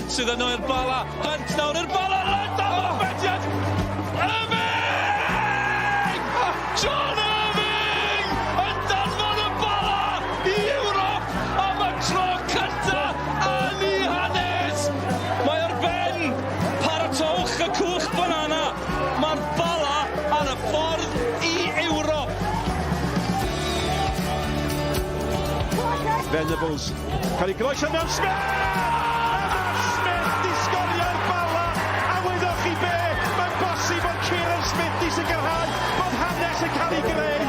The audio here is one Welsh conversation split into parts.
Hunt sydd yno i'r Bala. Hunt nawr i'r Bala. Hunt am y bediad. Irving! John Irving! Yn danfon y Bala i Ewrop am y tro cynta yn ei hanes! Mae ar ben! Paratowch y cwch banana! Mae'r Bala ar y ffordd i Ewrop! Venables Cael ei groesio mewn Smith! A mae Smith di sgorio'r Bala! A wyddoch chi be? Mae'n bosib bod Kieran Smith di sicrhau bod hanes yn cael ei greu.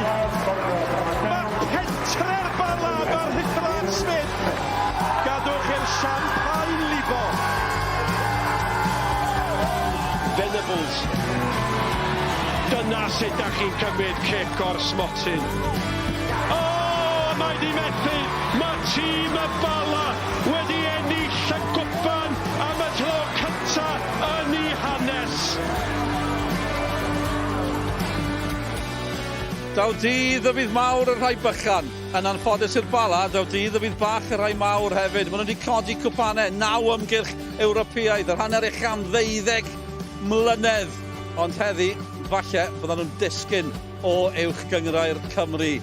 Mae pentre'r Bala mae'r Rhuthran Smith. Gadwch i'r champagne lifo. Venables. Dyna sut da chi'n cymryd cic o'r smotyn. O, mae di methu! Mae tîm y Bala wedi ennill y gwpan am y tro cynta yn eu hanes. Daw dydd y bydd mawr y rhai bychan. Yn anffodus i'r Bala, daw dydd y bydd bach y rhai mawr hefyd. Maen nhw wedi codi cwpanau, naw ymgyrch Ewropeaidd, yr hanner ucha am ddeuddeg mlynedd. Ond heddi, falle, byddan nhw'n disgyn o Uwch Gynghrair Cymru.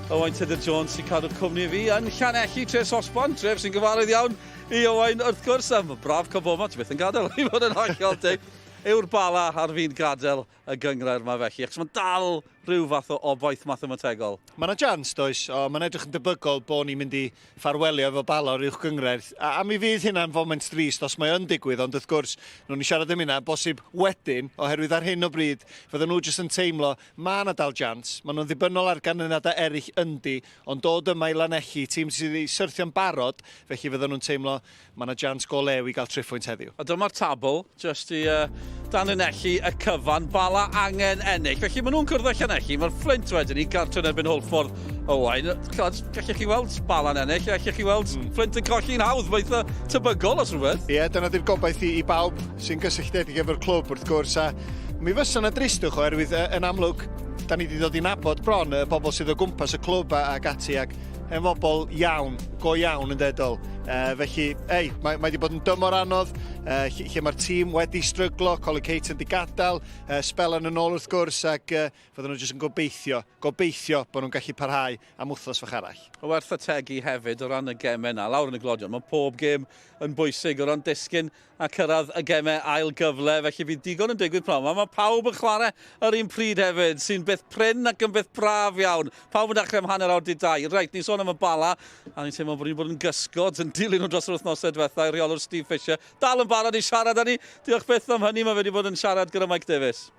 Owain Tudur Jones sy'n cadw cwmni fi yn Llanelli, tre Sosban, tref sy'n gyfarwydd iawn i Owain wrth gwrs. A braf cael bod yma, ti byth yn gadael i fod yn hollol teg. Yw'r Bala ar fin gadael y gynghrair yma felly, achos mae'n dal rhyw fath o obaith mathemategol. Mae yna jans, does, o, mae'n edrych yn debygol bod ni'n mynd i ffarwelio efo Bala o'r uwch gynghrair. A, a mi fydd hynna'n foment drist os mae yn digwydd, ond wrth gwrs, nhw'n ni siarad am hynna, bosib wedyn, oherwydd ar hyn o bryd, fydden nhw jyst yn teimlo Mae 'na dal jans. Maen nhw'n ddibynnol ar ganlyniadau eraill yndi, ond dod yma i Lanelli, tîm sydd wedi syrthio'n barod, felly fydden nhw'n teimlo mae 'na jans go lew i gael triphwynt heddiw. A dyma'r tabl, jyst i uh, danlinellu y cyfan, Bala angen ennill. Felly maen nhw'n cwrdd â Llanelli, mae'r Fflint wedyn i gartre yn erbyn Hwlffordd Owain. Chod, gallech chi weld Bala'n ennill, gallech chi weld Fflint yn colli'n hawdd, mae eitha tebygol os rhywbeth. Ie, yeah, dyna di'r gobaith i, i bawb sy'n gysylltiedig efo'r clwb wrth gwrs, a Mi fysa 'na dristwch oherwydd yy yn amlwg da ni 'di ddod i nabod bron y bobl sydd o gwmpas y clwb a, ac ati ac yn bobl iawn, go iawn yn dedol. Uh, felly, ei, mae, mae wedi bod yn dymor anodd, uh, lle, lle mae'r tîm wedi stryglo, Colin Caton wedi gadael, uh, sbelan yn ôl wrth gwrs, ac uh, fydden nhw jyst yn gobeithio, gobeithio bod nhw'n gallu parhau am wythnos fach arall. O werth ategu hefyd o ran y gemau yna, lawr yn y glodion, mae pob gêm yn bwysig o ran disgyn a cyrraedd y gemau ail gyfle, felly fydd digon yn digwydd pnawn 'ma. Mae pawb yn chwarae yr un pryd hefyd, sy'n beth prin ac yn beth braf iawn. Pawb yn dechrau am hanner awr 'di dau. Reit, ni'n sôn am y Bala, a ni'n teimlo bod ni'n bod yn gysgod yn dilyn nhw dros yr wythnosau diwetha, rheolwr Steve Fisher dal yn barod i siarad â ni. Diolch byth am hynny, mae fe wedi bod yn siarad gyda Mike Davies.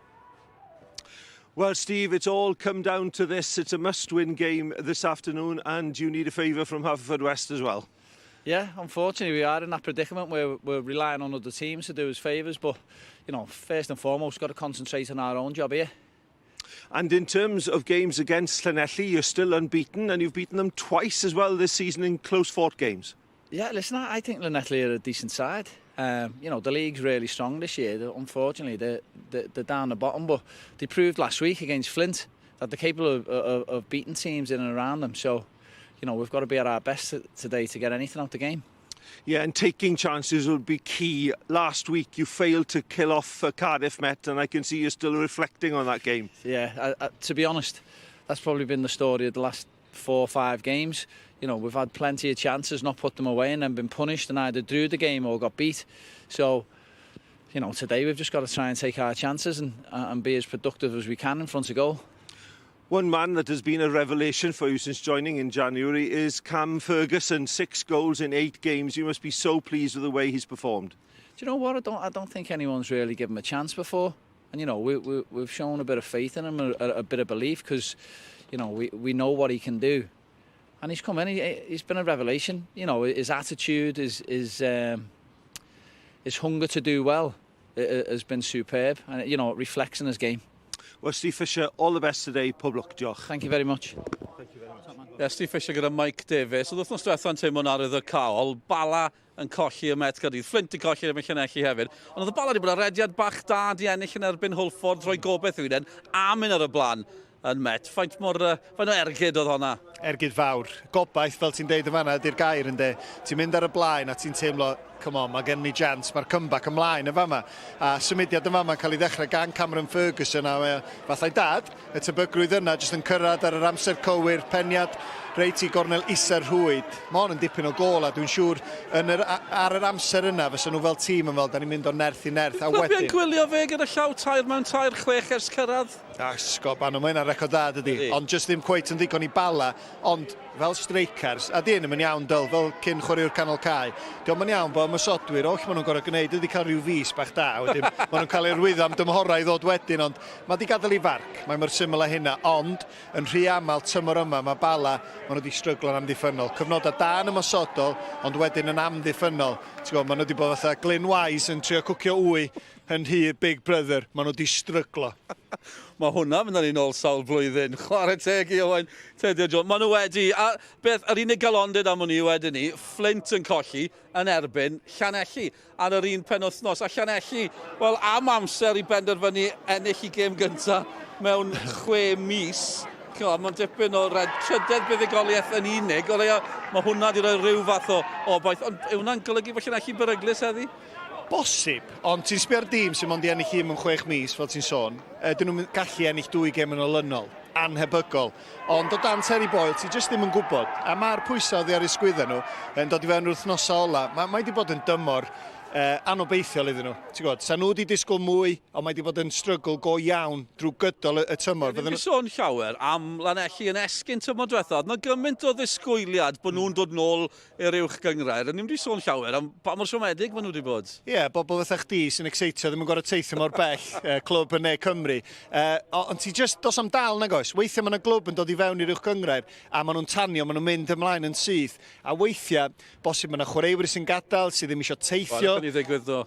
Well, Steve, it's all come down to this. It's a must-win game this afternoon, and you need a favour from Haverfordwest as well. Yeah, unfortunately we are in that predicament where we're relying on other teams to do us favours, but you know, first and foremost, got to concentrate on our own job here. And in terms of games against Llanelli, you're still unbeaten, and you've beaten them twice as well this season in close fought games. Yeah, listen, I think Llanelli are a decent side. Um, you know, the league's really strong this year. Unfortunately, they're, they're, they're down the bottom, but they proved last week against Flint that they're capable of, of, of beating teams in and around them. So, you know, we've got to be at our best today to get anything out the game. Yeah, and taking chances would be key. Last week you failed to kill off uh, Cardiff Met, and I can see you're still reflecting on that game. Yeah, I, I, to be honest, that's probably been the story of the last four or five games. You know, we've had plenty of chances, not put them away, and then been punished and either drew the game or got beat. So, you know, today we've just got to try and take our chances and, and be as productive as we can in front of goal. One man that has been a revelation for you since joining in January is Cam Ferguson. Six goals in eight games. You must be so pleased with the way he's performed. Do you know what? I don't, I don't think anyone's really given him a chance before. And, you know, we, we, we've shown a bit of faith in him, a, a bit of belief, because, you know, we, we know what he can do. And he's come in, he, he's been a revelation. You know, his attitude, his, his, um, his hunger to do well has been superb. And, you know, it reflects in his game. Well, Steve Fisher, all the best today. Pob lwc. Diolch. Thank you very much. Thank you very much. Yeah, Steve Fisher gyda Mike Davies. Oedd wythnos diwetha'n teimlo'n arwyddocaol. Bala yn colli ym Met Gaerdydd. Fflint yn colli ym Llanelli hefyd. Ond oedd y Bala wedi bod ar rediad bach da di ennill yn erbyn Hwlffordd, rhoi gobeith i'w hunain a mynd ar y blaen yn Met. Faint mor, uh, faint o ergyd oedd honna? Ergyd fawr. Gobaith, fel ti'n deud yn fanna, ydy'r gair ynde. Ti'n mynd ar y blaen a ti'n teimlo Come on, mae gen ni chance, mae'r comeback ymlaen yn fama. A symudiad yn fama cael ei ddechrau gan Cameron Ferguson a mae fatha'i dad, y tebygrwydd yna jyst yn cyrraedd ar yr amser cywir, peniad reit i gornel isa'r rhwyd. Mae hon yn dipyn o gôl a dwi'n siŵr yn yr, ar yr amser yna fysa nhw fel tîm yn fel, da ni'n mynd o nerth i nerth. A wedyn... gwylio fe gyda llaw 3 mewn 3, 6 ers cyrraedd. Asgob, anw, mae hynna'n record dda, dydy. Ond jyst ddim cweit yn ddigon i Bala. Ond fel strikers, a di hyn yn iawn, Dyl, fel cyn chwaraewr canol cae, dio'm yn iawn bod ymosodwyr, oll maen nhw'n gorfod gwneud ydy cael rhyw fis bach da, wedyn maen nhw'n cael eu rwyddo am dymhorau i ddod wedyn, ond mae di gadael ei farc, mae mor syml â hynna, ond yn rhy aml tymor yma mae Bala, maen nhw wedi stryglo'n amddiffynnol. Cyfnodau da yn ymosodol, ond wedyn yn amddiffynnol. Ti'n gwybod, maen nhw wedi bod fatha Glyn Wise yn trio cwcio wy yn nhŷ Big Brother, maen nhw wedi stryglo. Mae hwnna mynd â ni nôl sawl blwyddyn. Chwarae teg i Owain Tudur Jones. Maen nhw wedi, a beth, yr unig galondid am hwn i wedyn ni, Flint yn colli yn erbyn Llanelli ar yr un penwythnos. A Llanelli, wel, am amser i benderfynu ennill i gêm gyntaf mewn 6 mis. Mae'n dipyn o red trydedd buddugoliaeth yn unig. O leia, mae hwnna wedi rhoi rhyw fath o obaith. Ond yw hwnna'n golygu bod Llanelli beryglus heddi? Bosib, ond ti'n sbio ar dîm sy'n mond i ennill un mewn 6 mis, fel ti'n sôn, dyn nhw'n gallu ennill dwy gêm yn olynol, anhebygol. Ond o dan Terry Boyle, ti jyst ddim yn gwybod. A mae'r pwysau oddi ar eu sgwyddau nhw yn dod i fewn wythnosau ola. Mae wedi bod yn dymor anobeithiol iddyn nhw. Ti'n gwybod, sa nhw wedi disgwyl mwy, ond mae wedi bod yn strygl go iawn drwy gydol y tymor. Fydden nhw sôn llawer am Lanelli yn esgyn tymor diwethaf. Oedd 'na gymaint o ddisgwyliad bod nhw'n dod nôl i'r uwch gynghrair. A ni'n wedi sôn llawer am pa mor siomedig maen nhw wedi bod. Ie, yeah, bobl fatha chdi sy'n exeitio ddim yn gorfod teithio mor bell, clwb yn Ne Cymru. Ond ti just, dos am dal nag oes. Weithiau mae yna glwb yn dod i fewn i'r uwch gynghrair a maen nhw'n tanio, maen nhw'n mynd ymlaen yn syth. A weithiau, bosib mae yna chwaraewyr sy'n gadael, sydd ddim eisiau teithio. Wel, ni ddigwydd do.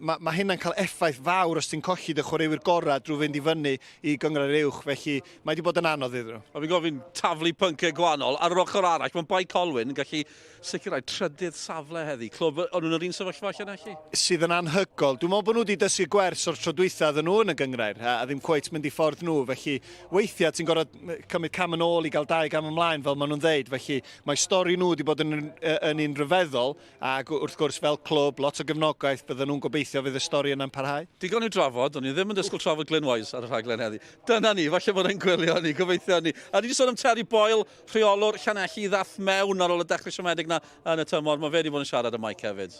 Mae hynna'n cael effaith fawr os ti'n colli dy chwaraewyr gorau drwy fynd i fyny i gynghrair uwch. Felly mae wedi bod yn anodd iddyn nhw. A fi'n gofyn taflu pynciau gwahanol. Ar yr ochr arall, mae Bae Colwyn yn gallu sicrhau trydydd safle heddi. Clwb, o'n nhw'n yr un sefyllfa Llanelli? Sydd yn anhygoel. Dwi'n meddwl bod nhw wedi dysgu gwers o'r tro dwytha oedden nhw yn y gynghrair a ddim cweit mynd i ffordd nhw. Felly weithiau ti'n gorfod cymryd cam yn ôl i gael dau gam ymlaen fel maen nhw'n ddeud. Felly mae stori nhw wedi bod yn un rhyfeddol ac wrth gwrs fel clwb, lot o gefnogaeth, bydden nhw'n gobeithio fydd y stori yna'n parhau. Digon i'w drafod, o'n i ddim yn disgwyl trafod Glyn Wise ar y rhaglen heddi. Dyna ni, falle bod e'n gwylio ni, gobeithio ni. A ni wedi sôn am Terry Boyle, rheolwr Llanelli ddath mewn ar ôl y dechrau siomedig na yn y tymor. Mae fe wedi bod yn siarad â Mike hefyd.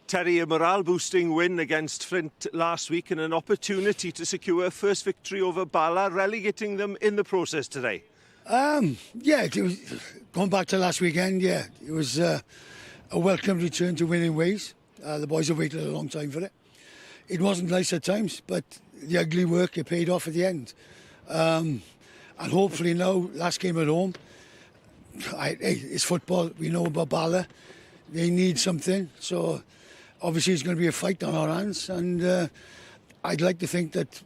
Terry, a morale-boosting win against Flint last week and an opportunity to secure a first victory over Bala, relegating them in the process today. Yeah, it was, going back to last weekend, yeah, it was a welcome return to winning ways. The boys have waited a long time for it. It wasn't nice at times, but the ugly work, it paid off at the end. And hopefully now, last game at home, hey, it's football. We know about Bala. They need something. So obviously it's going to be a fight on our hands. And I'd like to think that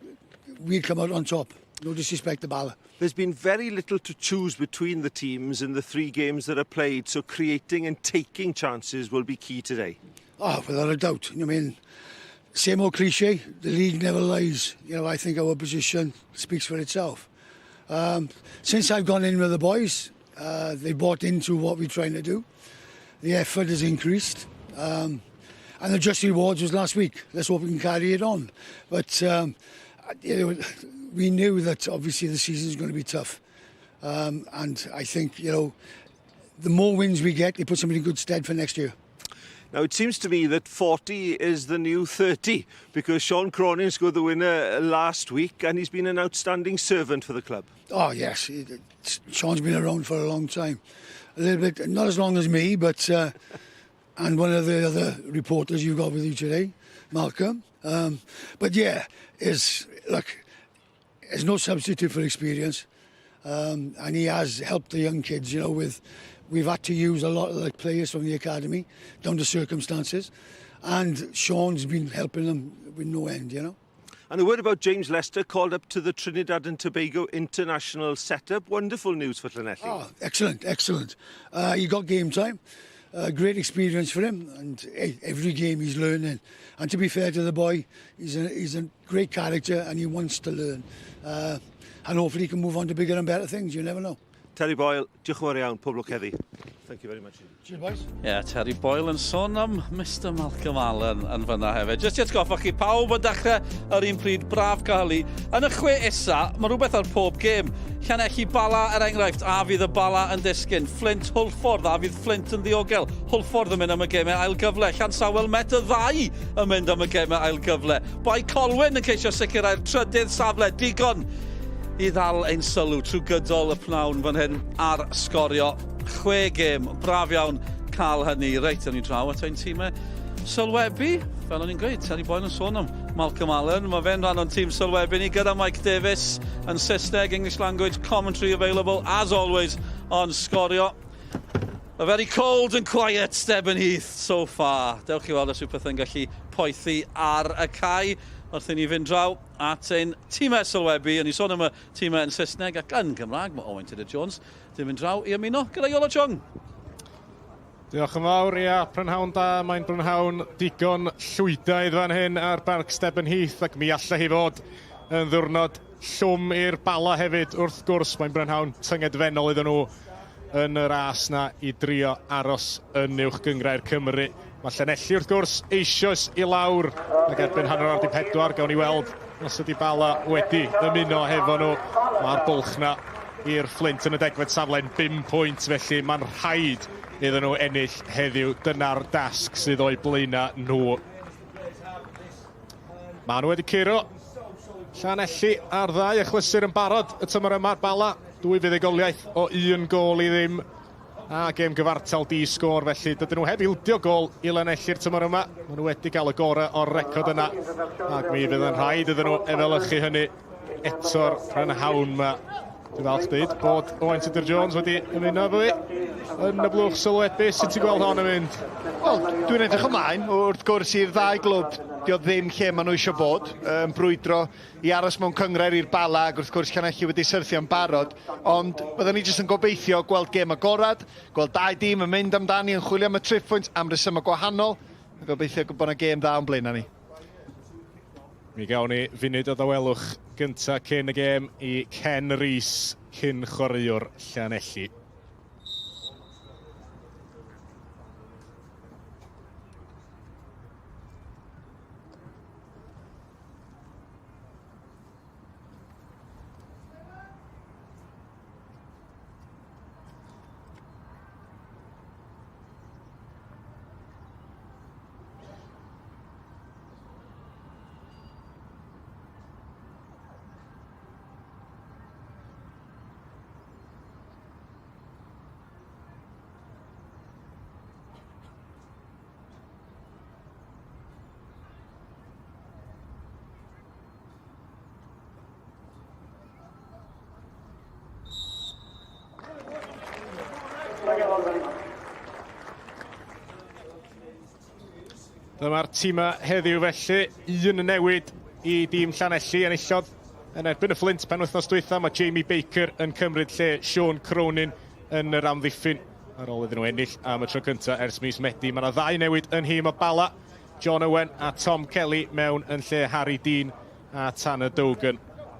we'd come out on top. No disrespect to Bala. There's been very little to choose between the teams in the three games that are played, so creating and taking chances will be key today. Oh, without a doubt. I mean, same old cliche, the league never lies. I think our position speaks for itself. Since I've gone in with the boys, they bought into what we're trying to do. The effort has increased. And the just rewards was last week. Let's hope we can carry it on. But we knew that obviously the season is going to be tough. And I think the more wins we get, it puts them in good stead for next year. Now, it seems to me that 40 is the new 30 because Sean Cronin scored the winner last week and he's been an outstanding servant for the club. Oh, yes. Sean's been around for a long time. A little bit, not as long as me, but and one of the other reporters you've got with you today, Malcolm. But yeah, is look, there's no substitute for experience. And he has helped the young kids, with we've had to use a lot of the players from the academy down to circumstances. And Sean's been helping them with no end. And a word about James Lester, called up to the Trinidad and Tobago international setup. Wonderful news for Llanelli. Oh, excellent, excellent. He got game time. Great experience for him, and hey, every game he's learning. And to be fair to the boy, he's a great character and he wants to learn. And hopefully he can move on to bigger and better things, you never know. Terry Boyle, diolch yn fawr iawn, pob lwc heddi. Thank you very much. Cheers, boys. Ie, yeah, Terry Boyle yn sôn am Mr Malcolm Allen yn fyna hefyd. Jyst i atgoffa chi, pawb yn dechrau yr un pryd, braf cael hi. Yn y chwe isa, mae rhywbeth ar pob gêm. Llanelli Bala, er enghraifft, a fydd y Bala yn disgyn. Flint Hwlffordd, a fydd Flint yn ddiogel. Hwlffordd yn mynd am y gemau ail gyfle. Llansawel Met y ddau yn mynd am y gemau ail gyfle. Bae Colwyn yn ceisio sicrhau'r trydydd safle. Digon i ddal ein sylw trwy gydol y pnawn fan hyn ar sgorio. Chwe gêm, braf iawn cael hynny. Reit, awn ni draw at ein tîmau sylwebu. Fel o'n i'n gweud, Terry Boyle yn sôn am Malcolm Allen. Mae fe'n rhan o'n tîm sylwebu ni gyda Mike Davis yn Saesneg, English language commentary available as always on Sgorio. A very cold and quiet Stebonheath so far. Dewch i weld os yw pethau'n gallu poethi ar y cae wrth i ni fynd draw at ein tîmau sylwebu. O'n i sôn am y tîmau yn Saesneg ac yn Gymraeg. Mae Owain Tudur Jones Dwi'n mynd draw i ymuno gyda Iolo Chung. Diolch yn fawr, ia, prynhawn da, mae'n brynhawn digon llwydaidd fan hyn ar Barc Stebonheath ac mi allai hi fod yn ddiwrnod llwm i'r Bala hefyd, wrth gwrs, mae'n brynhawn tyngedfennol iddyn nhw yn y ras na i drio aros yn Uwch Gynghrair Cymru. Mae Llanelli wrth gwrs eisoes i lawr ac erbyn hanner awr 'di pedwar gawn ni weld os ydy Bala wedi ymuno hefo nhw. Mae'r bwlch na i'r Fflint yn y degfed safle'n 5 pwynt felly mae'n rhaid iddyn nhw ennill heddiw. Dyna'r dasg sydd o'u blaenau nhw. Maen nhw wedi curo Llanelli ar ddau achlysur yn barod y tymor yma. Bala, dwy fuddugoliaeth o un gôl i ddim a gêm gyfartal di sgôr felly dydyn nhw heb ildio gôl i Lanelli'r tymor yma. Maen nhw wedi cael y gorau o'r record yna ac mi fydd yn rhaid iddyn nhw efelychu hynny eto'r prynhawn yma. Dwi'n falch dweud bod Owain Tudur Jones wedi ymuno efo fi yn y blwch sylwebu. Sut ti'n gweld hon yn mynd? Wel, dwi'n edrych ymlaen. Wrth gwrs, i'r ddau glwb, dio ddim lle maen nhw eisiau bod, yn brwydro i aros mewn cynghrair i'r Bala, ac wrth gwrs Llanelli wedi syrthio'n barod. Ond byddwn ni jyst yn gobeithio gweld gêm agorad, gweld dau dîm yn mynd amdani, yn chwilio am y triphwynt am resymau gwahanol, a gobeithio bod yna gêm dda o'n blaenau ni. Mi gawn ni funud o dawelwch gynta cyn y gêm i Ken Rees, cyn chwaraewr Llanelli. Dyma'r tîmau heddiw felly, un newid i dîm Llanelli enillodd yn erbyn y Fflint penwythnos dwytha. Mae Jamie Baker yn cymryd lle Sean Cronin yn yr amddiffyn ar ôl iddyn nhw ennill am y tro cyntaf ers mis Medi. Mae yna ddau newid yn nhîm y Bala, John Owen a Tom Kelly mewn yn lle Harry Dean a Tanner Dogan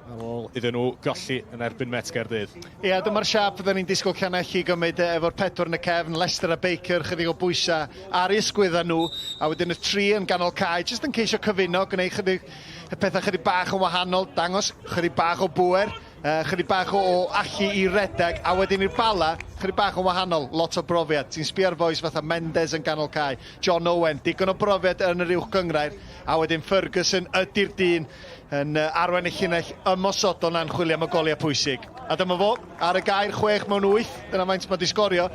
ar ôl iddyn nhw golli yn erbyn Met Gaerdydd. Ia, dyma'r siâp fydden ni'n disgwyl Llanelli gymryd efo'r pedwar yn y cefn, Lester a Baker, chydig o bwysau ar eu ysgwyddau nhw, a wedyn y tri yn ganol cae, jyst yn ceisio cyfuno, gwneud chydig, pethau chydig bach yn wahanol, dangos chydig bach o bŵer, uh, chydig bach o, o allu i redeg, a wedyn i'r Bala, chydig bach yn wahanol, lot o brofiad. Ti'n sbio ar fois fatha Mendes yn ganol cae, John Owen, digon o brofiad yn yr uwch gynghrair, a wedyn Ferguson ydy'r dyn yn arwain y llinell ymosodol na'n chwilio am y goliau pwysig. A dyma fo, ar y gair 6 mewn 8, dyna faint mae di sgorio,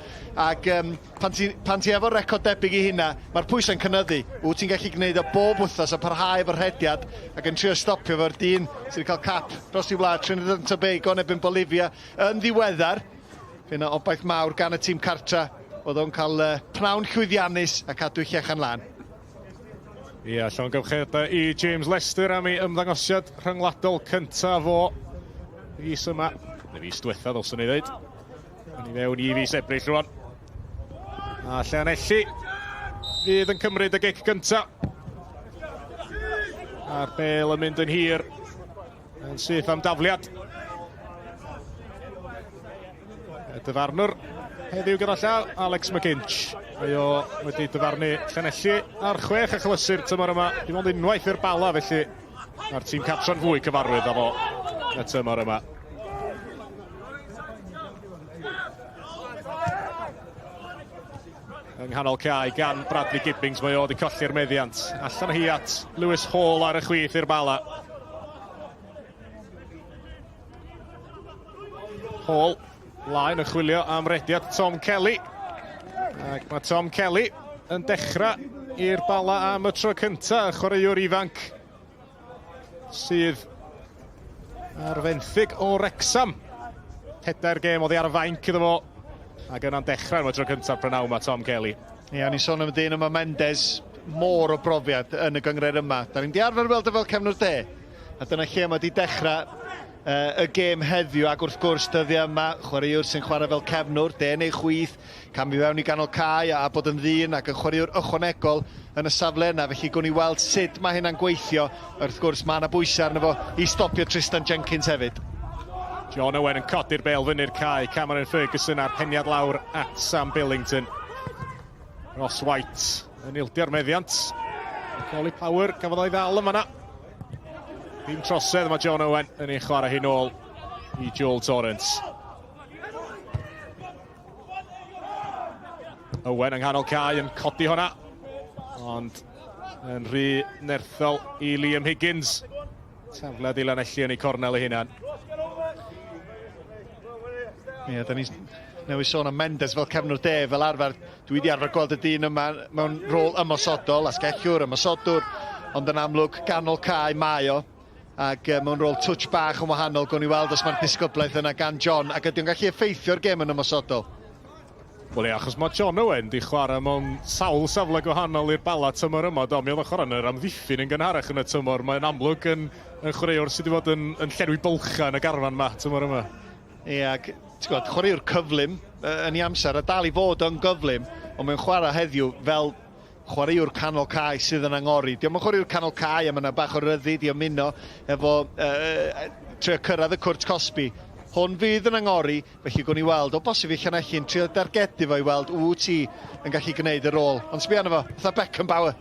ac um, pan ti, pan ti efo record debyg i hynna, mae'r pwysau'n cynyddu. Wyt ti'n gallu gwneud o bob wythnos a parhau efo'r rhediad ac yn trio stopio fo'r dyn sydd wedi cael cap dros i wlad Trinidad and Tobago yn erbyn Bolivia yn ddiweddar. Fe yna obaith mawr gan y tîm cartra bod o'n cael uh, pnawn llwyddiannus a cadw llechan lan. Ia, llongyfarchiadau i James Lester am ei ymddangosiad rhyngwladol cyntaf fo fis yma, neu fis diwetha ddylswn i ddweud. Yn i fewn i fis Ebrill rwan. A Llanelli fydd yn cymryd y gic gyntaf. A'r bel yn mynd yn hir. Yn syth am dafliad. Y dyfarnwr heddiw gyda llaw, Alex McInch. Mae o wedi dyfarnu Llanelli ar chwech achlysur tymor yma. Dim ond unwaith i'r Bala, felly mae'r tîm cartra'n fwy cyfarwydd â fo y tymor yma. Yng nghanol cae gan Bradley Gibbings, mae o wedi colli'r meddiant. Allan hi at Lewis Hall ar y chwith i'r Bala. Hall laen yn chwilio am rediad Tom Kelly. Ac mae Tom Kelly yn dechrau i'r Bala am y tro cyntaf, y chwaraewr ifanc sydd ar fenthyg o Wrecsam. Pedair gêm oddi ar y fainc iddo fo, ac yna'n dechrau am y tro cyntaf prynawn mae Tom Kelly. Ie, yeah, ni'n sôn am y dyn yma Mendes, môr o brofiad yn y gynghrair yma. Da ni'n di arfer weld o fel cefnwr de, a dyna lle mae wedi dechrau uh, y gêm heddiw, ac wrth gwrs dyddiau yma, chwaraewr sy'n chwarae fel cefnwr, de neu chwith, Camu fewn i ganol cae a bod yn ddyn ac yn chwaraewr ychwanegol yn y safle yna, felly gwn i weld sut mae hynna'n gweithio. Wrth gwrs, mae yna bwysau arno fo i stopio Tristan Jenkins hefyd. John Owen yn codi'r bêl fyny'r cae. Cameron Ferguson a'r peniad lawr at Sam Billington. Ross White yn ildio'r meddiant. Macaulay Power gafodd o'i ddal yma na. Dim trosedd mae John Owen yn ei chwarae hi'n ôl i Joel Torrance. Owen yng nghanol cae yn codi hwnna, ond yn rhy nerthol i Liam Higgins. Tafliad i Lanelli yn ei cornel ei hunan. Ie, yeah, da ni newydd sôn am Mendes fel cefnwr de, fel arfer. Dwi wedi arfer gweld y dyn yma mewn rôl ymosodol, asgellwr, ymosodwr, ond yn amlwg ganol cae mae o. Ac uh, mewn rôl twtsh bach yn wahanol, gwn i weld os mae'r disgyblaeth yna gan John, ac ydy o'n gallu effeithio'r gêm yn ymosodol. Wel ie, achos mae John Owen di chwarae mewn sawl safle gwahanol i'r Bala tymor yma, do. Mi oedd o'n chwarae yn yr amddiffyn yn gynharach yn y tymor. Mae'n amlwg yn, yn chwaraewr sydd wedi bod yn, yn llenwi bylchau yn y garfan yma tymor yma. Ie, ac ti'n gwybod, chwaraewr cyflym yn ei amser, a dal i fod yn gyflym, ond mae'n chwarae heddiw fel chwaraewr canol cae sydd yn angori. Dio'm yn chwaraewr canol cae a mae yna bach o ryddid i ymuno efo uh, trio cyrraedd y cwrt cosbi. Hwn fydd yn angori, felly gwn i weld, o bosib i Llanelli'n trio dargedu fo i weld wyt ti yn gallu gwneud y rôl. Ond sbia arno fo, fatha Beckenbauer.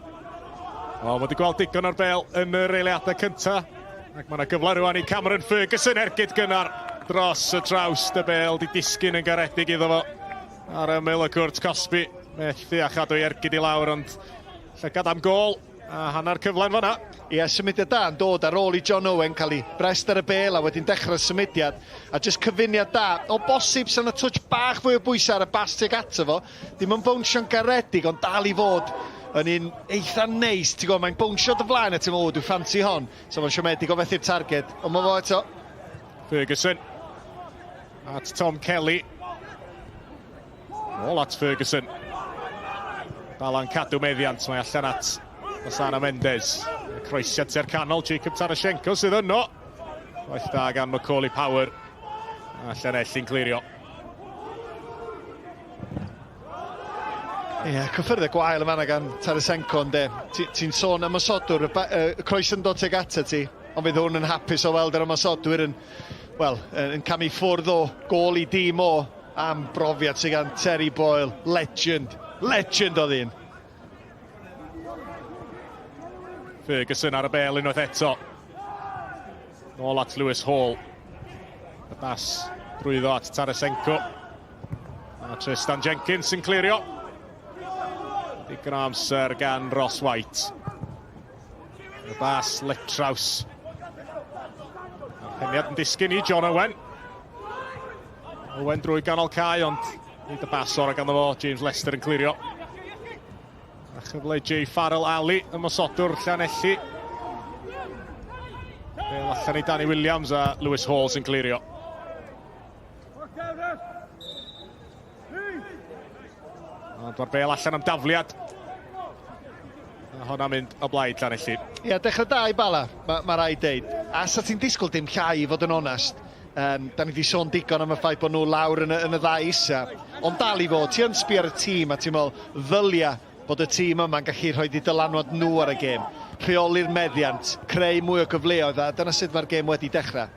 O, mae wedi gweld digon o'r bel yn yr eiliadau cyntaf. Ac mae yna gyfle rwan i Cameron Ferguson ergyd gynnar dros y trawst y bel di disgyn yn garedig iddo fo ar ymyl y cwrt cosbi. Methu a chadw ei ergyd i lawr, ond llygad am gôl a hanner cyfle'n fanna. Ie, symudiad da yn dod ar ôl i John Owen cael ei brest ar y bêl a wedyn dechrau'r symudiad. A jyst cyfuniad da. O bosib, sa'n y twtsh bach fwy o bwysau ar y bas tuag ato fo. Dim yn bownsio'n garedig, ond dal i fod yn un eitha neis. Ti'n gwybod, mae'n bownsio dy flaen a ti'n meddwl, o, dwi'n ffansi hon. So mae'n siomedig o fethu'r targed. Ond mae fo eto. Ferguson at Tom Kelly. Nôl at Ferguson. Bala'n cadw meddiant, mae allan at Losana Mendes. Y croesiad tua'r canol, Jacob Tarashenko sydd yno. Gwaith da gan Macaulay Power. A Llanelli'n clirio. Ie, yeah, cyffyrdd y gwael yma gan Tarasenko, ynddo. Ti'n ti sôn am ymosodwr, y, y croes yn dod tuag atat ti, ond fydd hwn yn hapus o weld yr ymosodwyr yn, wel, yn camu ffwrdd o gôl i dîm o am brofiad sydd gan Terry Boyle. Legend. Legend o ddyn. Ferguson ar y bel unwaith eto. Nôl at Lewis Hall. Y bas drwyddo at Tarasenko. A Tristan Jenkins sy'n clirio. Digon o amser gan Ross White. Y bas Letraws. A'r peniad yn disgyn i John Owen. Owen drwy ganol cae, ond nid y bas orau ganddo fo. James Lester yn clirio. A chyfle Jay Farrell Ali, ymosodwr Llanelli. Bel allan i Danny Williams a Lewis Hall sy'n clirio. Ond mae'r bel allan am dafliad. A hwnna'n mynd o blaid Llanelli. Ie, yeah, dechrau da i Bala, mae ma rhaid deud. A sa ti'n disgwyl dim llai i fod yn onest. Um, da ni wedi sôn digon am y ffaith bod nhw lawr yn y, yn y ddau isa. Ond dal i fod, ti yn sbio ar y tîm a ti'n meddwl, ddylia bod y tîm yma'n gallu rhoi di dylanwad nhw ar y gêm. Rheoli'r meddiant, creu mwy o gyfleoedd, a dyna sut mae'r gêm wedi dechrau.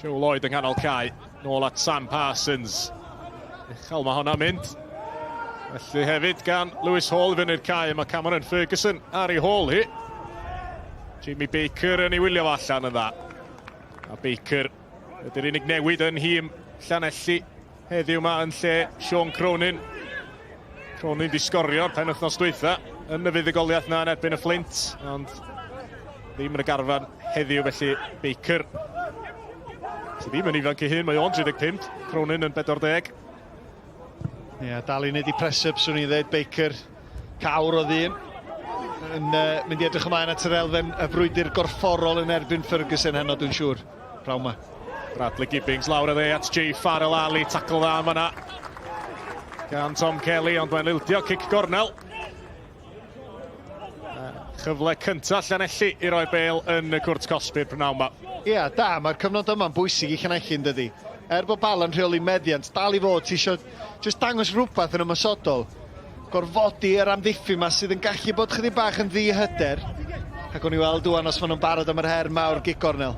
Joe Lloyd yng nghanol cae. Nôl at Sam Parsons. Uchel mae hwnna'n mynd. Felly hefyd gan Lewis Hall i fyny'r cae. Mae Cameron Ferguson ar ei hôl hi. Jamie Baker yn ei wylio fo allan yn dda. A Baker ydy'r unig newid yn nhîm Llanelli heddiw yma yn lle Sean Cronin. Cronin di sgorio'r penwythnos dwytha yn y fuddugoliaeth na yn erbyn y Flint, ond ddim yn y garfan heddiw, felly Baker sydd ddim yn ifanc ei hun, mae o'n 35, Cronin yn 40. Ie, yeah, dal i wneud i press-up, swn i'n dweud, Baker, cawr o ddyn, yn uh, mynd i edrych ymlaen at yr elfen y frwydr gorfforol yn erbyn Ferguson heno, dwi'n siŵr, prawn ma. Bradley Gibbings lawr y dde at Jay Farrell Ali, tacl dda yn fanna gan Tom Kelly, ond mae'n ildio cic gornel. Chyfle cyntaf Llanelli i roi'r bêl yn y cwrt cosbi'r prynawn ma. Ia, yeah, da, mae'r cyfnod yma'n bwysig i Llanelli yn dydi. Er bod Bala'n rheoli meddiant, dal i fod, ti eisiau just dangos rhywbeth yn ymosodol. Gorfodi yr amddiffyn ma sydd yn gallu bod chydig bach yn ddi-hyder. Ac o'n i weld dwan os maen nhw'n barod am yr her mawr gic gornel.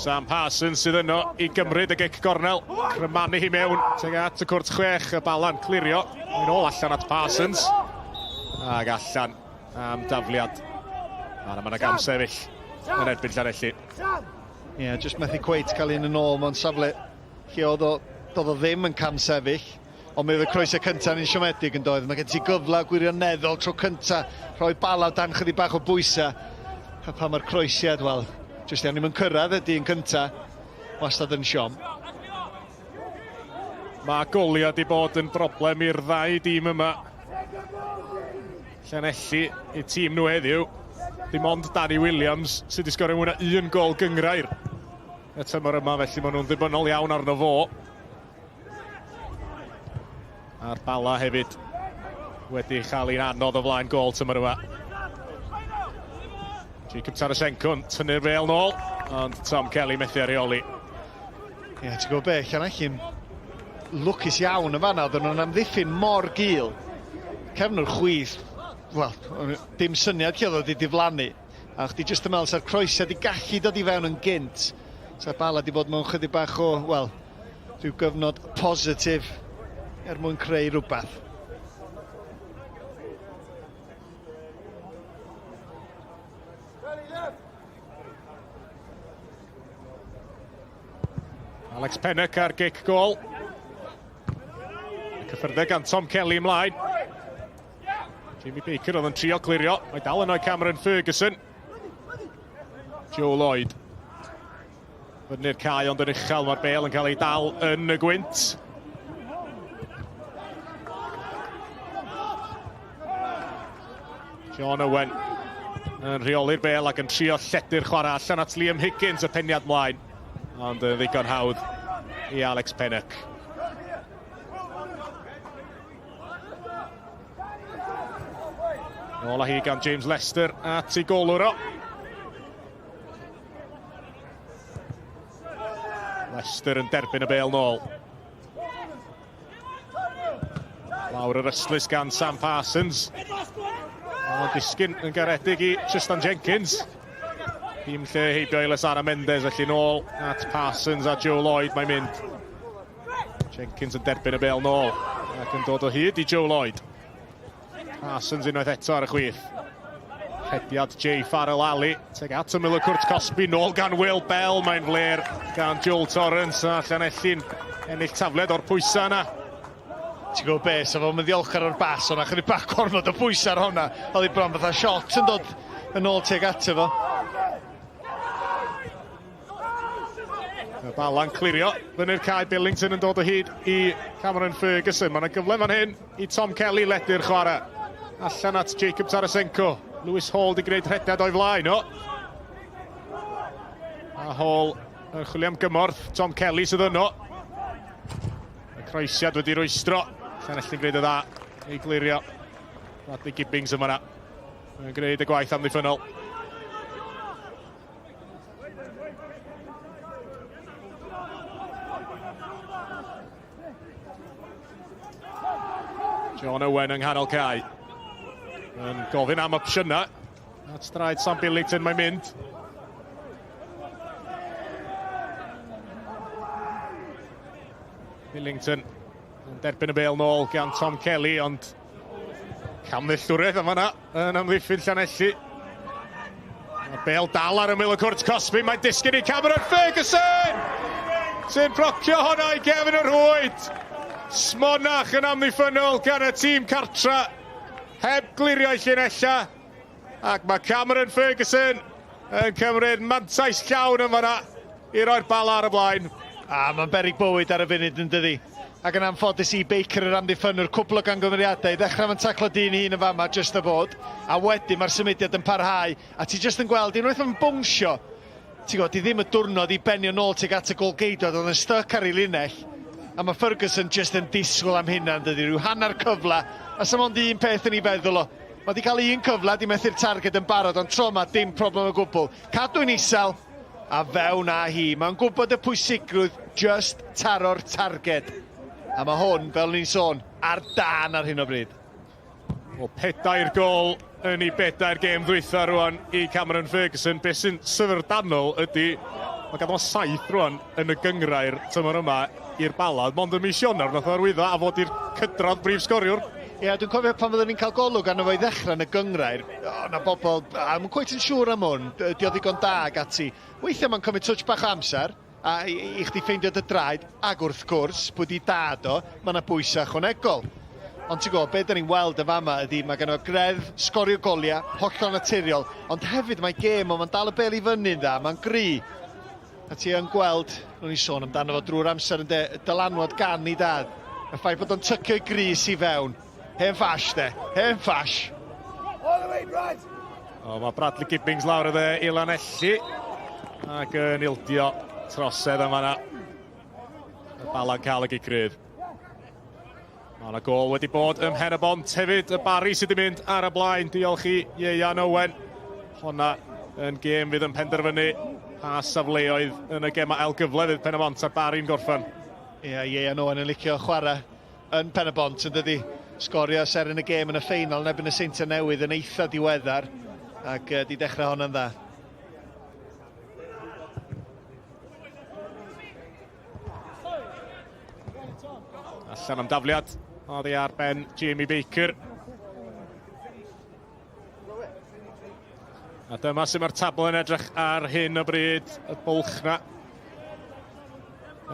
Sam Parsons sydd yno i gymryd y gic gornel. Crymanu hi mewn tuag at y cwrt chwech, y balan clirio. Yn ôl allan at Parsons. Ag allan am dafliad. A mae yna gam sefyll yn erbyn Llanelli. Ie, yeah, jyst methu cweit cael un yn ôl mewn safle lle oedd o, doedd o ddim yn cam sefyll. Ond mi oedd y croesau cyntaf yn siomedig yn doedd. Mae gen ti gyfle gwirioneddol tro cyntaf rhoi bala dan chydig bach o bwysau. A pan mae'r croesiad, wel, jyst iawn ni'n cyrraedd y dyn cyntaf, wastad yn siom. Mae goliau wedi bod yn broblem i'r ddau dîm yma. Llanelli, eu tîm nhw heddiw. Dim ond Danny Williams sydd wedi sgorio mwy na un gol gyngrair y tymor yma, felly maen nhw'n ddibynnol iawn arno fo. A'r Bala hefyd wedi chael un anodd o flaen gol tymor yma. Jacob Tarasenko'n tynnu'r bêl nôl, ond Tom Kelly methu ar reoli. Ie, yeah, ti'n gwybod be, Llanelli'n lwcus iawn yn fanna, oedden nhw'n amddiffyn mor gul. Cefnwr chwith, wel, dim syniad lle oedd o wedi diflannu. A chdi jyst yn meddwl, sa'r croesiad wedi gallu dod i fewn yn gynt, sa'r Bala wedi bod mewn chydig bach o, wel, rhyw gyfnod positif er mwyn creu rhywbeth. Alex Pennock ar gic gol. Cyffyrddau gan Tom Kelly ymlaen. Jamie Baker oedd yn trio clirio. Mae dal yno i Cameron Ferguson. Joe Lloyd. Fyny'r cae ond yn uchel, mae'r bel yn cael ei dal yn y gwynt. John Owen yn rheoli'r bel ac yn trio lledu'r chwarae allan at Liam Higgins, y peniad mlaen. Ond yn ddigon hawdd i Alex Pennock. Nôl â hi gan James Lester at ei golwr o. Lester yn derbyn y bel nôl. Lawr yr ystlys gan Sam Parsons. Ond disgyn yn garedig i Tristan Jenkins. Dim lle heibio i Lesara Mendes, felly nôl at Parsons a Joe Lloyd mae'n mynd. Jenkins yn derbyn y bel nôl ac yn dod o hyd i Joe Lloyd. Parsons unwaith eto ar y chwith. Rhediad Jay Farrell Ali. Teg at ymyl y cwrt cosbi, nôl gan Will Bell. Mae'n fler gan Joel Torrance a Llanelli'n ennill tafliad o'r pwysau yna. Ti'n gwybod be, sa fo'n ddiolchgar o'r bas o'na, chydig bach gormod o bwysau ar honna. Oedd hi bron fatha shot yn dod yn ôl tuag ato fo. Y bala'n clirio fyny'r cae, Billington yn dod o hyd i Cameron Ferguson. Mae yna gyfle fan hyn i Tom Kelly ledu'r chwarae. Allan at Jacob Tarasenko. Lewis Hall di gwneud rhediad o'i flaen o. A Hall yn chwilio am gymorth. Tom Kelly sydd yno. Y croesiad wedi rwystro. Llanelli'n gwneud y dda ei glirio. Bradley Gibbings yma yna. Yn gwneud y gwaith amddiffynnol. John Owen yng nghanol cae. Yn gofyn am opsiynau. At draed Sam Billington mae'n mynd. Billington yn derbyn y bêl nôl gan Tom Kelly, ond camddealltwriaeth am fanna yn amddiffyn Llanelli. Mae'r bêl dal ar ymyl y cwrt cosbi, mae'n disgyn i Cameron Ferguson! Sy'n procio honna i gefn y rhwyd. Smonach yn amddiffynnol gan y tîm cartra, heb glirio'i llinella. Ac mae Cameron Ferguson yn cymryd mantais llawn yn fanna i roi'r Bala ar y blaen. A mae'n beryg bywyd ar y funud yn dydi? Ac yn anffodus i Baker yr amddiffynnwr, cwpl o gangymeriadau, i ddechrau mae'n taclo dyn hun yn fama jyst a bod, a wedyn mae'r symudiad yn parhau, a ti jyst yn gweld unwaith mae'n bownsio, ti'n gwybod, di ddim y diwrnod i benio nôl tuag at y golgeidwad, oedd yn styc ar ei linell, a mae Ferguson jyst yn disgwyl am hynna, yn dydi, rhyw hanner cyfle, a sy'm ond un peth yn ei feddwl o. Mae wedi cael un cyfle, di methu'r targed yn barod, ond tro yma dim problem o gwbl. Cadw'n isel, a fewn â hi. Mae'n gwybod y pwysigrwydd just taro'r targed. A mae hwn, fel ni'n sôn, ar dân ar hyn o bryd. Wel, pedair gol yn ei bedair gêm ddwytha rwan i Cameron Ferguson. Be sy'n syfrdanol ydy, mae ganddo saith rwan yn y gynghrair tymor yma i'r Bala. Mond ym mis Ionawr nath o arwyddo a fod i'r cydradd brif sgoriwr. Ie, yeah, dwi'n cofio pan fyddwn ni'n cael golwg arno fo i ddechrau yn y gynghrair, o, na bobl, I'm quite yn siŵr am hwn, di o ddigon da ag ati. Weithiau mae'n cymryd touch bach o amser, a i, i chdi ffeindio dy draed, ac wrth gwrs, bod i dad o, mae yna bwysau ychwanegol. Ond ti'n gwybod, be da ni'n weld yn fama ydy, mae gen o greddf, sgorio goliau, hollol naturiol, ond hefyd mae gêm o, mae'n dal y bel i fyny'n dda, mae'n gry. A ti yn gweld, ro'n i'n sôn amdano fo drwy'r amser ynde, y dylanwad gan ei dad. Y ffaith bod o'n tycio'i grys i fewn. Hen ffash de, hen ffash. All the way, Brad! O, mae Bradley Gibbings lawr y dde i Lanelli. Ac yn ildio trosedd am fanna. Y bala'n cael y gigrydd. Mae yna gol wedi bod ym Mhen y Bont hefyd. Y Barri sydd wedi mynd ar y blaen. Diolch i Ieuan Owen. Honna yn gêm fydd yn penderfynu pa safleoedd yn y gemau ail gyfle fydd Pen y Bont a'r Barri'n gorffen. Ie, yeah, Ieuan Owen yn licio chwarae yn Pen y Bont yn dydi. Sgorio seren y gêm yn y ffeinal yn erbyn y Seintiau Newydd yn eitha diweddar ac uh, di dechrau honna'n dda. Allan am dafliad oddi ar ben Jamie Baker. A dyma sy'n mae'r tabl yn edrych ar hyn o bryd, y bwlch na.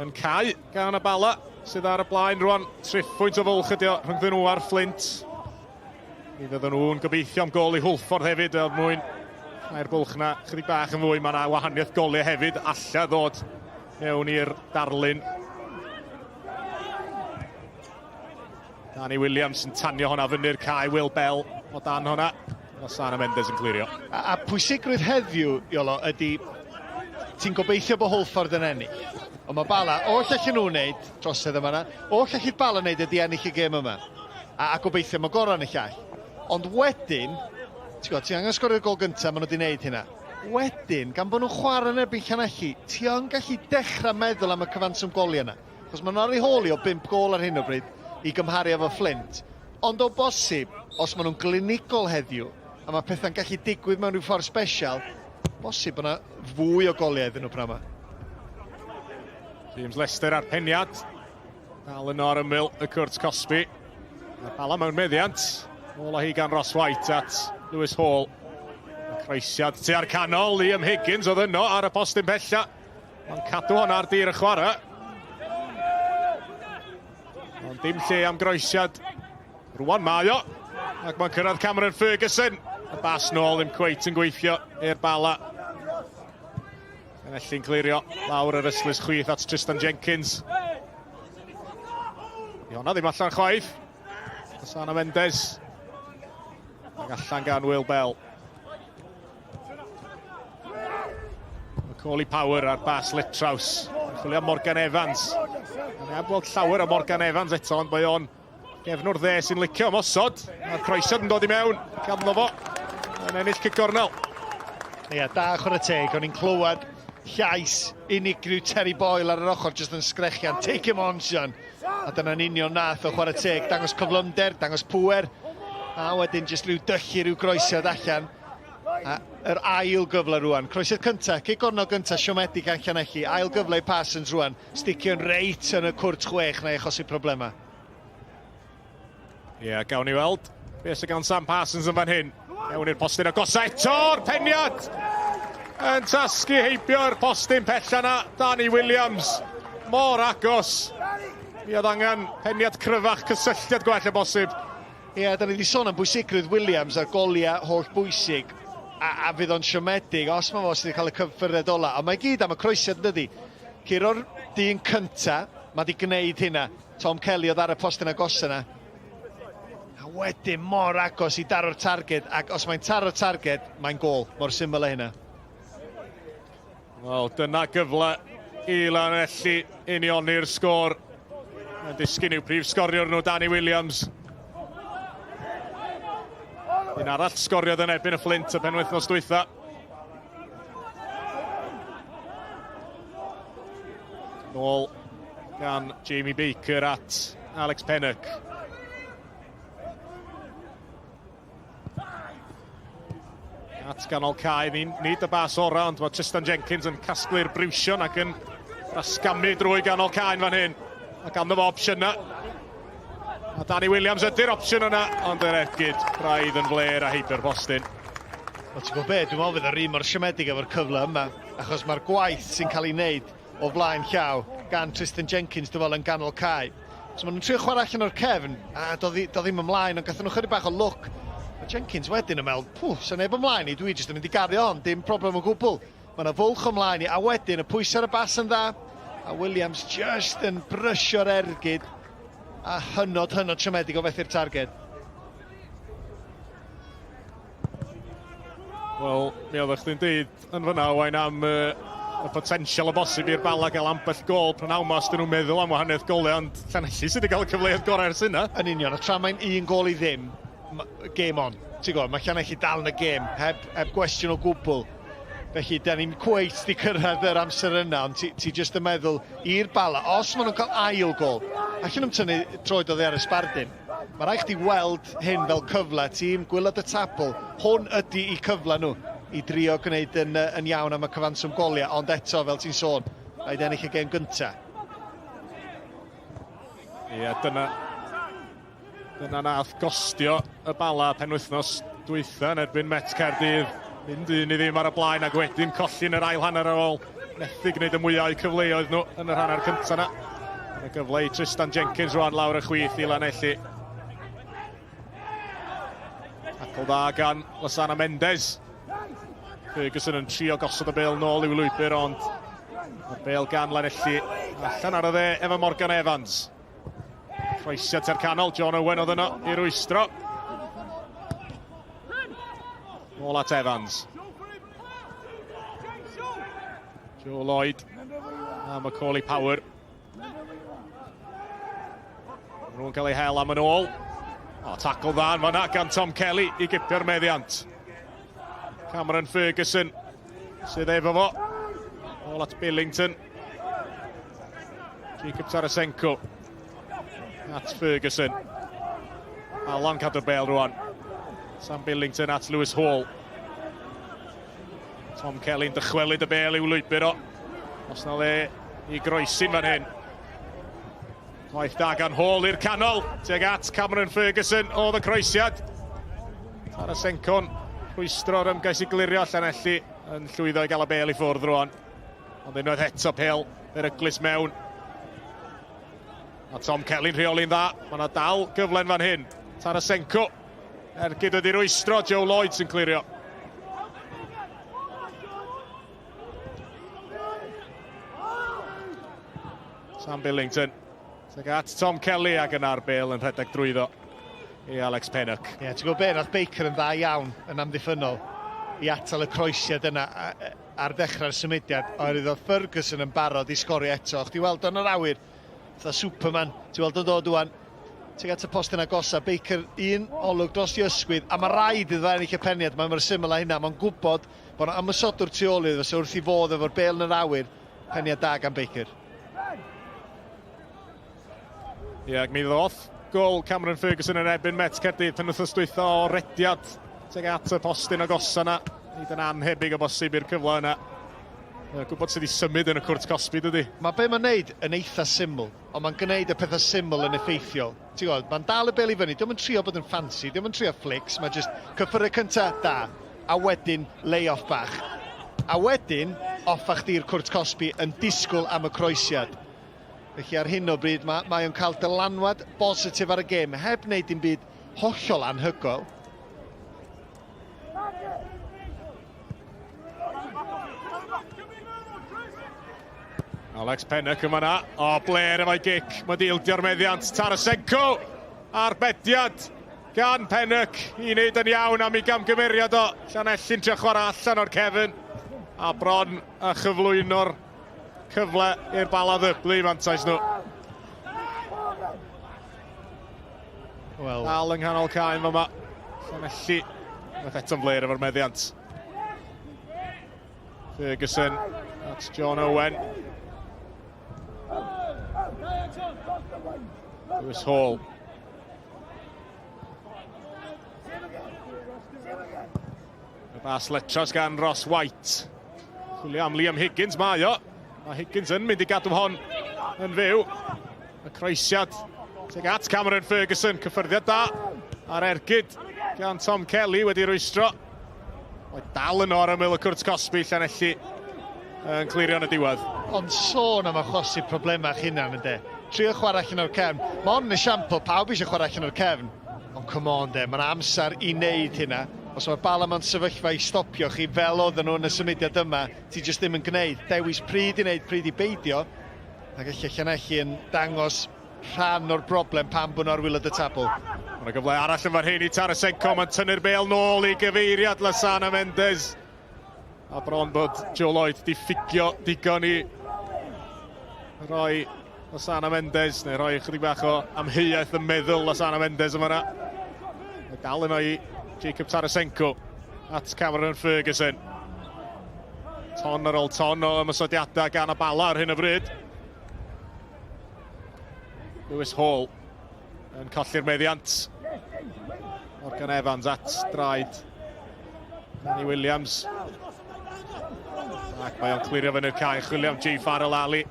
Yn cau gan y Bala sydd ar y blaen rwan. Triphwynt o fwlch ydi o rhyngddyn nhw a'r Fflint. Mi fydden nhw'n gobeithio am gol i Hwlffordd hefyd er mwyn cau'r bwlch na chydig bach yn fwy. Mae yna wahaniaeth goliau hefyd alla ddod mewn i'r darlun. Danny Williams yn tanio hwnna fyny'r cae, Will Bell o dan hwnna. Mae Sana Mendes yn clirio. A, a pwysigrwydd heddiw, Iolo, ydy ti'n gobeithio bod Hwlffordd yn ennill. Ond mae Bala, oll allan nhw'n wneud, trosedd yma na, oll allan Bala wneud ydy ennill y gêm yma. A, a gobeithio mae gorau yn y llall. Ond wedyn, ti'n gwybod, ti angen sgorio'r gol gyntaf, maen nhw wedi gwneud hynna. Wedyn, gan bod nhw'n chwarae yn erbyn Llanelli, ti yn gallu dechrau meddwl am y cyfanswm goliau yna. Achos maen nhw ar ei hôl i o 5 gol ar hyn o bryd i gymharu efo Flint. Ond o bosib, os maen nhw'n glinigol heddiw, a mae pethau'n gallu digwydd mewn rhyw ffordd special, bosib bod yna fwy o goliau iddyn nhw prynhawn yma. James Lester ar peniad. Dal yno ar ymyl y cwrt cosbi. Mae'r bala mewn meddiant. Ôl â hi gan Ross White at Lewis Hall. Y croesiad tua'r canol, Liam Higgins oedd yno ar y postyn pella. Mae'n cadw hwnna ar dir y chwarae. Ond dim lle am groesiad. Rwan mae o. Ac mae'n cyrraedd Cameron Ferguson. Y bas nôl ddim cweit yn gweithio i'r bala. Llanelli'n clirio lawr yr ystlys chwith at Tristan Jenkins. Di honna ddim allan chwaith. Asana Mendes. Ac allan gan Will Bell. Macaulay Power ar bas Litraws. Chwilio Morgan Evans. Mae'n heb weld llawer o Morgan Evans eto, ond mae o'n Gefnwr dde sy'n licio ymosod. Mae'r croesiad yn dod i mewn. Ganddo fo. Yn ennill cic gornel. Ia, da chwarae teg. O'n i'n clywed llais unigryw Terry Boyle ar yr ochr jyst yn sgrechian. Take him on, son. A dyna'n union nath o chwarae teg. Dangos cyflymder, dangos pŵer. A wedyn jyst rhyw dyllu, rhyw groesiad allan. A yr ail gyfle rwan. Croesiad cyntaf, cic gornel gyntaf, siomedig gan Llanelli. Ail gyfle i Parsons rwan. Sticio'n reit yn y cwrt chwech na i achosi problemau. Ie, yeah, gawn ni weld beth sydd gan Sam Parsons yn fan hyn. Mewn i'r postyn agosa eto'r peniad! Yn tasgu heibio'r postyn pella na, Danny Williams. Mor agos. Mi oedd angen peniad cryfach, cysylltiad gwell o bosib. Ie, yeah, da ni wedi sôn am bwysigrwydd Williams a'r goliau holl bwysig, a, a fydd o'n siomedig os mae fo sydd wedi cael y cyffyrddiad ola. Ond mae gyd am y croesiad, yn dydi? Curo'r dyn cynta, mae wedi gwneud hynna. Tom Kelly oedd ar y postyn agosa yna. A wedyn mor agos i daro'r targed, ac os mae'n taro'r targed, mae'n gol. Mor syml â hynna. Wel, dyna gyfle i Lanelli unioni'r sgôr. Mae'n disgyn i'w prif sgoriwr nhw, Danny Williams. Un arall sgoriodd yn erbyn y Flint y penwythnos dwytha. Nôl gan Jamie Baker at Alex Pennock. At ganol cae, ni, nid y bas orau, ond mae Tristan Jenkins yn casglu'r briwsion ac yn rasgamu drwy ganol cae'n fan hyn. Mae ganddo fo opsiynau. A Danny Williams ydy'r opsiwn yna, ond yr ergyd braidd yn fler a heibio'r postyn. Wel, ti'n gwybod be, dwi'n meddwl fydd yr un mor siomedig efo'r cyfle yma, achos mae'r gwaith sy'n cael ei wneud o flaen llaw gan Tristan Jenkins, dwi'n meddwl, yn ganol cae. So maen nhw'n trio chwarae allan o'r cefn, a do, do ddim ymlaen, ond gathen nhw chydig bach o lwc. Mae Jenkins wedyn yn meddwl, pw, sa neb ymlaen i, dwi jyst yn mynd i gario on, dim problem o gwbl. Mae yna fwlch ymlaen i, a wedyn y pwysau ar y bas yn dda, a Williams just yn brysio'r ergyd, a hynod, hynod siomedig o fethu'r targed. Wel, mi oeddech chdi'n deud yn fyna, Owain, am uh, y potensial o bosib i'r Bala gael ambell gol prynhawn ma os dyn nhw'n meddwl am wahaniaeth golau, ond Llanelli sydd wedi cael y cyfleoedd gorau ers hynna. Yn union, a tra mae'n un gol i ddim, game on. Ti'n gwybod, mae Llanelli dal yn y gêm, heb, heb gwestiwn o gwbl. Felly, da ni'n cweit di cyrraedd yr amser yna, ond ti, ti jyst yn meddwl i'r Bala, os maen nhw'n cael ail gol, allan nhw'n tynnu troed oddi ar y sbardun. Mae rhaid chdi weld hyn fel cyfle, tîm gwylod y tabl, hwn ydy i cyfle nhw i drio gwneud yn, yn iawn am y cyfanswm goliau, ond eto, fel ti'n sôn, rhaid ennill y gêm gyntaf. Ie, dyna, dyna nath gostio y Bala penwythnos dwytha yn erbyn Met Caerdydd. Mynd un i ddim ar y blaen ac wedyn colli yn yr ail hanner ar ôl methu gwneud y mwyaf o'u cyfleoedd nhw yn yr hanner cyntaf yna. Yna gyfle i Tristan Jenkins rwan lawr y chwith i Lanelli. Tackle dda gan Lasana Mendes. Ferguson yn trio gosod y bel nôl i'w lwybr ond mae'r bel gan Lanelli allan ar y dde efo Morgan Evans. Croesiad tua'r canol, John Owen oedd yno i rwystro. Nôl at Evans. Joe Lloyd a Macaulay Power. Nhw'n cael ei hel am yn ôl. O, tackle dda yn fanna gan Tom Kelly i gipio'r meddiant. Cameron Ferguson sydd efo fo. Ôl at Billington. Jacob Tarasenko. At Ferguson. Alan cadw'r bel rwan. Sam Billington at Lewis Hall. Tom Kelly'n dychwelyd y bel i'w lwybr o. Os na le i groesi'n fan hyn. Gwaith da gan Hall i'r canol. Tuag at Cameron Ferguson oedd y croesiad. Tarasenko'n rhwystro'r ymgais i glirio Llanelli yn llwyddo i gael y bel i ffwrdd rwan. Ond unwaith eto pel beryglus mewn. A Tom Kelly'n rheoli'n dda. Mae yna dal gyfle'n fan hyn. Tarasenko. Ergyd wedi rwystro. Joe Lloyd sy'n clirio. Sam Billington. Tuag at Tom Kelly ac yna'r bel yn rhedeg drwyddo i Alex Pennock. Ie, yeah, ti'n gwybod be, nath Baker yn dda iawn yn amddiffynnol i atal y croesiad yna ar ddechrau'r symudiad, oherwydd oedd Ferguson yn barod i sgorio eto. Chdi weld o'n yr awyr, fatha Superman, ti'n weld o'n dod wan, tuag at y postyn agosa, Baker un olwg dros i ysgwydd, a mae rhaid iddo ennill y peniad, mae'n mor syml â hynna, mae'n gwybod bod yna ymosodwr tu ôl iddo, so wrth i fodd efo'r bel yn yr awyr, peniad da gan Baker. Ie, ac mi ddoth gol Cameron Ferguson yn erbyn Met Caerdydd penwythnos dwytha o rediad tuag at y postyn agosa yna. Nid yn anhebyg o bosib i'r cyfle yna. Gwybod sydd wedi symud yn y cwrt cosbi, dydy? Mae be mae'n neud yn eitha syml, ond mae'n gwneud y pethau syml yn effeithiol. Ti'n gwybod, mae'n dal y bel i fyny, dio'm yn trio bod yn ffansi, dio'm yn trio flicks, mae jyst cyffyrdd cynta, da, a wedyn lay-off bach. A wedyn, off â chdi i'r cwrt cosbi yn disgwyl am y croesiad. Felly ar hyn o bryd, mae, mae o'n cael dylanwad bositif ar y gêm, heb wneud dim byd hollol anhygoel. Alex Pennock yma na. O, Blair efo'i gic. Mae di ildio'r meddiant. Tarasenko a'r bediad gan Pennock i wneud yn iawn am ei gamgymeriad o. Llanelli'n trio chwarae allan o'r cefn. A bron a chyflwyno'r cyfle i'r Bala ddyblu mantais nhw. Wel. Dal yng nghanol cae yn fama. Llanelli. Nath eto'n flair efo'r meddiant. Ferguson at John Owen. Lewis Hall. Y bas letras gan Ross White. Chwilio am Liam Higgins, mae o. Mae Higgins yn mynd i gadw hon yn fyw. Y croesiad tuag at Cameron Ferguson, cyffyrddiad da ar ergyd gan Tom Kelly wedi rwystro. Mae dal yno ar ymyl y cwrt cosbi, Llanelli yn clirio yn y diwedd. Ond sôn am achosi problemau eich hunan ynde. Trio chwarae allan o'r cefn. Mae hon yn esiampl, pawb eisiau chwarae allan o'r cefn. Ond come on de, mae'n amser i wneud hynna. Os mae'r bala mewn sefyllfa i stopio chi fel oedden nhw yn y symudiad yma, ti jyst ddim yn gwneud. Dewis pryd i wneud, pryd i beidio. Ac ella Llanelli yn dangos rhan o'r broblem pam bod nhw ar wylod y tabl. Mae yna gyfle arall yn fan hyn i Tarasenko, mae'n tynnu'r bêl nôl i gyfeiriad Lasana Mendes. A bron bod Joe Lloyd di ffugio digon i roi Lasana Mendes, neu roi chydig bach o amheuaeth yn meddwl Lasana Mendes yma yna. Mae dal yno i Jacob Tarasenko at Cameron Ferguson. Ton ar ôl ton o ymosodiadau gan y Bala ar hyn o bryd. Lewis Hall yn colli'r meddiant. Morgan Evans at draed Danny Williams. Ac mae o'n clirio fyny'r cae. Chwilio am G Farrell Ali.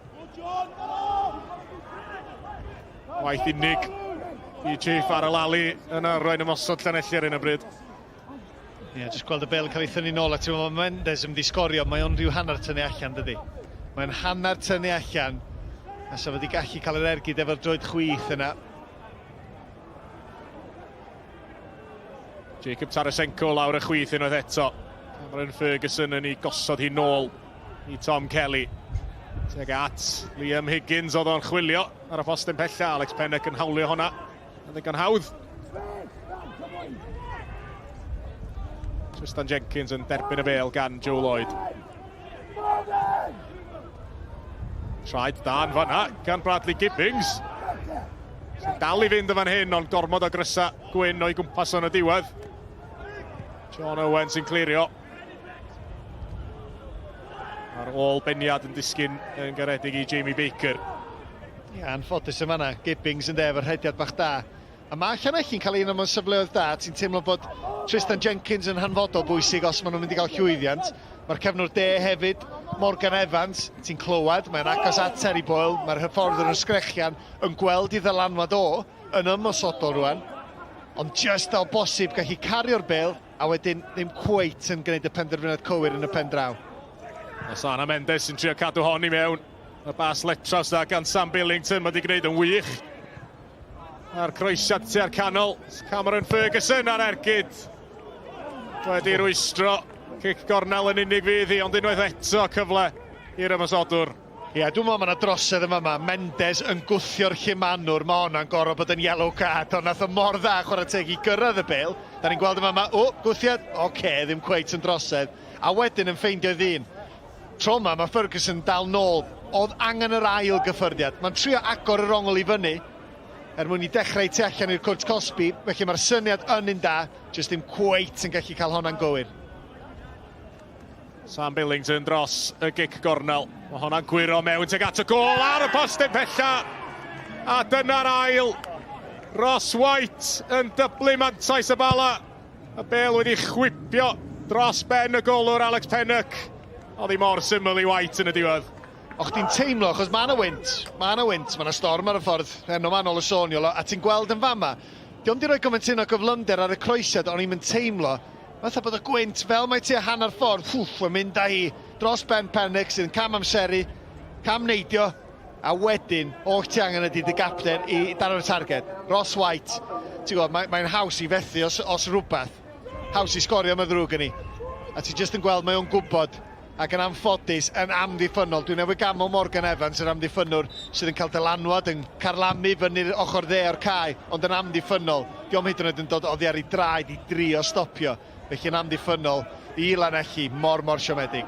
Waith unig i G Farrell Ali yn arwain ymosod Llanelli ar hyn o bryd. Ie, yeah, jyst gweld y bel yn cael ei thynnu nôl a ti'n meddwl, mae Mendes yn mynd i sgorio, mae o'n rhyw hanner tynnu allan, dydy. Mae'n hanner tynnu allan, a sa fo wedi gallu cael yr ergyd efo'r droed chwith yna. Jacob Tarasenko lawr y chwith unwaith eto. Cameron Ferguson yn ei gosod hi nôl i Tom Kelly. Tuag at Liam Higgins oedd o'n chwilio ar y postyn pella. Alex Pennock yn hawlio honna. Yn ddigon hawdd. Tristan Jenkins yn derbyn y bêl gan Joe Lloyd. Traed da yn fanna gan Bradley Gibbings. Sy'n dal i fynd yn fan hyn, ond gormod o grysa gwyn o'i gwmpas o'n y diwedd. John Owen sy'n clirio. Ar ôl beniad yn disgyn yn garedig i Jamie Baker. Ie, anffodus yn fanna. Gibbings yn efo'r rhediad bach da. A mae Llanelli'n cael un o'n safleoedd da. Ti'n teimlo bod Tristan Jenkins yn hanfodol bwysig os maen nhw'n mynd i gael llwyddiant. Mae'r cefnwr de hefyd, Morgan Evans, ti'n clywed, mae'n agos at Terry Boyle, mae'r hyfforddwr yn sgrechian yn gweld i ddylanwad o yn ymosodol rwan. Ond just o bosib gallu cario'r bel a wedyn ddim cweit yn gwneud y penderfyniad cywir yn y pen draw. Osana Mendes sy'n trio cadw hon i mewn. Y bas letras da gan Sam Billington, mae wedi gwneud yn wych. A'r croesiad tua'r canol, Cameron Ferguson ar ergyd. Wedi rwystro, cic gornel yn unig fydd hi, ond unwaith eto cyfle i'r ymosodwr. Ie, yeah, dwi'n meddwl mae yna drosedd yma yma. Mendes yn gwthio'r llumanwr, mae hwnna'n gorfod bod yn yellow card, ond nath o mor dda chwarae teg i gyrraedd y bel. Da ni'n gweld yma yma, o, gwthiad, oce, okay, ddim cweit yn drosedd. A wedyn yn ffeindio ddyn. Tro yma, mae Ferguson dal nôl. Oedd angen yr ail gyffyrddiad. Mae'n trio agor yr ongl i fyny er mwyn i dechrau tu allan i'r cwrt cosbi, felly mae'r syniad yn un da, jyst ddim cweit yn gallu cael honna'n gywir. Sam Billington dros y gic gornel. Mae honna'n gwyro mewn tuag at y gôl ar y postyn pella. A dyna'r ail. Ross White yn dyblu mantais y Bala. Y bel wedi chwipio Dros ben y golwr Alex Pennock. Oedd hi mor syml i White yn y diwedd. O chdi'n teimlo, achos mae yna wynt, mae yna wynt, mae yna storm ar y ffordd, heno ma nôl y sôn, Iolo, a ti'n gweld yn fama, dio'm di rhoi gymaint hyn o gyflymder ar y croesiad, o'n i'm yn teimlo, fatha bod y gwynt, fel mae tua hanner ffordd, ffwff, yn mynd â hi dros ben Pennock sydd yn cam amseru, cam neidio, a wedyn, oll ti angen ydy dy gapten i daro'r targed. Ross White, ti'n gwybod, mae'n mae haws i fethu os, os rhywbeth. Haws i sgorio, mae'n ddrwg yn i. A ti jyst yn gweld, mae o'n gwybod, ac yn anffodus, yn amddiffynnol. Dwi'n newydd ganmol Morgan Evans, yr amddiffynnwr sydd yn cael dylanwad, yn carlamu fyny'r ochr dde o'r cae, ond yn amddiffynnol. Dio'm hyd yn oed yn dod oddi ar ei draed i drio stopio. Felly yn amddiffynnol i Lanelli, mor, mor siomedig.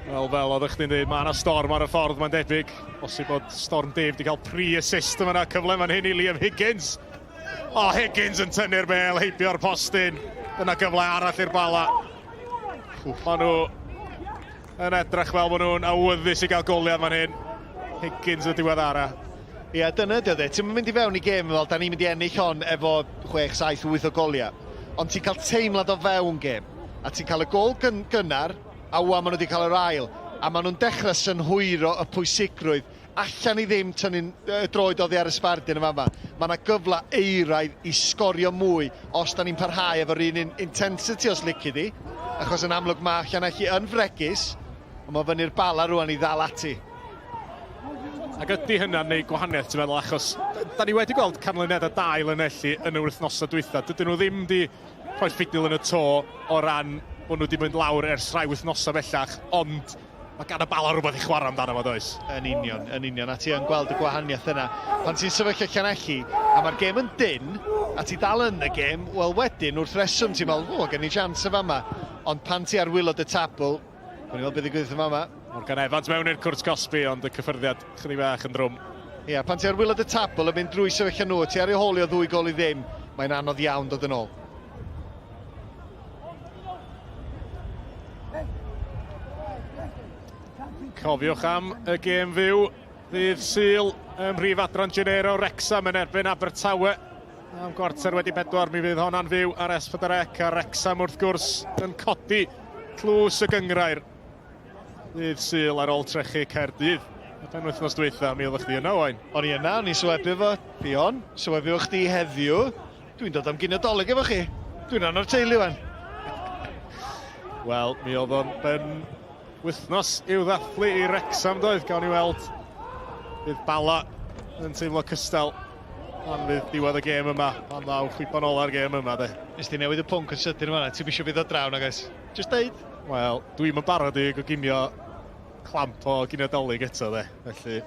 Wel, fel oeddech chdi'n dweud, mae yna storm ar y ffordd, mae'n debyg. Bosib bod Storm Dave wedi cael pre-assist yma, cyfle fan hyn i Liam Higgins. O, oh, Higgins yn tynnu'r bel heibio'r postyn. Dyna gyfle arall i'r Bala. Maen nhw yn edrych fel bod nhw'n awyddus i gael goliau fan hyn. Higgins y diweddara. Ie, dyna ydy o de. Ti'n mynd i fewn i gêm fel, da ni'n mynd i ennill hon efo 6, 7, 8 o goliau. Ond ti'n cael teimlad o fewn gêm. A ti'n cael y gol gyn gynnar, a wan maen nhw wedi cael yr ail. A maen nhw'n dechrau synhwyro y pwysigrwydd Allan ni ddim tynnu'n y droed oddi ar y sbardun yn fama. Mae yna gyfle euraidd i sgorio mwy os da ni'n parhau efo'r un un intensity os lici di, achos yn amlwg mae Llanelli yn fregus, ond mae fyny'r Bala rwan i ddal ati. Ac ydy hynna'n neud gwahaniaeth ti'n meddwl, achos da ni wedi gweld canlyniadau da i Lanelli yn yr wythnosau dwytha. Dydyn nhw ddim di rhoi ffidil yn y to o ran bod nhw wedi mynd lawr ers rhai wythnosau bellach, ond Mae gan y Bala rhywbeth i chwarae amdano fo, does? Yn union, yn union, a ti yn gweld y gwahaniaeth yna. Pan ti'n sefyllfa Llanelli, a mae'r gêm yn dynn, a ti dal yn y gêm, wel wedyn, wrth reswm, ti'n meddwl, o, gen i chance y fama. Ond pan ti ar wylod y tabl, gwni weld beth ddigwydd yn fama. Morgan Evans mewn i'r cwrt cosbi, ond y cyffyrddiad chydig bach yn drwm. Ia, pan ti ar wylod y tabl yn mynd drwy sefyllfa nhw, ti ar ei hôl i o ddwy gol i ddim, mae'n anodd iawn dod yn ôl. Cofiwch am y gêm fyw ddydd Sul ym mhrif adran Genero Wrexham yn erbyn Abertawe. Am gwarter wedi pedwar mi fydd honna'n fyw ar S4C a Wrexham wrth gwrs yn codi tlws y gyngrair ddydd Sul ar ôl trechu Caerdydd. Y penwythnos dwytha, mi oeddech chdi yna, Owain. O'n i yna, o'n i'n sylwebu efo Dion, sylwebu efo chdi heddiw. Dwi'n dod am ginio Dolig efo chi. Dwi'n rhan o'r teulu wan. Wel, mi oedd o'n ben wythnos i'w ddathlu i Wrexham doedd. Gawn ni weld fydd Bala yn teimlo cystal pan fydd diwedd y gêm yma, pan ddaw chwiban ola'r gêm yma de. Nes di newid y pwnc yn sydyn yma, ti'n eisiau fydd o draw nag oes? Just deud. Wel, dwi'm yn barod i goginio clamp o ginio Dolig eto de, felly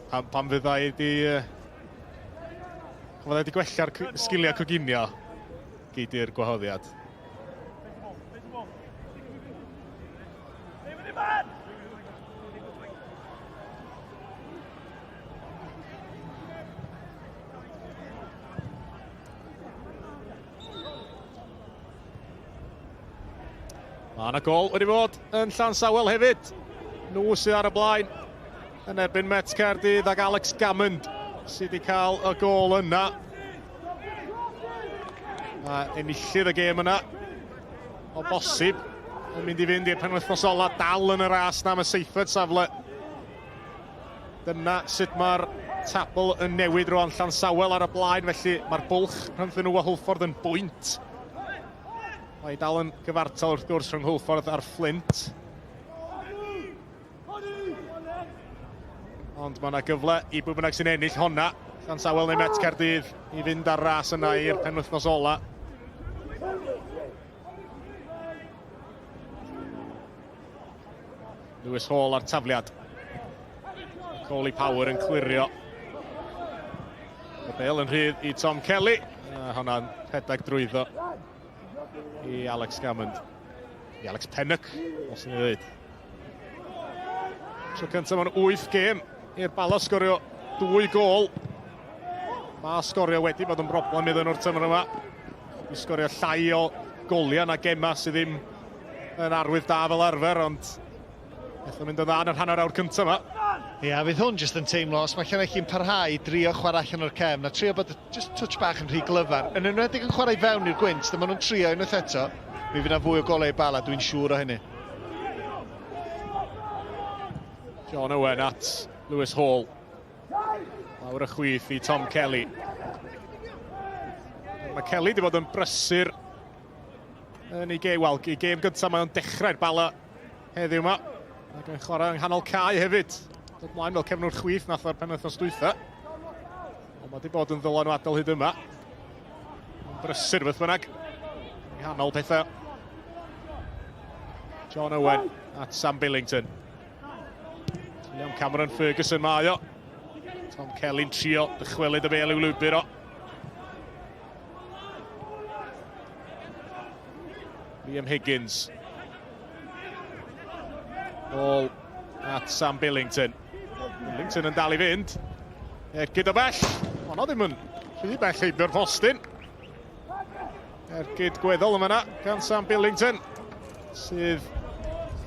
pan, pan fydda i di Pan fydda i 'di gwella'r sgiliau coginio, gei di'r gwahoddiad. Mae yna gol wedi bod yn Llansawel hefyd. Nhw sydd ar y blaen yn erbyn Met Caerdydd ac Alex Gammond sydd wedi cael y gol yna. A enillydd y gêm yna, o bosib, yn mynd i fynd i'r penwythnos ola, dal yn y ras na am y seithfed safle. Dyna sut mae'r tabl yn newid rwan. Llansawel ar y blaen, felly mae'r bwlch rhyngthyn nhw a Hwlffordd yn bwynt. Mae dal yn gyfartal wrth gwrs rhwng Hwlffordd a'r Fflint. Ond mae yna gyfle i bwy bynnag sy'n ennill honna, Llansawel neu Met Caerdydd, i fynd ar ras yna i'r penwythnos ola. Lewis Hall ar tafliad. Coley Power yn clirio. Y bel yn rhydd i Tom Kelly. A honna'n rhedeg drwyddo i Alex Gammond. I Alex Pennock, os ni'n dweud. Tro cyntaf mewn 8 gêm i'r Bala sgorio dwy gol. Mae sgorio wedi bod yn broblem iddyn nhw'r tymor yma. I sgorio llai o goliau na gemau sydd ddim yn arwydd da fel arfer, ond Beth yn mynd yn dda yn yr hanner awr cyntaf yma. Ia, fydd hwn jyst yn teimlo, os mae Llanelli'n parhau i drio chwarae allan o'r cefn, a trio bod just touch bach yn rhy glyfar, yn enwedig yn chwarae fewn i'r gwynt, dyma nhw'n trio unwaith eto. Mi fydd 'na fwy o golau i Bala, dwi'n siŵr o hynny. John Owen at Lewis Hall. Lawr y chwith i Tom Kelly. Mae Kelly wedi bod yn brysur yn ei gêm, wel, ei gêm gyntaf mae o'n dechrau'r Bala heddiw yma. Ac yn chwarae yng nghanol cae hefyd. Dod mlaen fel cefnwr chwith nath o'r penwythnos dwytha. Ond mae wedi bod yn ddylanwadol hyd yma. Yn brysur beth bynnag. Yng nghanol pethau. John Owen at Sam Billington. Liam Cameron Ferguson mae o. Tom Kelly'n trio dychwelyd y bel i'w lwybr o. Liam Higgins. Ôl at Sam Billington. Billington yn dal i fynd. Ergyd o bell. Ond o ddim yn rhy bell heibio'r postyn. Ergyd gweddol yma gan Sam Billington, sydd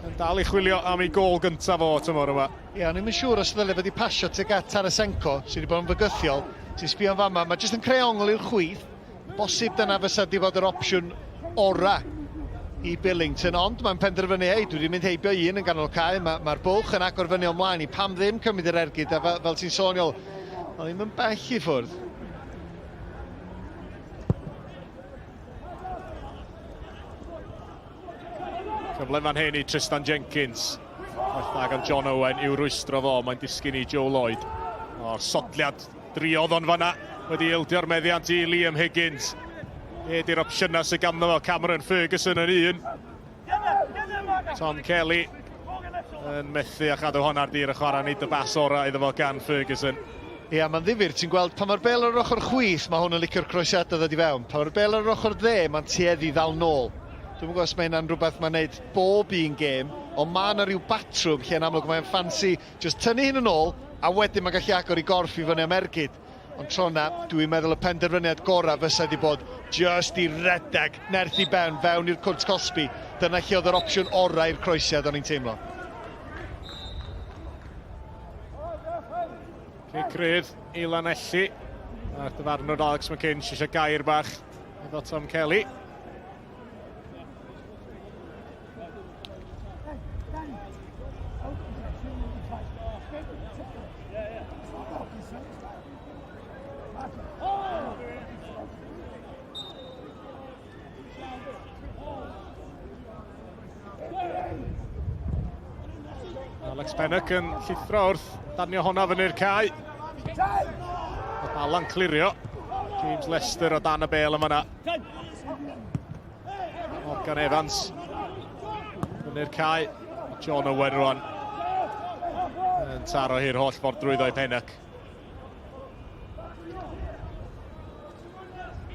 yn dal i chwilio am ei gôl gyntaf o tymor yma. Ie, o'n i'm yn siŵr os ddylai fod i pasio tuag at Tarasenko, sydd wedi bod yn fygythiol. Ti'n sbio yn fama, mae jyst yn creu ongl i'r chwith. Bosib dyna fysa di fod yr opsiwn ora i Billington, ond mae'n penderfynu, hei, dwi wedi mynd heibio un yn ganol cae, mae'r ma bwlch yn agor fyny o mlaen i, pam ddim cymryd yr ergyd, a fel, fel ti'n sôn, Iol, oedd ddim yn bell i ffwrdd. Cyfle fan hyn i Tristan Jenkins. Waith dda gan John Owen i'w rwystro fo, mae'n disgyn i Joe Lloyd. O'r sodliad driodd o'n fanna, wedi ildio'r meddiant i Liam Higgins. E di'r opsiynau sydd ganddo fo, Cameron Ferguson yn un. Tom Kelly yn methu a chadw hon ar dir y chwarae, nid y bas orau iddo fo gan Ferguson. Ia, mae'n ddifyr, ti'n gweld pan mae'r bel ar yr ochr chwith, mae hwn yn licio'r croesiadau ddod i fewn. Pan mae'r bel ar yr ochr dde, mae'n tueddu ddal nôl. Dwi'm yn gwybod os mae hynna'n rhywbeth mae'n neud bob un gêm, ond mae yna rhyw batrwm lle yn amlwg mae'n ffansi jyst tynnu hyn yn ôl, a wedyn mae'n gallu agor i gorff i fyny am ergyd. Ond tro 'na, dwi'n meddwl y penderfyniad gorau fysa 'di bod jyst i redeg nerth i ben fewn i'r cwrt cosbi. Dyna lle oedd yr opsiwn orau i'r croesiad o'n i'n teimlo. Cic rydd i Lanelli. A'r dyfarnwr Alex McKinch eisiau gair bach efo Tom Kelly. Alex Pennock yn llithro wrth danio honna fyny'r cae. Y bala'n clirio. James Lester o dan y bel yma na. Morgan Evans. Fyny'r cae. John Owen rwan. Yn taro hi'r holl ffordd drwyddo i Pennock.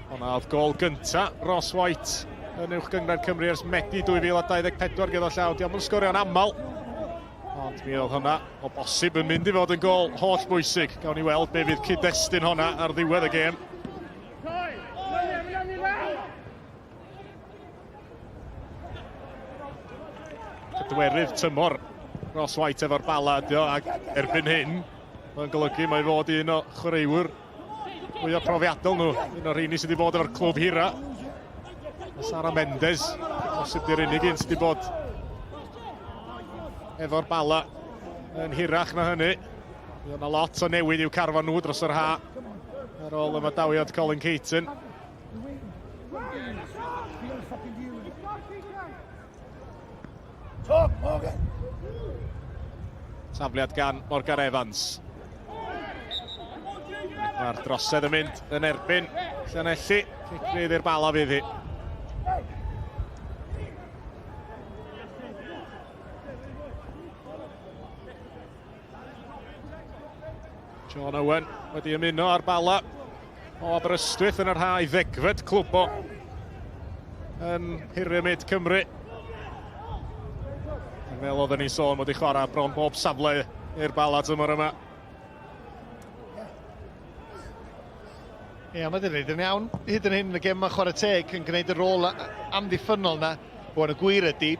Honna oedd gol gynta Ross White yn uwch gynghrair Cymru ers Medi 2024 gyda llaw. Diolch yn sgorio'n aml. Ond mi oedd hwnna o bosib yn mynd i fod yn gol holl bwysig. Gawn ni weld be fydd cyd-destun honna ar ddiwedd y gêm. Pedwerydd tymor Ross White efo'r Bala ydi o, ac erbyn hyn, mae'n golygu mae fod un o chwaraewyr mwyaf profiadol nhw, un o'r rheini sydd wedi bod efo'r clwb hira. Mae Sara Mendes, bosib di'r unig un sydd wedi bod efo'r Bala yn hirach na hynny. Mae yna lot o newid i'w carfan nhw dros yr ha ar ôl ymadawiad Colin Caton. Tafliad gan Morgan Evans. Mae'r drosedd yn mynd yn erbyn Llanelli. Cic rydd i'r Bala fydd hi. John Owen wedi ymuno â'r Bala o Aberystwyth yn yr ha i ddegfed clwb o yn Pyramid Cymru. Fel oedden ni'n sôn, wedi chwarae bron bob safle i'r Bala tymor yma. Ie, mae wedi yn iawn. Hyd yn hyn, y gêm yma chwarae teg yn gwneud y rôl amddiffynnol na. Wan, y gwir ydy,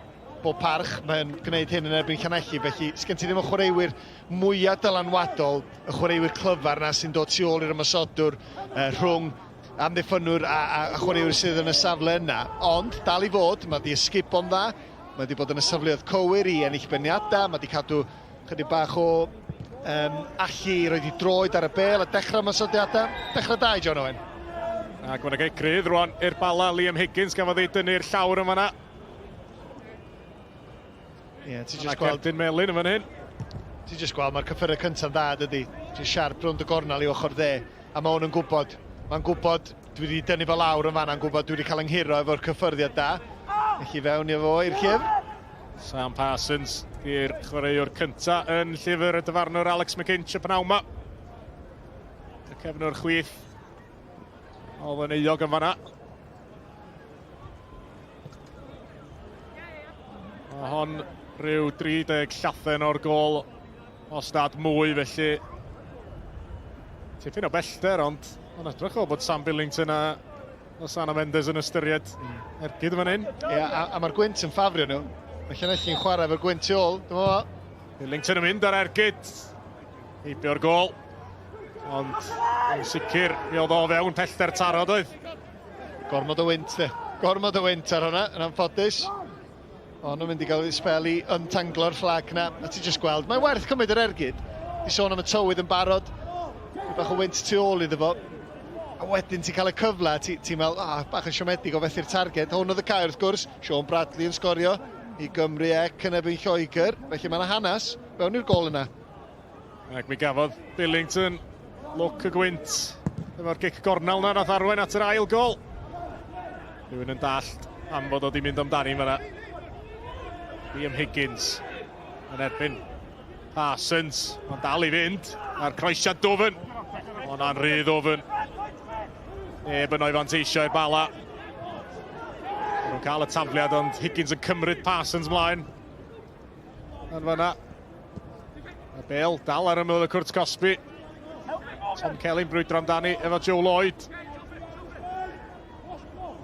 bob parch, mae'n gwneud hyn yn erbyn Llanelli, felly sgen ti ddim y chwaraewyr mwyaf dylanwadol, y chwaraewyr clyfar na sy'n dod tu ôl i'r ymosodwr rhwng amddiffynwr a, a, a chwaraewr sydd yn y safle yna, ond dal i fod, mae di ysgubo'n dda, mae di bod yn y safleoedd cywir i ennill beniadau, mae di cadw chydig bach o um, allu i roed i droed ar y bel a dechrau ymosodiadau. Dechrau da i John Owen. Ac mae'n gael grydd rwan i'r Bala, Liam Higgins gafodd ei dynnu'r llawr yn fanna. Ie, yeah, ti jyst gweld... Cerdyn melyn yn fan hyn. Ti jyst gweld, mae'r cyffyrau cyntaf dda, dydy. Ti'n siarp rownd y gornel i ochr dde, a mae hwn yn gwybod. Mae'n gwybod, dwi wedi dynnu fo lawr yn fanna, yn gwybod dwi wedi cael ynghuro efo'r cyffyrddiad da. Felly fewn i fo i'r llyfr. Sam Parsons di'r chwaraewr cynta yn llyfr y dyfarnwr Alex McKinch y pnawn ma. Y cefnwr chwith oedd yn euog yn fanna. Mae hon rhyw 30 llathen o'r gol os nad mwy felly tipyn o bellter ond mae'n edrych fel bod Sam Billington a Losana Mendes yn ystyried ergyd yn fan hyn. Ie, a, a mae'r gwynt yn ffafrio nhw. Mae Llanelli'n chwarae efo'r gwynt tu ôl. Dyma fo. Billington yn mynd ar ergyd. Heibio'r gol. Ond yn sicr, mi oedd o fewn pellter taro doedd. Gormod o wynt, de. Gormod o wynt ar hwnna, yn anffodus. Ond nhw'n mynd i gael sbel i untanglo'r fflag na. A ti jyst gweld, mae'n werth cymryd yr ergyd. Di sôn am y tywydd yn barod. Rhyw bach o wynt tu ôl iddo fo. A wedyn ti'n cael y cyfle, ti'n ti meddwl, ah, bach yn siomedig o fethu'r targed. Hwn oedd y cae wrth gwrs, Sean Bradley yn sgorio i Gymru ec yn erbyn Lloegr. Felly mae yna hanes fewn i'r gol yna. Ac mi gafodd Billington lwc y gwynt efo'r gic gornel na nath arwain at yr ail gol. Rhywun yn dallt am fod o di mynd amdani fanna. Liam Higgins yn erbyn Parsons. Mae'n dal i fynd a'r croesiad dwfn. Ond rhy ddwfn. Neb yn o'i fanteisio i'r Bala. Nhw'n cael y tafliad ond Higgins yn cymryd Parsons mlaen. Yn fanna. Y bel dal ar ymyl y cwrt cosbi. Tom Kelly'n brwydro amdani efo Joe Lloyd.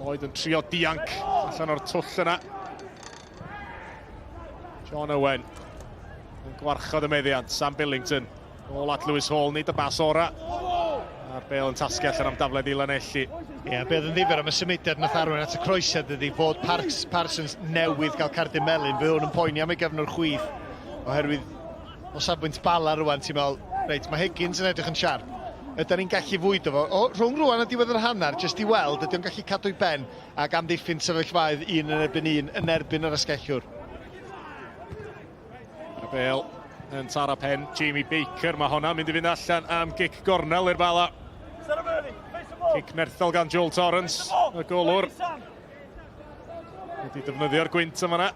Lloyd yn trio dianc allan o'r twll yna. John Owen yn gwarchod y meddiant. Sam Billington Ôl at Lewis Hall, nid y bas ora. A'r bel yn tasgu allan am dafled i Lanelli. Ie, yeah, beth yn ddifur am y symudiad nath arwain at y croesiad ydy fod Parks, Parsons newydd gael cardyn melyn. Fe hwn yn poeni am ei gefnwr chwith, oherwydd o safbwynt Bala rwan, ti'n meddwl, reit, mae Higgins yn edrych yn siarp. Ydy ni'n gallu fwydo fo? O, rhwng rwan a diwedd yr hanner, jyst i weld, ydy o'n gallu cadw'i ben ac amddiffyn sefyllfaoedd un yn erbyn un yn erbyn yr asgellwr. Y bel yn taro pen Jamie Baker. Mae hwnna'n mynd i fynd allan am gic gornel i'r Bala. Cic nerthol gan Joel Torrance, y golwr. Wedi defnyddio'r gwynt yma yna.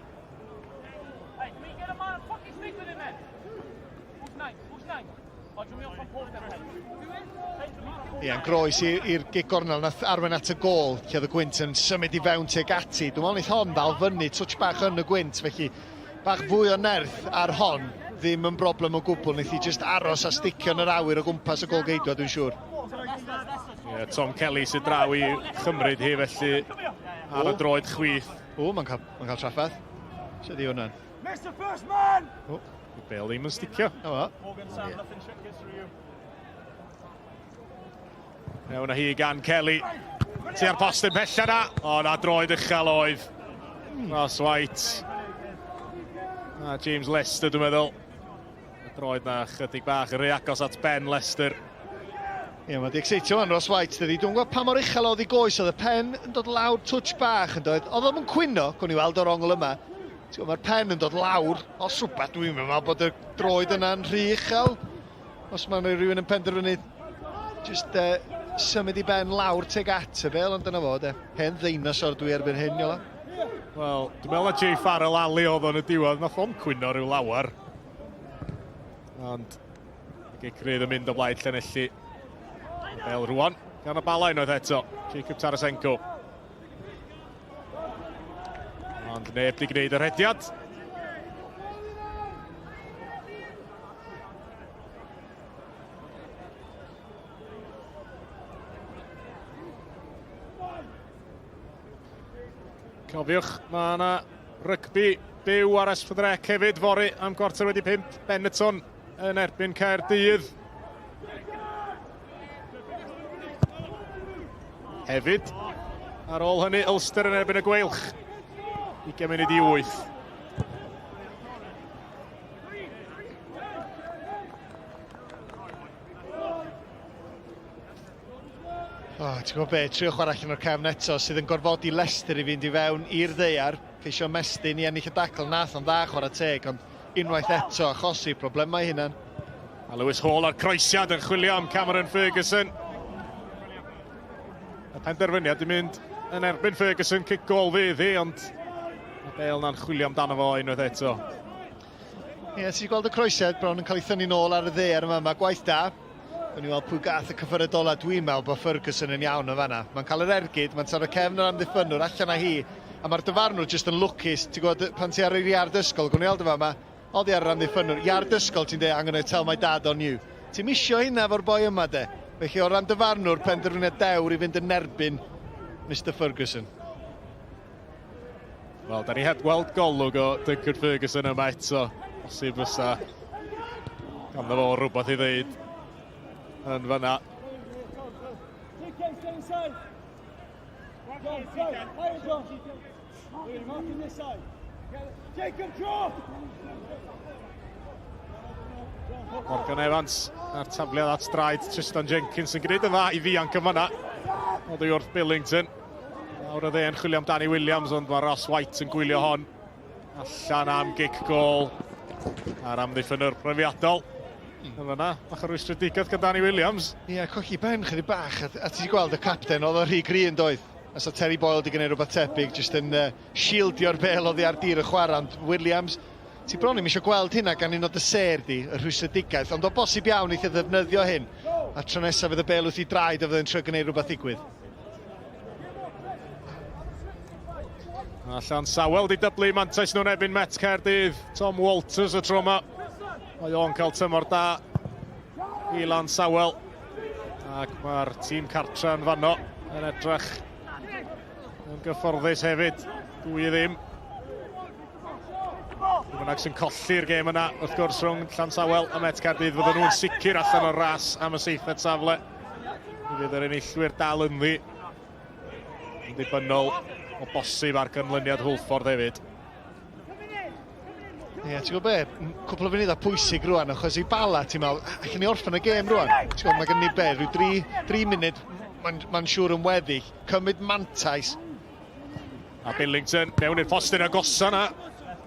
Ie, yn groes i'r gic gornel nath arwain at y gôl, lle oedd y gwynt yn symud i fewn tuag ati. Dwi'n meddwl wneith hon ddal fyny twtsh bach yn y gwynt, felly bach fwy o nerth ar hon ddim yn broblem o gwbl. Wneith hi jyst aros a sticio yn yr awyr o gwmpas y gôl geidwad, dwi'n siŵr. Ie, Tom Kelly sydd draw i chymryd hi felly ar y droed chwith. O, mae'n cael, ma cael trafferth. Sut ydi hwnna'n? Mr First Man! O, Bale ddim yn sticio. O, Morgan Sam, nothing tricky through you. Mewn â hi gan Kelly. Tua'r postyn pella na. O, na droed uchel oedd. Ross White. A James Lester, dwi'n meddwl. Y droed na chydig bach yn rhy agos at Ben Lester. Ie, yeah, mae di excitio fan Ross White, dydi. Dwi'n gwybod pa mor uchel oedd ei goes, oedd y pen yn dod lawr twtsh bach yn doedd. Oedd o'n cwyno, gwn i weld o'r ongl yma. Mae'r pen yn dod lawr, os rhywbeth dwi'n meddwl bod y droed yna'n rhy uchel. Os mae rhywun yn penderfynu just uh, symud i ben lawr teg at y bel, ond dyna fo, de. Hen ddeinosor dwi erbyn hyn, Iola. Wel, dwi'n meddwl na Jay Farrell Ali oedd o'n y diwedd, nath o'n cwyno rhyw lawer. Ond, y gic rydd yn mynd o blaid Llanelli. Y bel rwan, gan y Bala unwaith eto, Jacob Tarasenko. Ond neb di gwneud y rhediad. Cofiwch, mae yna rygbi byw ar S4C hefyd fory am 5:15. Benetton yn erbyn Caerdydd. Hefyd, ar ôl hynny, Ulster yn erbyn y Gweilch. 20 munud i 8. Oh, ti'n gwybod be, trio chwarae allan o'r cefn eto sydd yn gorfodi Leicester i fynd i fewn i'r ddaear, ceisio mestyn i ennill y dacl, nath o'n dda chwarae teg, ond unwaith eto achosi problemau hunan. A Lewis Hall a'r croesiad yn chwilio am Cameron Ferguson. Y penderfyniad i mynd yn erbyn Ferguson, cic gol fydd hi, ond y bel na'n chwilio amdano fo unwaith eto. Ie, yeah, ti'n gweld y croesiad bron yn cael ei thynnu nôl ar y dde ar yma. Mae gwaith da. Gwni weld pwy gath y cyffyrdd ola. Dwi'n meddwl bod Ferguson yn iawn yn fanna. Mae'n cael yr ergyd, mae'n taro cefn yr amddiffynnwr allan â hi. A mae'r dyfarnwr jyst yn lwcus. Ti'n gwybod, pan ti ar yr iard ysgol, gwni weld y fama, oddi ar yr amddiffynnwr. Iard ysgol, ti'n dweud, I'm gonna tell my dad on you. Ti'n misio hynna efo'r boi yma, de. Felly, o ran dyfarnwr, penderfyniad dewr i fynd yn erbyn Mr Ferguson. Wel, da ni heb weld golwg o Duncan Ferguson yma eto. Bosib fysa ganddo fo rhywbeth i ddeud yn fyna. Morgan Evans a'r tafliad at draed Tristan Jenkins yn gwneud yn dda i ddianc yn fanna. Oddi wrth Billington. Nawr y dde yn chwilio am Danny Williams, ond mae Ross White yn gwylio hon allan am gic gol a'r amddiffynwr profiadol. Yn fyna, bach o rwystredigaeth gan Danny Williams. Ie, yeah, colli ben chydig bach, a, a ti wedi gweld y capten, oedd o rhy gry yn doedd. A sa Terry Boyle wedi gwneud rhywbeth tebyg, jyst yn uh, shieldio'r bel oddi ar dir y chwarae, ond Williams, ti bron ddim eisiau gweld hynna gan un o dy sêr di, y rhwystredigaeth, ond o bosib iawn eithaf ddefnyddio hyn, a tro nesaf fydd y bel wrth i draed a fydd yn trio gwneud rhywbeth ddigwydd. A Llansawel di dyblu mantais nhw'n erbyn Met Caerdydd. Tom Walters y tro yma. Mae o'n cael tymor da i Lansawel. Ac mae'r tîm cartra yn fanno yn edrych yn gyfforddus hefyd. 2-0. Pwy bynnag sy'n colli'r gêm yna, wrth gwrs, rhwng Llansawel a Met Caerdydd, fydden nhw'n sicr allan o'r ras am y seithfed safle. Mi fydd yr enillwyr dal ynddi. Yn ddibynnol o bosib ar ganlyniad Hwlffordd hefyd. Ie, yeah, ti'n gwybod be, cwpl o funudau pwysig rwan, achos i Bala, ti'n meddwl, allan ni orffen y gêm rwan. Ti'n gwybod, mae gen ni be, rhyw dri, dri munud, mae'n ma siŵr yn weddill, cymryd mantais. A Billington mewn i'r postyn agosa na.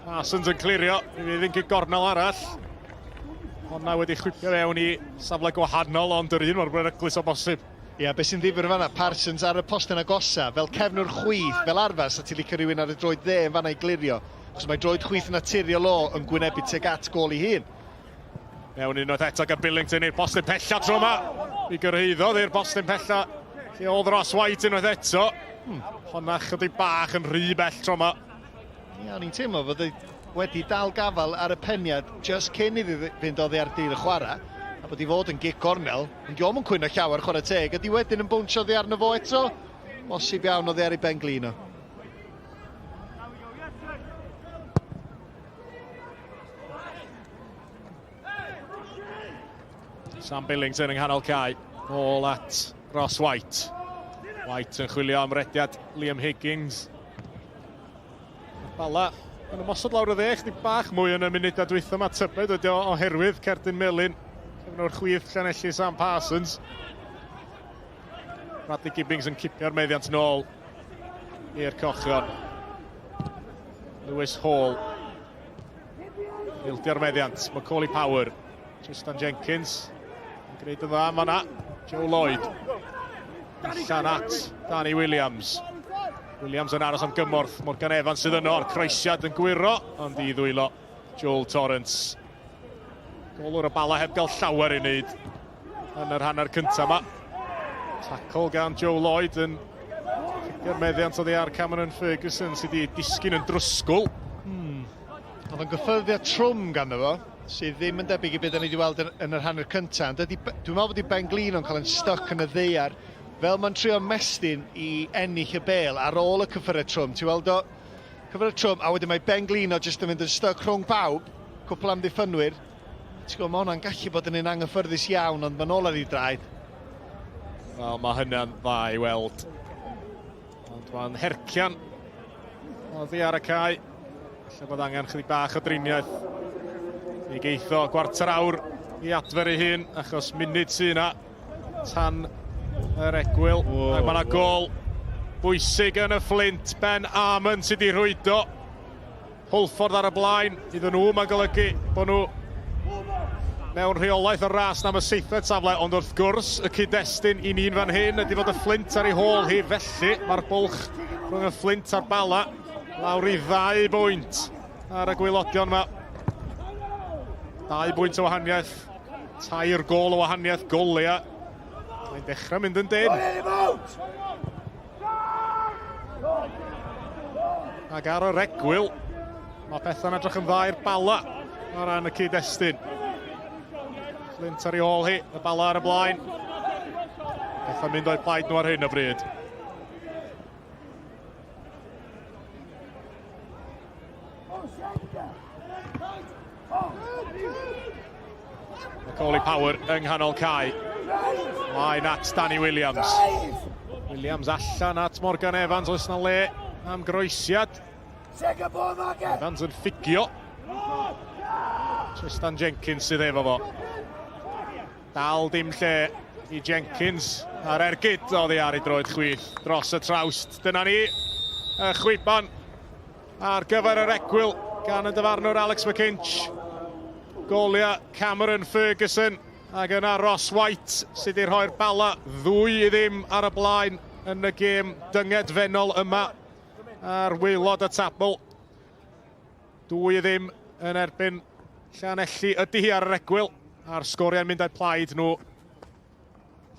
Parsons yn clirio, mi fydd yn gornel arall. Honna wedi chwipio fewn i safle gwahanol, ond yr un mor beryglus o bosib. Ia, beth sy'n ddifyr fanna, Parsons ar y postyn agosa, fel cefnwr chwith, fel arfer, sa ti'n licio rhywun ar y droed dde yn fanna i glirio, achos mae droed chwith naturiol o yn gwynebu tuag at gôl ei hun. Mewn unwaith eto gan Billington i'r postyn pella tro yma. Mi gyrhaeddodd i'r postyn pella lle oedd Ross White unwaith eto. Honna chydig bach yn rhy bell tro yma. Ia, o'n i'n teimlo fod e wedi dal gafael ar y peniad just cyn iddi fynd oddi ar dir y chwarae, a bod i fod yn gic gornel, ond dio'm yn cwyno llawer chwarae teg, ydi wedyn yn bownsio oddi arno fo eto? Bosib iawn oddi ar ei ben glin o. Sam Billington yng nghanol cae. Ôl at Ross White. White yn chwilio am rediad Liam Higgins. Bala yn ymosod lawr y dde, chdi bach mwy yn y munudau dwytha yma, tybed ydy o oherwydd cerdyn melyn. Cefnwr chwith Llanelli Sam Parsons. Bradley Gibbings yn cipio'r meddiant nôl i'r cochion. Lewis Hall. Ildio'r meddiant, Macaulay Power. Tristan Jenkins yn gwneud yn dda yn fanna. Joe Lloyd. Allan at Danny Williams. Williams yn aros am gymorth. Morgan Evans sydd yno, a'r croesiad yn gwyro, ond i ddwylo Joel Torrance. Golwr y Bala heb gael llawer i wneud yn yr hanner cyntaf yma. Tackle gan Joe Lloyd yn cipio'r meddiant oddi ar Cameron Ferguson sydd wedi disgyn yn drwsgwl. Oedd o'n gyffyrddiad trwm ganddo fo, sydd ddim yn debyg i beth da ni wedi weld yn, yn yr hanner cyntaf. Ond ydy, dwi'n meddwl bod i Ben Glin o'n cael yn stuck yn y ddaear, fel mae'n trio mestyn i ennill y bel ar ôl y cyffyrddiad trwm. Ti'n weld o, cyffyrddiad trwm, a wedyn mae Ben Glin o jyst yn mynd yn stuck rhwng pawb, cwpl amddiffynwyr. Ti'n gwybod, mae hwnna'n gallu bod yn un anghyffyrddus iawn, ond mae'n ôl ar ei draed. Wel, mae hynna'n dda i weld. Antoine Hercian oddi ar y cae. Lle bod angen chydig bach o driniaeth i geitho gwarter awr i adfer ei hun, achos munud sy'n yna tan yr egwyl. Wow, Ac mae yna gol bwysig yn y Fflint. Ben Armand sydd wedi rhwydo. Hwlffordd ar y blaen iddyn nhw, mae'n golygu bod nhw mewn rheolaeth o'r ras am y seithfed safle, ond wrth gwrs y cyd-destun i ni'n fan hyn ydy fod y Fflint ar ei hôl hi, felly mae'r bwlch rhwng y Fflint a'r Bala lawr i ddau bwynt ar y gwaelodion yma. Dau bwynt o wahaniaeth, tair gôl o wahaniaeth, goliau. Mae'n dechrau mynd yn dyn. Ac ar yr egwyl, mae pethau'n edrych yn dda i'r Bala o ran y cyd-destun. Flint ar ei ôl hi, y Bala ar y blaen. Pethau'n mynd o'i plaid nhw ar hyn o bryd. Macaulay Power yng nghanol cae. Mlaen at Danny Williams. Williams allan at Morgan Evans. Oes na le am groesiad? Evans yn ffugio. Tristan Jenkins sydd efo fo. Dal dim lle i Jenkins a'r ergyd oddi ar ei droed chwith dros y trawst. Dyna ni, y chwiban ar gyfer yr egwyl gan y dyfarnwr Alex McKinch. Golia Cameron Ferguson ac yna Ross White sydd wedi rhoi'r bala 2-0 ar y blaen yn y gêm dyngedfennol yma ar waelod y tabl. 2-0 yn erbyn Llanelli ydy hi ar yr egwyl a'r sgoriau'n mynd â'u plaid nhw.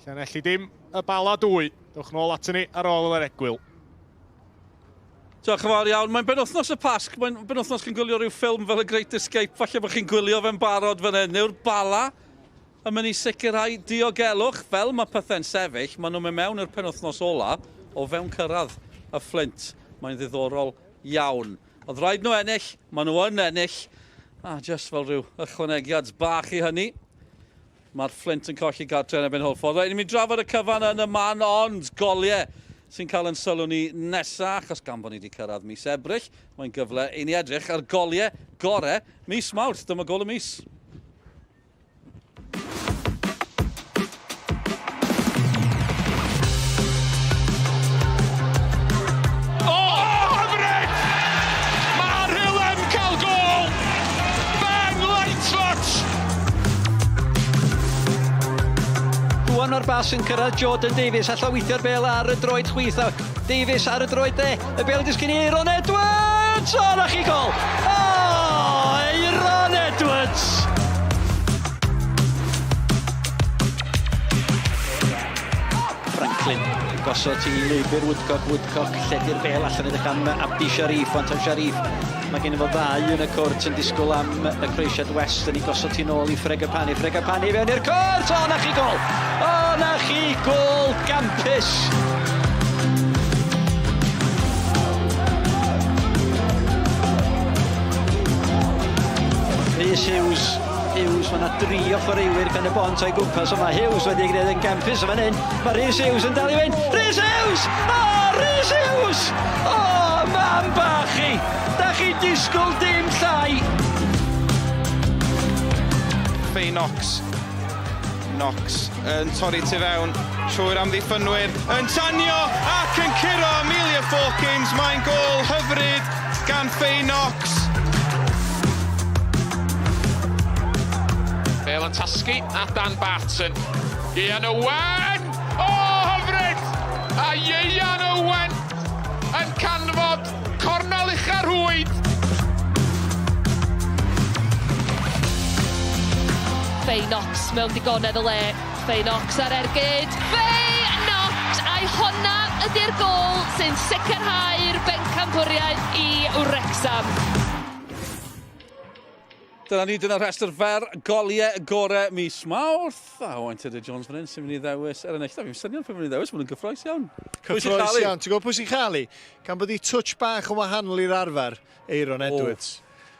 Llanelli dim, y Bala 2. Dewch nôl atyn ni ar ôl yr egwyl. Diolch yn fawr iawn. Mae'n benwythnos y Pasg, mae'n benwythnos chi'n gwylio rhyw ffilm fel y Great Escape, falle bod chi'n gwylio fe'n barod fan hyn. Yw'r Bala yn mynd i sicrhau diogelwch fel mae pethau'n sefyll? Maen nhw'n mynd mewn i'r penwythnos ola o fewn cyrraedd y Fflint. Mae'n ddiddorol iawn. Oedd rhaid nhw ennill, maen nhw yn ennill. A jyst fel rhyw ychwanegiad bach i hynny, Mae'r Fflint yn colli gartre yn erbyn Hwlffordd. Rhaid i mi drafod y cyfan yn y man, ond goliau sy'n cael yn sylw ni nesa, achos gan bod ni wedi cyrraedd mis Ebrill, mae'n gyfle i ni edrych ar goliau gore mis Mawrth. Dyma gol y mis. O, hyfryd! Mae'r Rhyl yn cael gôl! Ben Lightfoot! Rwan mae'r bas yn cyrraedd Jordan Davies, alla weithio'r bel ar y droed chwith. A Davies ar y droed dde, y bel yn disgyn i Aeron Edwards! O, na chi gol! O, Aeron Edwards! Franklin gosod i lwybr Woodcock, Woodcock lledu'r bel allan edrych am Abdi Sharif, Anton Sharif. Mae gen i fo ddau yn y cwrt yn disgwyl am y croesiad West yn ei gosod hi'n ôl i Fregapani. Fregapani fewn i'r cwrt! O, na chi gol! O, na chi gol gampus! Rhys Hughes Hughes, mae yna dri o chwaraewyr pen y bont o'i gwmpas, ond mae Hughes wedi gwneud yn gampus yn fan hyn. Mae Rhys Hughes yn dal i fynd. Rhys Hughes! O, oh, Rhys Hughes! O, oh, mam bach chi! Da chi disgwyl dim llai! Fay Knox. Knox yn torri tu fewn trwy'r amddiffynwyr, yn tanio ac yn curo Amelia Fawkins. Mae'n gôl hyfryd gan Faye Knox. Bale yn tasgu at Dan Barton. Ian Owen! O, hyfryd! A Ieuan Owen yn canfod cornel ucha'r rhwyd. Faye Knox mewn digonedd o le. Faye Knox ar ergyd. Faye Knox! Ai honna ydy'r gôl sy'n sicrhau'r bencampwriaeth i Wrecsam. Dyna ni, dyna rhestr fer goliau gore mis Mawrth. A Owain Tudur Jones fan hyn sy'n mynd i ddewis er ennill. Da fi'n syniad pwy mynd i ddewis, maen nhw'n gyffroes iawn. Cyffroes iawn. Ti'n gwybod pwy sy'n chael ei? Gan bod i touch bach yn wahanol i'r arfer, Aeron Edwards.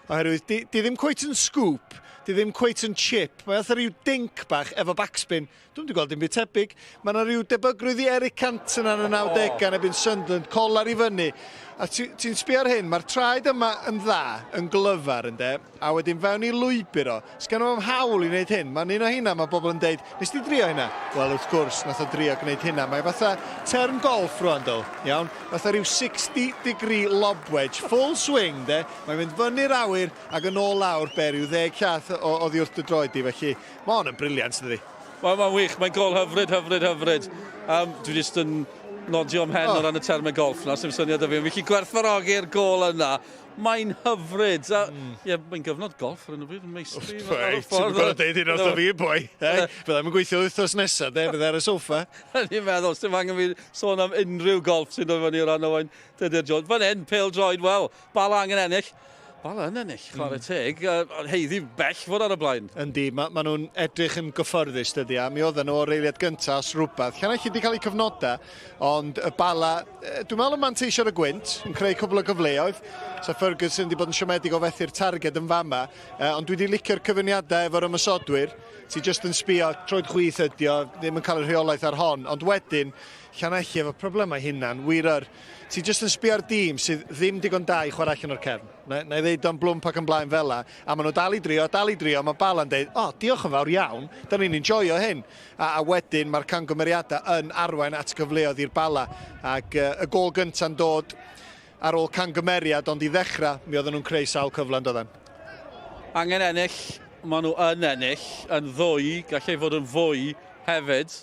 Oherwydd, di, di ddim cweit yn scoop, Di ddim cweit yn chip, mae fatha rhyw dink bach efo backspin. Dwi'm 'di gweld dim byd tebyg. Mae 'na rhyw debygrwydd i Eric Cantona yn y 90au yn erbyn Sunderland, colar i fyny. A ti'n ti sbio ar hyn, mae'r traed yma yn dda, yn glyfar ynde, a wedyn fewn i lwybr o. Sgen o'm hawl i wneud hyn. Mae'n un o hynna mae bobl yn deud, nes di drio hynna? Wel, wrth gwrs, nath o drio gwneud hynna. Mae fatha term golf rwan, do. Iawn? Fatha rhyw 60 degree lob wedge, full swing, de. Mae'n mynd fyny'r awyr ac yn ôl lawr, be, rhyw ddeg llath oddi wrth dy droed di, felly Mae hon yn brilliant, dydi? Wel, mae'n wych. Mae'n gol hyfryd, hyfryd, hyfryd. Um, dwi jyst yn nodio ymhen oh. o ran y termau golf na, sy'n syniad o fi. Fi'n gallu gwerthfawrogi'r gol yna. Mae'n hyfryd. A, mm. yeah, mae'n gyfnod golf ar hyn o bryd, yn meistri. Ti'n gwybod deud hyn wrtho fi, boi. Hey, Byddai'n gweithio wythnos nesaf, de, byddai ar y soffa. Ni'n meddwl, sy'n angen fi sôn am unrhyw golf sy'n dod fyny o ran Owain Tudur Jones. Fan hyn, pêl droed, wel, Bala angen ennill. Bala yn ennill, chwarae mm. teg. Uh, heiddi bell fod ar y blaen. Yndi, ma, ma nhw'n edrych yn gyfforddus dydy, a mi oedden nhw o'r eiliad gyntaf os rhywbeth. Llanelli wedi cael eu cyfnodau, ond y Bala, dwi'n meddwl yn manteisio ar y gwynt, yn creu cwbl o gyfleoedd. So Ferguson wedi bod yn siomedig o fethu'r targed yn fama, ond dwi wedi licio'r cyfuniadau efo'r ymosodwyr. Ti jyst yn sbio, troed chwith ydi o, ddim yn cael y rheolaeth ar hon, ond wedyn, Llanelli efo problemau hunan, wir yr. Ti jyst yn sbio ar dîm sydd ddim digon da i chwarae allan o'r cefn. Na, na i ddeud o'n blwmp ac yn blaen fel la, a maen nhw dal i drio, dal i drio, mae Bala'n deud, o, oh, diolch yn fawr iawn, da ni'n enjoyo hyn. A, a wedyn mae'r cangymeriadau yn arwain at gyfleoedd i'r Bala. Ac uh, y gol gyntaf'n dod ar ôl cangymeriad, ond i ddechrau, mi oedden nhw'n creu sawl cyfle yn doedden. Angen ennill, maen nhw yn ennill, yn ddwy, gallai fod yn fwy hefyd.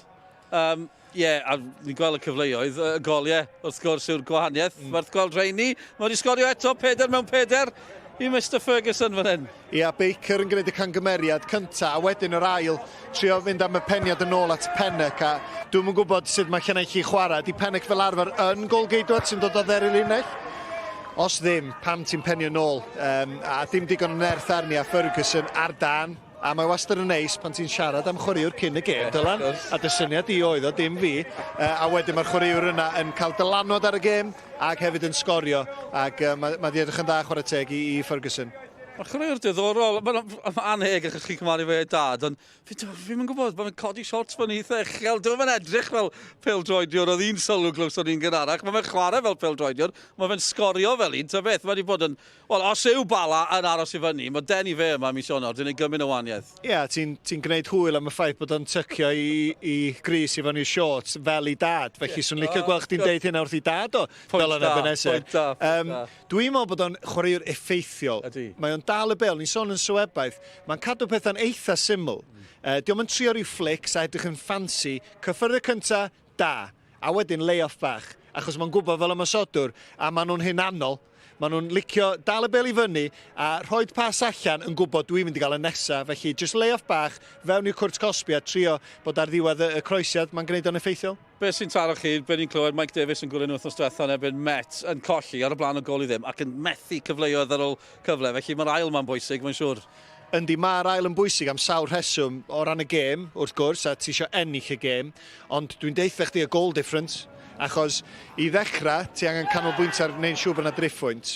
Um, Ie, yeah, a ni'n gweld y cyfleoedd, y goliau, wrth gwrs, yw'r gwahaniaeth. Mm. Werth gweld rheini. Mae wedi sgorio eto, peder mewn peder i Mr Ferguson fan hyn. Ia, Baker yn gwneud y cangymeriad cynta, a wedyn yr ail, trio fynd am y peniad yn ôl at Pennock, a dwi'm yn gwybod sut mae Llanelli chwarae. Di Pennock fel arfer yn golgeidwad sy'n dod o dde'r linell? Os ddim, pam ti'n penio nôl? Um, a dim digon o nerth arni, a Ferguson ar dan. A mae wastad yn neis pan ti'n siarad am chwaraewr cyn y gêm, Dylan, a dy syniad di oedd o, dim fi. A wedyn mae'r chwaraewr yna yn cael dylanwad ar y gêm ac hefyd yn sgorio, ac mae, mae di edrych yn dda chwarae teg i, i Ferguson. Mae'n chwaraewr diddorol, mae'n ma anheg achos chi'n cymharu fe dad, ond fi, fi'n yn gwybod, mae'n codi shorts fyny eitha uchel, dwi'n mynd edrych fel pêl-droediwr, oedd un sylw glywson ni'n gynharach, mae fe'n chwarae fel pêl-droediwr, mae fe'n sgorio fel un, ta beth, mae wedi bod yn Wel, os yw Bala yn aros i fyny, mae denu fe yma mis Ionawr, dwi'n ei gymryd o wahaniaeth. Ie, yeah, ti'n ti gwneud hwyl am y ffaith bod o'n tycio i, i grys i fyny i'w shorts fel i dad. Felly, yeah. swn licio oh, gweld chdi'n deud hynna wrth i dad o, Dylan Ebenezer. Pwynt da, pwynt da. Dwi'n meddwl bod o'n chwaraewr effeithiol. Ydy. Mae o'n dal y bêl, ni'n sôn yn sylwebaeth. Mae'n cadw pethau'n eitha syml. Mm. Uh, Diolch yn trio rhyw flicks a edrych yn ffansi. Cyffyrdd y cynta, da. A wedyn lay-off bach, achos mae'n gwybod fel ymosodwr, a maen nhw'n hunanol. Maen nhw'n licio dal y bêl i fyny a rhoid pas allan yn gwybod dwi'n mynd i gael y nesa, felly jyst lay-off bach fewn i'r cwrt cosbi a trio bod ar ddiwedd y, y croesiad, mae'n gwneud o'n effeithiol. Be sy'n taro chi, be ni'n clywed Mike Davies yn gwylio nhw wythnos diwetha yn erbyn Met, yn colli ar y blaen o gol i ddim ac yn methu cyfleoedd ar ôl cyfle, felly mae'r ail ma'n bwysig, mae'n siŵr. Yndi, mae'r ail yn bwysig am sawl rheswm o ran y gêm, wrth gwrs, a ti eisiau ennill y gêm, ond dwi'n deutha chdi y goal difference, achos i ddechrau, ti angen canolbwyntio ar wneud siŵr bod yna driphwynt,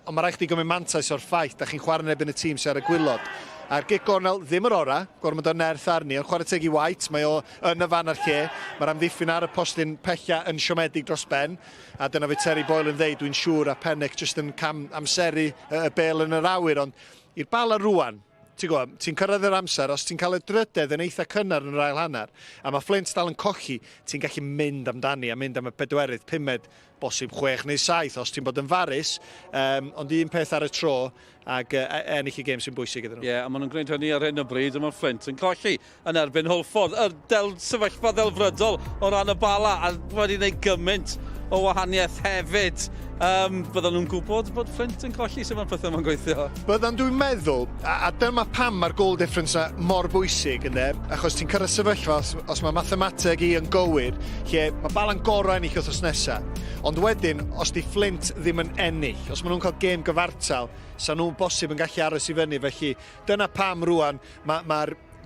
ond mae rhaid chdi gymryd mantais o'r ffaith, da chi'n chwarae yn erbyn y tîm sydd ar y gwylod. A'r gic gornel ddim yr orau, gormod o nerth arni, ond chwarae teg i White, mae o yn y fan a'r lle, mae'r amddiffyn ar y postyn pella yn siomedig dros ben, a dyna fe Terry Boyle yn ddeud, dwi'n siŵr, a Pennock jyst yn cam amseru y bêl yn yr awyr, ond I'r Bala rŵan, ti'n gwybod, ti'n cyrraedd yr amser, os ti'n cael y drydedd yn eitha cynnar yn yr ail hanner, a mae Flint dal yn colli, ti'n gallu mynd amdani a mynd am y bedwerydd, pumed, bosib chwech neu saith, os ti'n bod yn farus, um, ond un peth ar y tro, ac uh, ennill y gêm sy'n bwysig iddyn nhw. Ie, yeah, a maen nhw'n gwneud hynny ar hyn o bryd, a mae Flint yn colli yn erbyn Hwlffordd. Yr del, sefyllfa ddelfrydol o ran y Bala, a wedi gwneud gymaint o wahaniaeth hefyd. Um, byddan nhw'n gwybod bod Flint yn colli sut mae'r pethau yma'n gweithio? Byddan dwi'n meddwl, a, a dyma pam mae'r goal difference na mor bwysig, ynddo, achos ti'n cyrraedd sefyllfa os, os mae mathemateg i yn gywir, lle mae Bala'n gorau ennill wythnos nesaf. Ond wedyn, os di Flint ddim yn ennill, os maen nhw'n cael gêm gyfartal, sa nhw'n bosib yn gallu aros i fyny, felly dyna pam rwan mae'r ma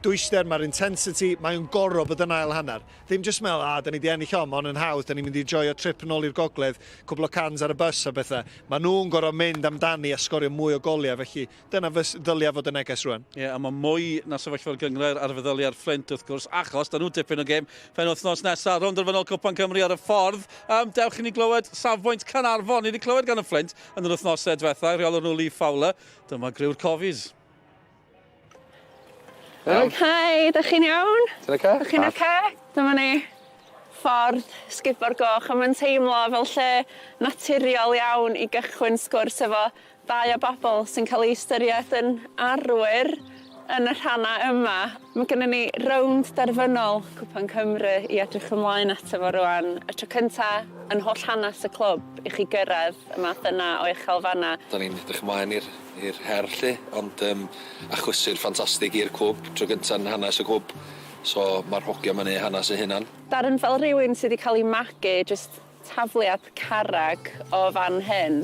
dwyster, mae'r intensity, mae o'n gorfod bod yn ail hanner. Ddim jyst meddwl, a, da ni di ennill o, mae hon yn hawdd, da ni'n mynd i joio trip yn ôl i'r gogledd, cwbl o cans ar y bus a bethau. Mae nhw'n gorfod mynd amdani a sgorio mwy o goliau, felly dyna fys, ddylia fod y neges rwan. Ie, yeah, a mae mwy na sefyllfa'r gynghrair ar feddyliau'r Fflint wrth gwrs, achos da nhw dipyn o gêm penwythnos nesaf, rownd derfynol Cwpan Cymru ar y ffordd. Um, dewch i ni glywed safbwynt Caernarfon. Ni wedi clywed gan y Fflint yn yr wythnosau diwethaf, rheolwr nhw Lee Fowler. Dyma griw'r Cofis. Iawn. Hi, 'dach chi'n iawn? Ti'n oce? 'Dach chi'n oce? Dyma ni. Ffordd Sgubor Goch a ma'n teimlo fel lle naturiol iawn i gychwyn sgwrs efo dau o bobl sy'n cael eu ystyried yn arwyr yn y rhannau yma. Mae gynnon ni rownd derfynol Cwpan Cymru i edrych ymlaen ato fo rŵan. Y tro cynta yn holl hanes y clwb i chi gyrraedd y math yna o uchelfannau. 'Dan ni'n edrych ymlaen i'r i'r her 'lly ond yym achlysur ffantastig i'r clwb, tro gynta yn hanes y clwb so ma'r hogia 'ma'n neu' hanes eu hunan. Darren fel rhywun sy 'di cael ei magu jyst tafliad carreg o fan hyn,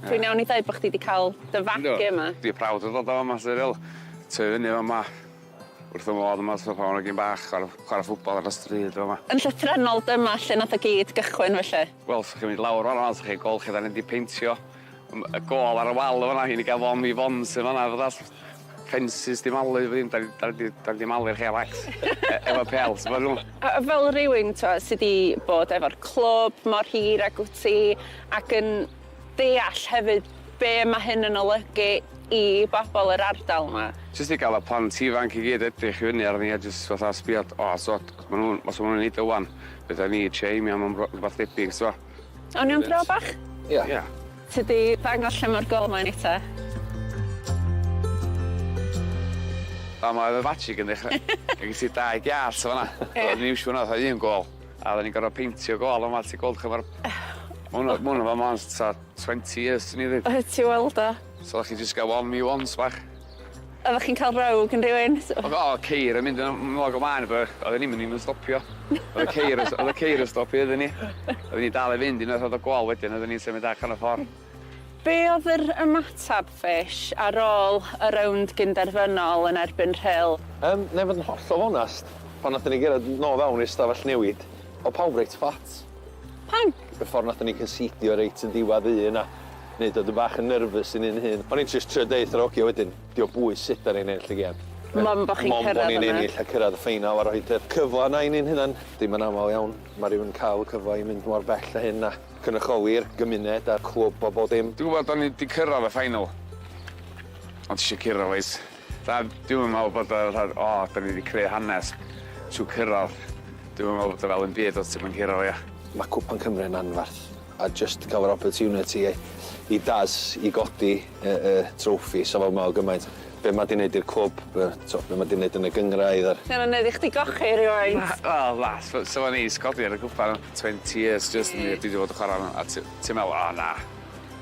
dwi'n iawn i ddeud bo' chdi 'di cael dy fagu yma? Dwi proud o dod o fama 'lly ril. Tyfu fyny fama. Wrth fy modd yma so pan o'n hogyn bach chwara chwara ffwtbol ar y stryd fama. Yn llythrennol dyma lle nath o gyd gychwyn felly? Wel 'sach chi'n mynd lawr fan 'na 'sach chi'n gweld lle 'dan ni 'di peintio y gôl ar y wal yn fan 'na i ni ga'l one v ones yn fan 'na fatha ffensys 'di malu bo' dim 'dan ni 'dan ni 'dan ni 'di malu'r lle wax e- efo pêls ma' nw. A a fel rywun t'o' sy 'di bod efo'r clwb mor hir ag wt ti ac yn deall hefyd be' ma' hyn yn olygu i bobol yr ardal 'ma. Jyst i ga'l y plant ifanc i gyd edrych i fyny arni a jyst fatha sbio o so ma' nw'n os ma' nw'n neud o ŵan fedra ni trio aimio am rwbath debyg t'bo'? Awn ni am dro bach? Ia. Ia. Ti 'di dangos lle ma'r gôl 'ma i ni te? Fa' 'ma oedd y magic yn dechra. Ag ges i dau giât yn fan 'na. Oedden ni iwsio hwnna fatha un gôl. A oddan ni'n gor'o' peintio gôl yma ti gweld ch'mo' ma'r ma' wnna ma' wnna fa' 'ma ers tua twenty years swn i ddeud. Wyt ti weld o. So o'ch chi jyst ga'l one v ones bach. Oddach chi'n ca'l row gin rywun? O'dd o ceir yn mynd yn ôl ag ymlaen a oedden ni'm yn even stopio. O'dd y ceir yn o'dd y ceir yn stopio iddyn ni. Oedden ni dal i fynd unwaith o'dd y gôl wedyn oedden ni'n symud allan y ffor. Be' o'dd yr ymateb Fish ar ôl y rownd gynderfynol yn erbyn Rhyl? Yym nai fod yn hollol onast, pan nathon ni gerdded nôl fewn i'r stafell newid, o'dd pawb reit fflat. Pam? Y ffordd nathon ni concedio reit yn diwadd un a neud o dipyn bach yn nervous i ni'n hun. O'n i'n jyst trio deud 'tha'r ogia wedyn, 'di o bwys sut 'dan ni'n ennill y gêm. Mond bo' chi'n Mond bo' cyrraedd ni'n yna. ennill a cyrraedd y ffeinal a rhoid y cyfle 'na i ni'n hunan. Dim yn amal iawn ma' rywun yn ca'l y cyfle i mynd mor bell â hyn a cynrychioli'r gymuned a'r clwb a bob dim. Dwi'n gwbod o'n i 'di cyrraedd y ffeinal ond tisio curo bois. Fatha dwi'm yn me'wl bod o fatha o 'dan ni 'di creu hanes trw cyrradd. Dwi'm yn me'wl bod o fel 'im byd os ti'm yn curo fo ia? Ma' Cwpan Cymru yn anfarth. A jyst cael yr opportunity i Daz i godi y y trophy sa fo'n meddwl gymaint. Be' ma' 'di neud i'r clwb be' t'o' be' ma' 'di neud yn y gynghrair a'r... 'Di wnna'n neud i chdi gochi rywfaint? Na wel na sa sa fo'n neis codi ar y cwpan 20 years jyst yn dwi 'di fod yn chwara a ti ti'n me'wl o na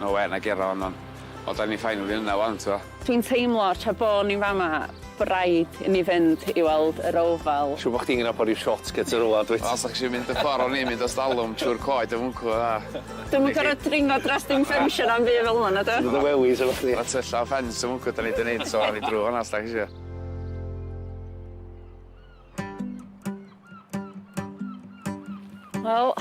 no way 'nai guro hon ond ond 'dan ni finally yna 'wan t'mo'? Dwi'n teimlo tra bo ni'n fama bo raid i ni fynd i weld yr Oval. Siŵr bo chdi'n nabod ryw shortcut yn rwla dwyt? Os 'dach chi isio mynd y ffor o'n i'n mynd ers dalwm trw'r coed yn fwncw a... Dwi'm yn gor'o' dringo dros dim ffensia na'm byd fel 'na nadw? Ti'n dod â wellies efo chdi? Ma' tylla o ffens yn fwncw 'dan ni 'di neud so awn ni drw hwnna os 'dach chi isio. Wel,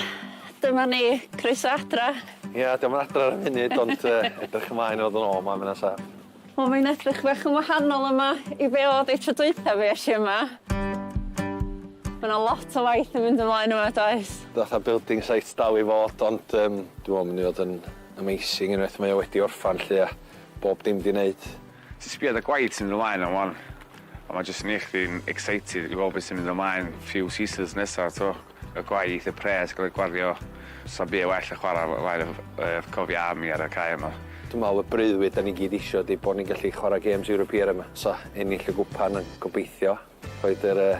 dyma ni, croeso adra. Ia, dio'm yn adra ar y funud ond yy edrych ymlaen i fod yn ôl 'ma ma' ynna saff. Wel mae'n edrych bach yn wahanol yma i be' o'dd 'i tro dwytha fi esh i yma. Ma' 'na lot o waith yn mynd ymlaen yma does? Fatha building site dal i fod ond yym dwi me'wl mynd i fod yn amazing unwaith mae o wedi orffan 'lly a bob dim 'di neud. Ti'n sbio ar y gwaith sy'n mynd ymlaen am 'wan a ma' jyst yn neu' chdi'n excited i weld be' sy'n mynd ymlaen few seasons nesa t'o'? Y gwaith, y pres gael ei gwario, sa'm byd well na chwarae o flaen y Cofia Army ar y cae yma. Dwi'n meddwl y breuddwyd 'da ni gyd isio ydi bod ni'n gallu chwarae games European yma. So ennill y gwpan yn gobeithio rhoid yr yy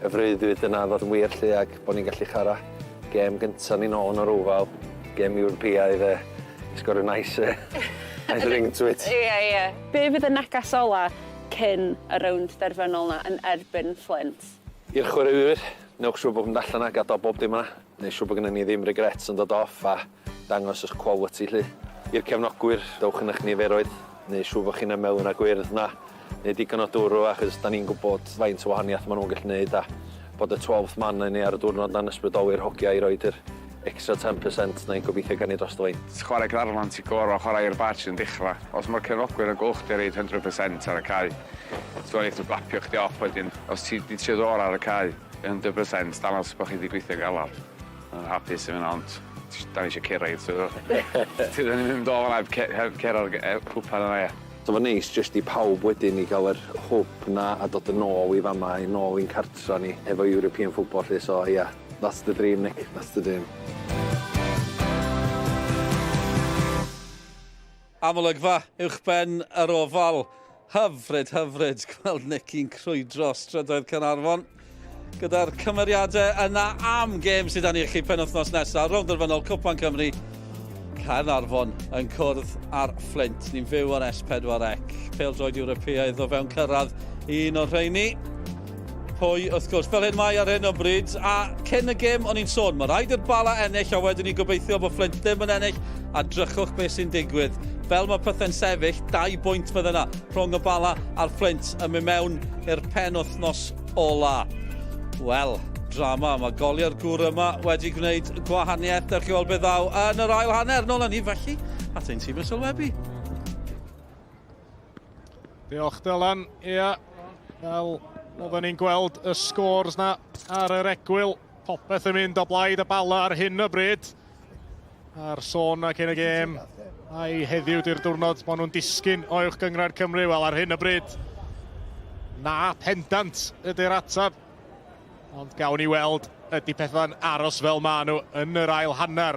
y freuddwyd yna ddod yn wir 'lly ag bod ni'n gallu chwarae gêm gynta ni nôl yn yr Oval, gêm Ewropeaidd yy it's got a nice yy nice ring to it. Ie ie. Be' fydd y neges ola cyn y rownd derfynol 'na yn erbyn Flint? I'r chwaraewyr, newch siŵr bod mynd allan a gadal bob dim yna. Neu siŵr bod gynnon ni ddim regrets yn dod off a dangos 'ych quality 'lly. I'r cefnogwyr, dowch yn 'ych niferoedd, neu siŵr bod chi'n y melyn a gwyrdd 'na. Neud digon o dwrw achos 'dan ni'n gwbod faint o wahaniath ma' nhw'n gallu neud a bod y twelfth man i ni ar y diwrnod 'na'n ysbrydoli'r hogia i roid yr extra ten percent 'na i gobeithio gawn ni dros y lein. Chwarae Caernarfon ti goro chwarae i'r badge yn dechra. Os ma'r cefnogwyr yn gwel' chdi roid hundred percent ar y cae t'mo' neith nhw glapio chdi off wedyn. Os ti 'di trio dy ora ar y cae hundred percent dangos bo' chi 'di gweithio'n galad. Ma'n hapus efo wnna ond 'dan ni isio cyrraedd so ti ddim yn mynd o fan 'na heb ce- heb curo'r g- yy cwpan yna ia? So ma'n neis jyst i pawb wedyn i ga'l yr hwb 'na a dod yn ôl i fama i nôl i'n cartra ni efo European football 'lly so ia that's the dream Nick, that's the dream. Am olygfa uwchben yr Ofal. Hyfryd, hyfryd gweld Nicky'n crwydro strydoedd Caernarfon gyda'r cymeriadau yna am gêm sydd â ni chi penwythnos nesaf. Rownd derfynol Cwpan Cymru, Caernarfon yn cwrdd ar Fflint. Ni'n fyw ar S4C. Pêl-droed Ewropeaidd o fewn cyrraedd un o'r rheini. Pwy, wrth gwrs, fel hyn mae ar hyn o bryd. A cyn y gêm, o'n i'n sôn, mae rhaid i'r Bala ennill, a wedyn ni'n gobeithio bod Flint ddim yn ennill, a drychwch beth sy'n digwydd. Fel mae pethau'n sefyll, dau bwynt fydd yna rhwng y Bala a'r Flint yn mynd mewn i'r pen wythnos ola. Wel, drama, mae goliau'r gŵr yma wedi gwneud gwahaniaeth. Dewch i weld beth ddaw yn yr ail hanner. Nôl â ni felly at ein tîm y sylwebu. Diolch Dylan. Ia, fel oedden ni'n gweld y scores na ar yr egwyl, popeth yn mynd o blaid y Bala ar hyn o bryd. A'r sôn na cyn y gêm, ai heddiw di'r diwrnod maen nhw'n disgyn o Uwch Gynghrair Cymru, wel ar hyn o bryd, na pendant ydy'r ateb. Ond gawn ni weld ydy pethau'n aros fel maen nhw yn yr ail hanner.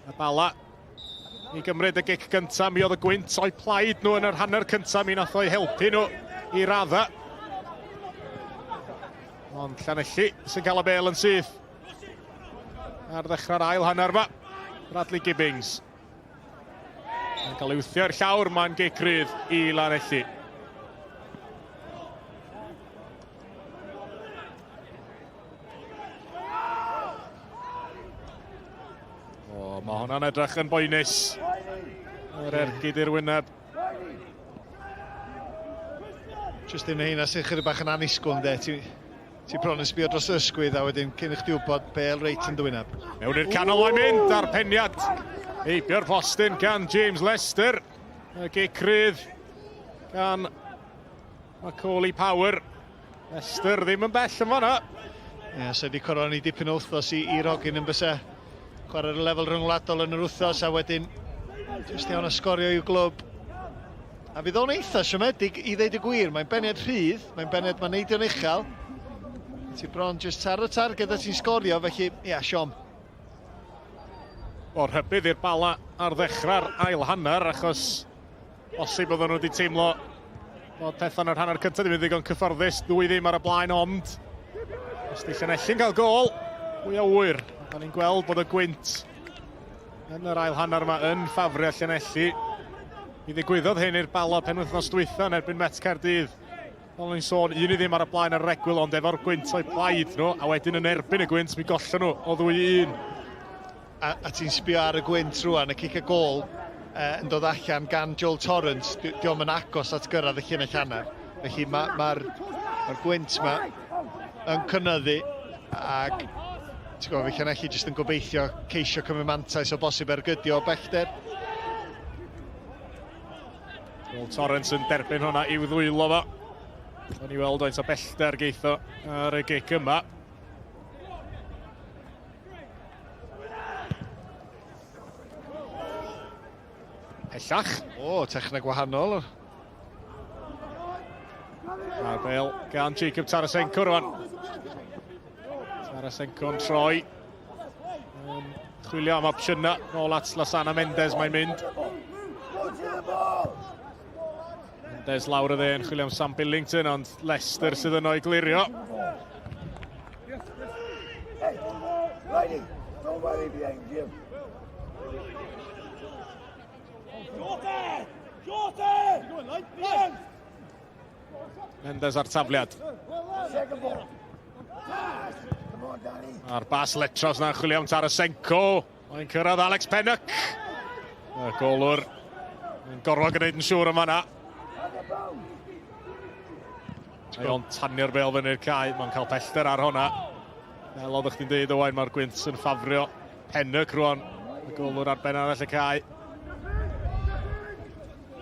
Y Bala i gymryd y gic gyntaf. Mi oedd y gwynt o'i plaid nhw yn yr hanner cyntaf. Mi nath o'i helpu nhw i radda. Ond Llanelli sy'n cael y bel yn syth. Ar ddechrau'r ail hanner yma. Bradley Gibbings. Mae'n cael ei wthio i'r llawr, mae'n gic rydd i Lanelli. O, mae hwnna'n edrych yn boenus. Yr ergyd i'r wyneb. Just un o heina sy'n chydig bach yn annisgwyl, ynddo. Ti, ti bron yn sbio dros ysgwydd a wedyn cyn i chdi wybod bel reit yn dy wyneb. Mewn i'r canol mae'n mynd a'r peniad. Heibio'r postyn gan James Lester. Y gic rydd gan Macaulay Power. Lester ddim yn bell yn fanna. Ie, yeah, so wedi coroni dipyn o wythnos i, i'r hogyn yn bysa. Chwarae'r lefel rhyngwladol yn yr wythnos a wedyn jyst iawn a sgorio i'w glwb. A fydd o'n eitha siomedig i ddeud y gwir. Mae'n beniad rhydd, mae'n beniad mae'n neidio'n uchel. Ti bron jyst taro targed a ti'n sgorio, felly, ia, yeah, siom. O rhybudd i'r Bala ar ddechrau'r ail hanner, achos Bosib oedden nhw wedi teimlo bod pethau yn yr hanner cyntaf ddim yn ddigon cyfforddus, ddwy ddim ar y blaen ond os di Llanelli'n cael gol, pwy a ŵyr. Da ni'n gweld bod y gwynt yn yr ail hanner yma yn ffafrio Llanelli. Mi ddigwyddodd hyn i'r Bala penwythnos dwytha yn erbyn Met Caerdydd. Fel o'n i'n sôn, un i ddim ar y blaen ar yr egwyl, ond efo'r gwynt o'i plaid nhw, a wedyn yn erbyn y gwynt, mi gollon nhw o ddwy i un. A, a ti'n sbio ar y gwynt rwan, y cic y gôl uh, yn dod allan gan Joel Torrance, di, diolch yn agos at gyrraedd y llinell hanner. Felly mae'r ma, ma, ma gwynt ma yn cynyddu ac ti'n gwybod, fe Llanelli jyst yn gobeithio ceisio cymryd mantais o bosib ergydio o bellter. Joel Torrance yn derbyn hwnna i'w ddwylo fo. O'n i weld oes o bellter geitho ar y gic yma. Pellach. O, techneg wahanol. A'r bel gan Jacob Tarasenko rwan. Tarasenko'n troi. Um, chwilio am opsiynau. Nôl at Lasana Mendes mae'n mynd. Mendes lawr y dde yn chwilio am Sam Billington, ond Leicester sydd yno i glirio. Mendes ar tafliad. A'r bas letros na'n chwilio am Tarasenko. Mae'n cyrraedd Alex Pennock. Y golwr yn gorfod gwneud yn siŵr yma na. Mae o'n tanio'r bel fyny'r cae, mae'n cael pellter ar honna. Fel oeddech chdi'n dweud, Owain, mae'r gwynt yn ffafrio Pennock rwan. Y golwr ar ben arall y cae.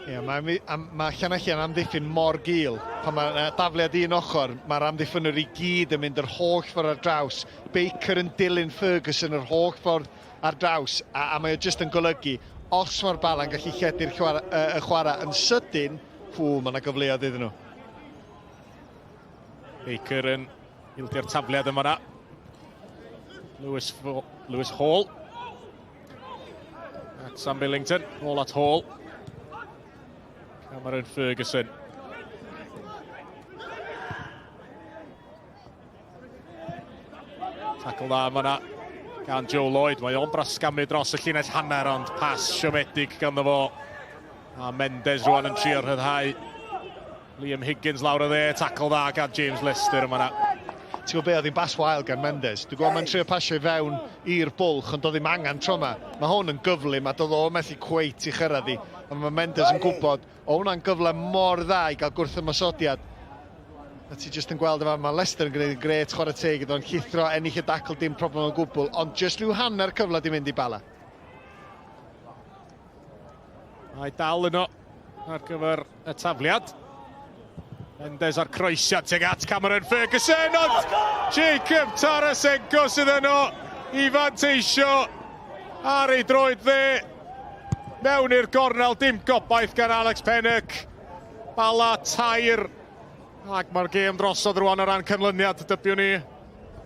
Ie, yeah, mae, mae Llanelli yn amddiffyn mor gul. Pan mae dafliad un ochr, mae'r amddiffynwyr i gyd yn mynd yr holl ffordd ar draws. Baker yn dilyn Ferguson yr holl ffordd ar draws, a, a mae o jyst yn golygu, os mae'r Bala'n gallu lledu'r chwarae, y chwarae yn sydyn, ffw, mae yna gyfleoedd iddyn nhw. Baker yn ildio'r tafliad yma na. Lewis, Lewis Hall. At Sam Billington, nôl at Hall. Cameron Ferguson. Tackle dda yma na gan Joe Lloyd. Mae o'n brasgamu dros y llinell hanner, ond pas siomedig ganddo fo. A Mendes rwan yn trio rhyddhau. Liam Higgins lawr y dde, tackle dda gan James Lester yma na. Ti'n gwybod be, oedd hi'n bas wael gan Mendes. Dwi'n gwybod mae'n trio pasio i fewn i'r bwlch, ond doedd ddim angen tro yma. Mae hwn yn gyflym a doedd o methu cweit i chyrraedd hi. Ond mae Mendes yn gwybod, o hwnna'n gyfle mor dda i gael gwrthymosodiad. A ti jyst yn gweld yma, mae Leicester yn gwneud yn gret, chwarae teg iddo, yn llithro, ennill y dacl, dim problem o gwbl, ond jyst rhyw hanner cyfle di mynd i Bala. Mae dal yno ar gyfer y tafliad. Mendes a'r croesiad tuag at Cameron Ferguson, ond Jacob Tarasenko sydd yno i fanteisio ar ei droed dde. Mewn i'r gornel, dim gobaith gan Alex Pennock. Bala tair, ac mae'r gêm drosodd rwan o ran canlyniad, dybiwn ni.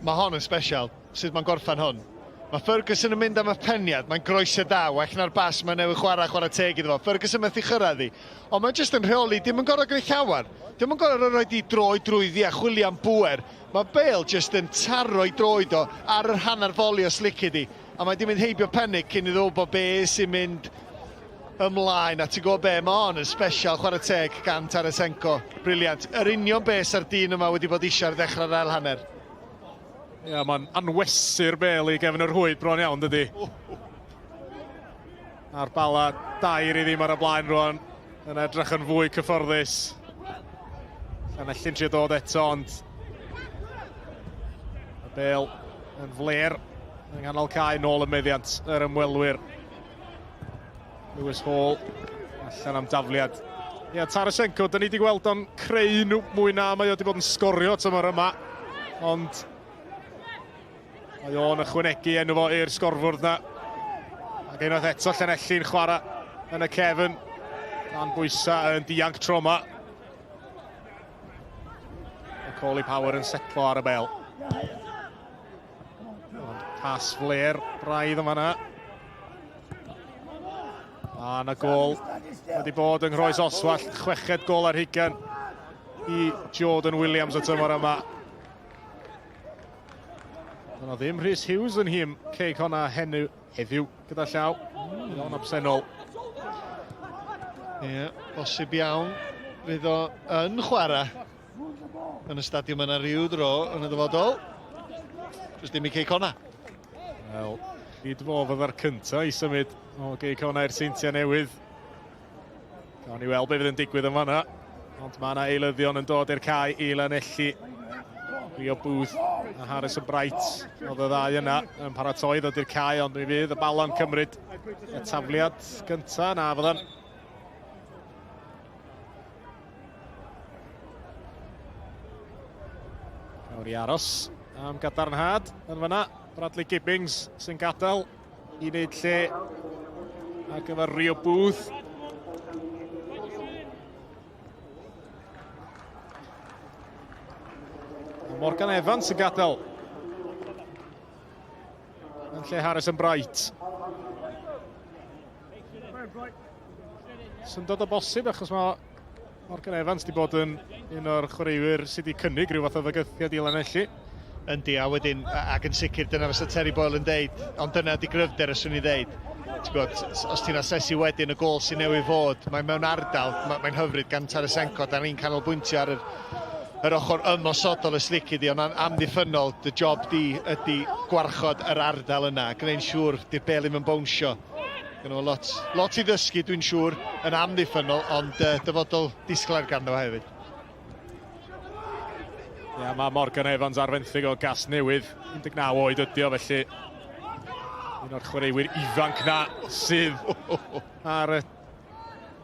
Mae hon yn special. Sut mae'n gorffen hwn? Mae Ferguson yn mynd am y peniad, mae'n groesio da, well na'r bas mae newydd chwarae, chwarae teg iddo fo. Ferguson methu chyrraedd hi, ond mae'n jyst yn rheoli, dim yn gorfod gwneud llawer. Dim yn gorfod rhoi di droed drwyddi a chwilio am bŵer. Mae Bale jyst yn taro i droed o ar yr hanner foli os lici di. A mae di mynd heibio Pennick cyn iddo wybod be sy'n mynd ymlaen. A ti'n gwybod be, mae hon yn special, chwarae teg gan Tarasenko. Brilliant. Yr union be sa'r dyn yma wedi bod eisiau ar ddechrau'r ail hanner. Ia, mae'n anwesu'r bel i gefn y rhwyd bron iawn, dydy. A'r bala dair i ddim ar y blaen rwan, yn edrych yn fwy cyfforddus. Llanelli'n trio dod eto, ond y bel yn fler yng nghanol cae nôl y meddiant yr ymwelwyr. Lewis Hall allan am dafliad. Ia, Tarasenko, da ni wedi gweld o'n creu nhw mwy na mae o wedi bod yn sgorio tymor yma. Ond mae o'n ychwanegu enw fo i'r sgorfwrdd na. Ac unwaith eto Llanelli'n chwarae yn y cefn. Dan bwysau yn dianc tro yma. Macaulay Power yn setlo ar y bel. Ond pas fler braidd yma na. A na gol wedi bod yng Nghroes Oswallt, chweched gol ar hugain i Jordan Williams y tymor yma. Dyna ddim Rhys Hughes yn hym Cei Connah henu heddiw gyda llaw. Iawn absennol. Ie, yeah, bosib iawn. Fydd o yn chwarae yn y stadiwm yna rhyw dro yn y dyfodol. Jyst dim i Cei Connah. Wel, nid fo fydda'r cyntaf i symud o Gei Connah i'r Seintiau Newydd. Gawn ni weld beth fydd yn digwydd yn fanna. Ond mae yna eilyddion yn dod i'r cae i Lanelli. Rio Booth a Harrison Bright oedd y ddau yna yn paratoi ddod i'r cae, ond mi fydd y Bala'n cymryd y tafliad gyntaf. Na, fyddan. Gawn ni aros am gadarnhad yn fyna. Bradley Gibbings sy'n gadael i wneud lle ar gyfer Rio Booth. Morgan Evans sy'n gadael yn lle Harrison Bright. Syndod o bosib achos mae Morgan Evans wedi bod yn un o'r chwaraewyr sydd wedi cynnig rhyw fath o fygythiad i Lanelli. Yndi, a wedyn, ac yn sicr dyna fysa Terry Boyle yn deud, ond dyna di gryfder os swn i ddeud. Ti'n gwybod, os ti'n asesu wedyn y gol sy'n newydd fod, mae mewn ardal, mae'n hyfryd gan Tarasenko, da ni'n canolbwyntio ar yr, yr ochr ymosodol y slici di, ond amddiffynnol, dy job di ydy gwarchod yr ardal yna, gwneud siŵr di'r bel ddim yn bownsio. Gynno fo lot, lot i ddysgu dwi'n siŵr yn amddiffynnol, ond uh, dyfodol disglair ganddo fo hefyd. Ia, mae Morgan Evans ar fenthyg o Gasnewydd, 19 oed ydi o, felly un o'r chwaraewyr ifanc na sydd ar y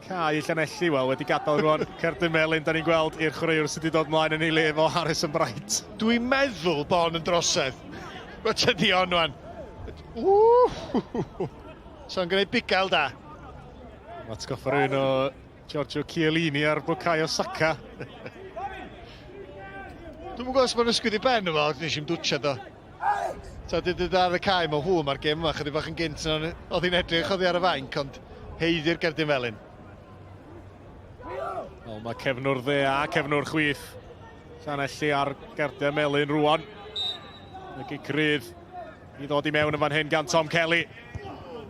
cae Llanelli, wel, wedi gadael rwan cerdyn melyn, da ni'n gweld i'r chwaraewr sydd wedi dod mlaen yn ei le fo Harrison Bright. Dwi'n meddwl bod hon yn drosedd. Wel, tydi hon wan. Ww! So'n gwneud bugail da. Mae atgoffa rhywun o Giorgio Chiellini ar Bukayo Saka. Dwi'm yn gwybod os mae'n ysgwyd i ben yma, ond nes i'm dwtsiad o. Ta di dod ar y cae, mae hw, mae'r gêm yma chydig bach yn gynt na oedd hi'n edrych oddi ar y fainc, ond heiddi'r gerdyn felyn. Wel, mae cefnwr dde a cefnwr chwith Llanelli ar gerdiau melyn rwan. Y gic rydd i ddod i mewn yn fan hyn gan Tom Kelly.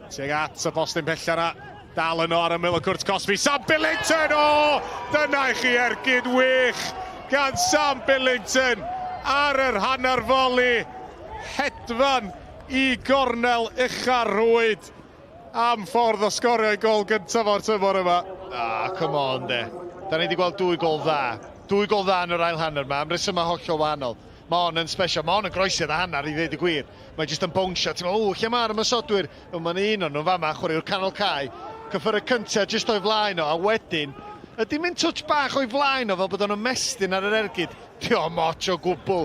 Tuag at y postyn pella na. Dal yno ar ymyl y cwrt cosbi. Sam Billington! O! Dyna i chi ergyd wych gan Sam Billington ar yr hanner foli. Hedfan i gornel ucha'r rhwyd am ffordd o sgorio ei gol gyntaf o'r tymor yma. Ah, come on de. Da ni wedi gweld dwy gol dda. Dwy gol dda yn yr ail hanner yma, am resymau hollol wahanol. Mae hon yn special, mae hon yn groesiad a hanner i ddeud y gwir. Mae jyst yn bownsio, ti'n meddwl, ww, lle mae'r ymosodwyr? Wel, mae'n un o'n nhw'n fama, chwaraewr canol cae. Cyffur y cyntaf jyst o'i flaen o, a wedyn, ydy mynd twtsh bach o'i flaen o fel bod o'n ymestyn ar yr ergyd? Dio'm ots o gwbl.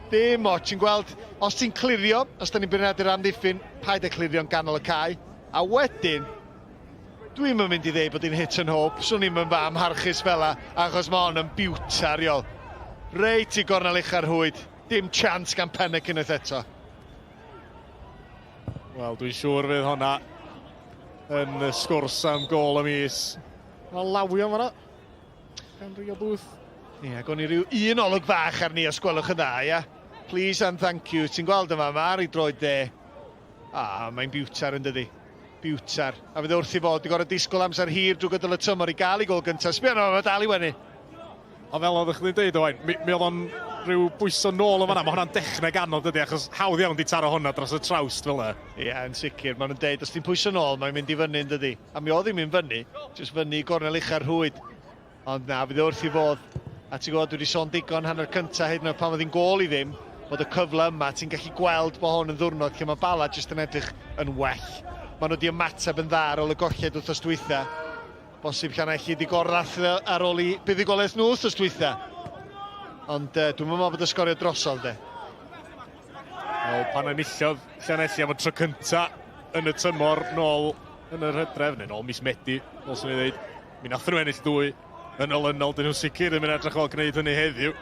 Dim ots, ti'n gweld, os ti'n clirio, os da ni'n beirniadu'r amddiffyn, paid â clirio'n ganol y cae. A wedyn, Dwi'm yn mynd i ddeud bod hi'n hit and hope, swn i'm yn fa amharchus fela, achos mae hon yn biwtar, iol. Reit i gornel ucha'r rhwyd, dim chance gan Pennock unwaith eto. Wel, dwi'n siŵr fydd honna yn sgwrs am gôl y mis. Mae lawio fanna gan Rio Booth. Ie, yeah, gwn i ryw un olwg fach arni os gwelwch yn dda, ia. Please and thank you. Ti'n gweld yma, mae ar ei droed dde. Ah, mae'n biwtar yn dydi. Biwtar. A fydd e wrth i fod, di gorfod disgwyl amser hir drwy gydol y tymor i gael ei gol gyntaf. Sbia arno fo, mae dal i wenu. A fel oeddech chdi'n deud, Owain, mi, mi oedd o'n rhyw bwyso nôl yn fanna. Mae hwnna'n dechneg anodd dydy, achos hawdd iawn di taro hwnna dros y trawst fel yna. Ie, yeah, yn sicr. Maen nhw'n deud, os ti'n pwyso nôl, mae'n mynd i fyny yn dydy. A mi oedd hi'n mynd fyny, jyst fyny i gornel ucha'r rhwyd. Ond na, fydd e wrth ei fodd. A ti'n gwybod, dwi wedi sôn digon hanner cyntaf hyd yn oed pan oedd hi'n gôl i ddim, bod y cyfle yma, ti'n gallu gweld bod hwn yn ddiwrnod lle mae Bala jyst yn edrych yn well. Maen nhw wedi ymateb yn dda ar ôl y golled wythnos dwytha. Bosib Llanelli wedi gorrathio ar ôl i buddugoliaeth nhw wythnos dwytha. Ond uh, dwi'n meddwl bod y sgorio drosodd de. Wel, pan enillodd Llanelli am y tro cynta yn y tymor nôl yn yr hydref, neu nôl mis Medi, fel swn i ddweud, Mi nathon nhw ennill ddwy yn olynol, dyn nhw'n sicr ddim yn edrych fel gwneud hynny heddiw.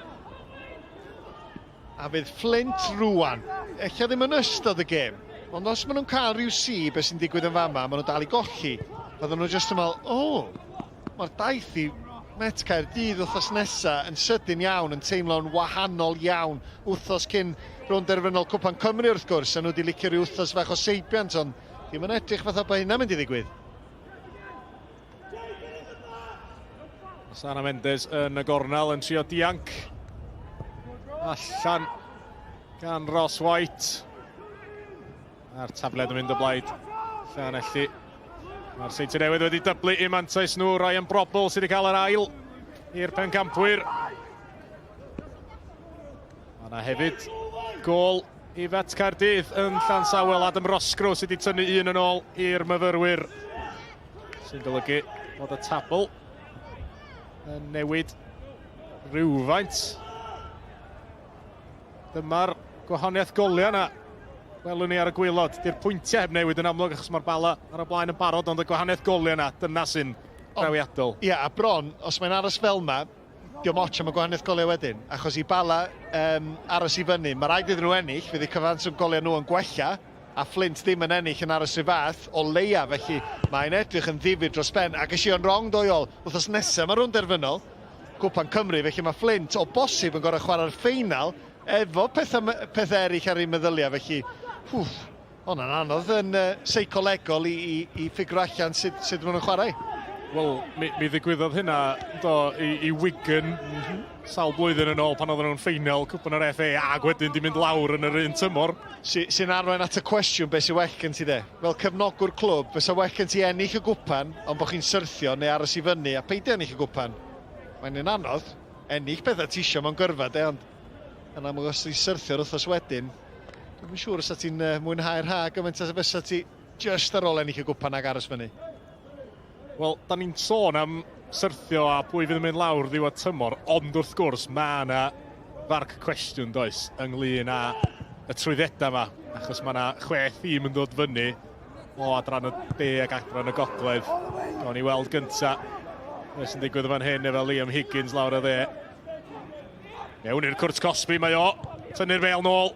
A fydd Flint rwan, ella ddim yn ystod y gêm, ond os maen nhw'n cael rhyw si beth sy'n digwydd yn fama, maen nhw'n dal i golli, fydden nhw jyst yn meddwl, o, oh, mae'r daith i Met Caerdydd wythnos nesa yn sydyn iawn, yn teimlo'n wahanol iawn wythnos cyn rownd derfynol Cwpan Cymru wrth gwrs, a nhw wedi licio rhyw wythnos fach o seibiant, ond ddim yn edrych fatha bod hynna'n mynd i ddigwydd. Sana Mendes yn y gornel yn trio dianc. Allan gan Ross White. A'r tafled yn mynd o blaid Llanelli. Mae'r Seintiau Newydd wedi dyblu i mantais nhw. Ryan Brobl sydd wedi cael yr ail i'r pencampwyr. Mae yna hefyd gol i Fet Caerdydd yn Llansawel. Adam Roscrow sydd wedi tynnu un yn ôl i'r myfyrwyr. Sy'n golygu bod y tabl yn newid rhywfaint. Dyma'r gwahaniaeth goliau yna. Welwn ni ar y gwaelod. Di'r pwyntiau heb newid yn amlwg achos mae'r bala ar y blaen yn barod, ond y gwahaniaeth goliau yna, dyna sy'n drawiadol. Ie, a bron, os mae'n aros fel yma, Dio'm ots am y gwahaniaeth goliau wedyn, achos i Bala um, aros i fyny, mae rhaid iddyn nhw ennill, fydd eu cyfanswm goliau nhw yn gwella, a Flint ddim yn ennill yn aros rhyw fath, o leia, felly mae'n edrych yn ddifyr dros ben, ac es i o'n wrong doiol, wythnos nesaf mae rownd derfynol, Cwpan Cymru, felly mae Flint o bosib yn gorau chwarae'r ffeinal efo pethau, pethau eraill ar ei meddyliau, felly, hwff, Hwnna'n anodd yn uh, seicolegol i, i, i ffigro allan sut, sut maen nhw'n chwarae. Wel, mi, mi ddigwyddodd hynna do, i, i Wigan mm -hmm. sawl blwyddyn yn ôl pan oedden nhw'n ffeinal cwpan yr FA ac wedyn di mynd lawr yn yr un tymor. Sy, sy'n arwain at y cwestiwn beth sy'n well gen ti de? Fel cefnogwr clwb, fysa well gen ti ennill y gwpan ond bod chi'n syrthio neu aros i fyny a peidio ennill y gwpan? Mae'n un anodd. Ennill pethau ti isio mewn gyrfa de, ond... Yn amlwg os ti'n syrthio'r wythnos wedyn, dwi'm yn siŵr os ti'n mwynhau'r ha gymaint as y fysa ti just ar ôl ennill y gwpan ag aros fyny. Wel, da ni'n sôn am syrthio a pwy fydd yn mynd lawr ddiwedd tymor, ond wrth gwrs mae yna farc cwestiwn does ynglyn â y trwyddedau yma, achos mae yna chwe thîm yn dod fyny o adran y de ac adran y gogledd. Gawn ni weld gynta beth sy'n digwydd fan hyn efo Liam Higgins lawr y dde. Mewn i'r cwrt cosbi mae o. Tynnu'r bêl nôl.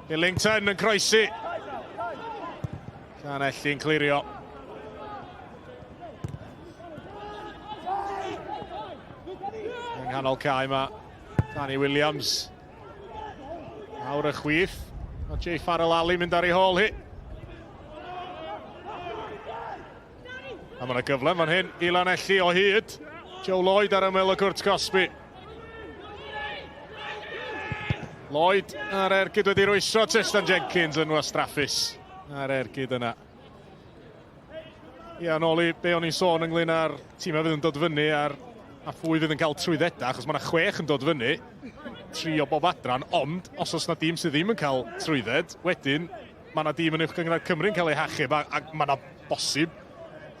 Billington yn croesi. Llanelli'n clirio. Yng nghanol cae mae Danny Williams. Awr y chwith. Mae Jay Farrell Ali mynd ar ei hôl hi. A mae yna gyfle fan hyn i Lanelli o hyd. Joe Lloyd ar ymyl y cwrt cosbi. Lloyd ar ergyd wedi rwystro Tristan Jenkins yn wastraffus ar ergyd yna. Ia, nôl i be o'n i'n sôn ynglyn â'r tîmau fydd yn dod fyny a'r, a phwy fydd yn cael trwyddedau, achos mae yna chwech yn dod fyny, tri o bob adran, ond os oes yna dîm sydd ddim yn cael trwydded, wedyn mae yna dîm yn Uwch Gynghrair Cymru'n cael ei hachub, a, a mae yna bosib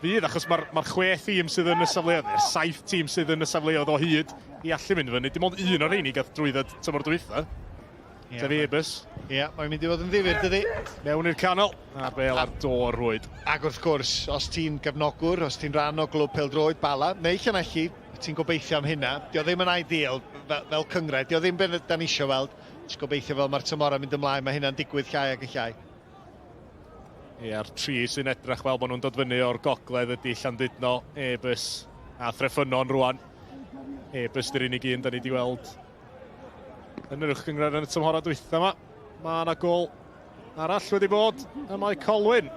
fydd, achos mae'r mae chwe thîm sydd yn y safleoedd, neu'r saith tîm sydd yn y safleoedd o hyd i allu mynd fyny, dim ond un o'r rheini gath drwydded tymor dwytha. Yeah, Sef Airbus. Ie, yeah, mae'n mynd i fod yn ddifyr, dydy. Mewn i'r canol, a'r bel ar dôr rwyd. Ac wrth gwrs, os ti'n gefnogwr, os ti'n rhan o glwb pêl-droed Bala, neu Llanelli, ti'n gobeithio am hynna. Dio ddim yn ideal fel, fel cynghrair, dio ddim beth da ni eisiau weld. Jyst gobeithio fel mae'r tymorau'n mynd ymlaen, mae hynna'n digwydd llai ac yn llai. Ie, a'r tri sy'n edrych fel bod nhw'n dod fyny o'r gogledd ydy Llandudno, Airbus a Threffynnon rwan. Airbus dy'r unig un da ni wedi weld yn yr uwch gynghrair yn y tymhorau dwytha yma. Mae yna gol arall wedi bod y mae Colwyn.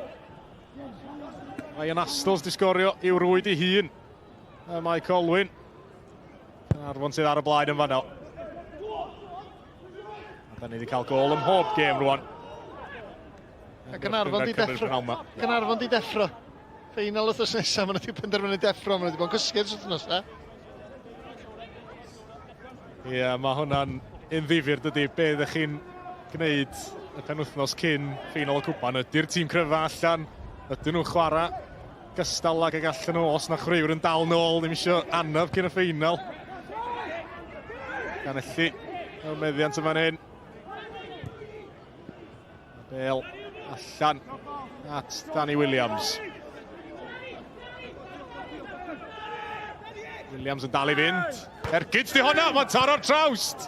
Ryan Astles di sgorio i'w rwyd ei hun. Y mae Colwyn. Arfon sydd ar y blaen yn fanno. A da ni wedi cael gol ym mhob gêm rwan. A Gaernarfon di deffro. Gaernarfon di deffro. Ffeinal wythnos nesaf, maen nhw wedi penderfynu deffro, maen nhw wedi bod yn cysgu ers wythnos na. Ie, yeah, mae hwnna'n un ddifur dydy. Be ydych chi'n gwneud y penwythnos cyn ffeinal y cwpan? Ydy'r tîm cryfa allan? Ydyn nhw'n chwarae gystal ag y gallen nhw? Os na chwaraewyr yn dal nôl, ddim eisiau anaf cyn y ffeinal. Llanelli, mewn meddiant yma'n hyn. Bale allan at Danny Williams. Williams yn dal i fynd. Ergyd di hwnna, mae'n taro'r trawst!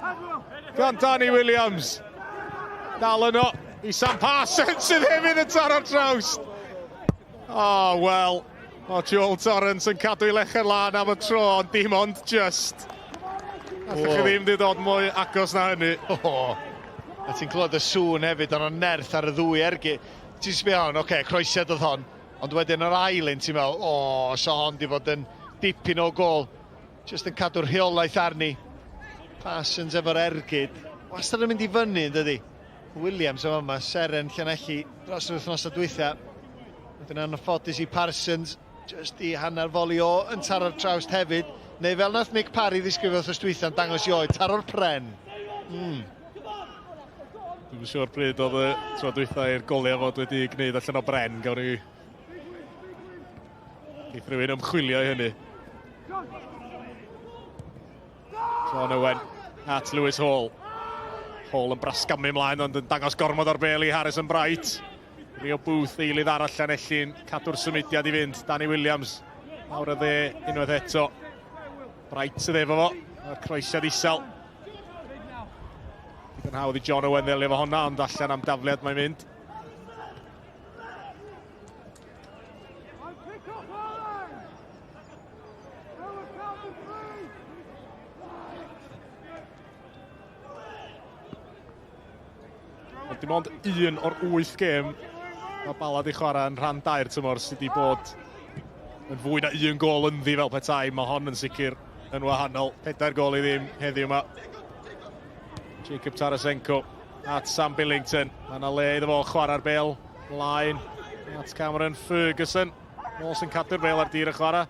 Gan Danny Williams. Dal yno i Sam Parsons sydd hefyd yn taro'r trawst. Oh, wel, o Joel Torrance yn cadw ei lechen lân am y tro, ond dim ond just. Allwch chi ddim di dod mwy agos na hynny. Oh. A ti'n clywed y sŵn hefyd, ond o'n nerth ar y ddwy ergyd. Ti'n sbio hon, oce, okay, croesiad oedd hon. Ond wedyn yr ail un, ti'n meddwl, o, oh, so hon di fod yn dipyn o gol. Just yn cadw'r rheolaeth arni. Parsons efo'r ergyd. Wastad yn mynd i fyny, yn dydi? Williams yn fama, seren Llanelli dros yr wythnosau dwytha. Wedyn anffodus i Parsons, just i hanner foli o yn taro'r trawst hefyd. Neu fel nath Nick Parry ddisgrifio wythnos dwytha yn dangos i oed, taro'r pren. Mm. Dwi'n siŵr pryd oedd y tro dwytha i'r goliau fod wedi gwneud allan o bren, gawn ni Geith rhywun ymchwilio i hynny. John Owen at Lewis Hall. Hall yn brasgamu ymlaen ond yn dangos gormod o'r bel i Harrison Bright. Rio Booth, eilydd arall Llanelli'n cadw'r symudiad i fynd. Danny Williams lawr y dde unwaith eto. Bright sydd efo fo. Mae'r croesiad isel. Digon hawdd i John Owen ddelio efo honna, ond allan am dafliad mae'n mynd. Ond dim ond un o'r wyth gêm mae Bala di chwarae yn rhan dair tymor sydd wedi bod yn fwy na un gol ynddi fel petai. Mae hon yn sicr yn wahanol. Pedair gol i ddim heddiw yma. Jacob Tarasenko at Sam Billington. Mae yna le iddo fo chwarae'r bel mlaen at Cameron Ferguson. Moss yn cadw'r bel ar dir y chwarae.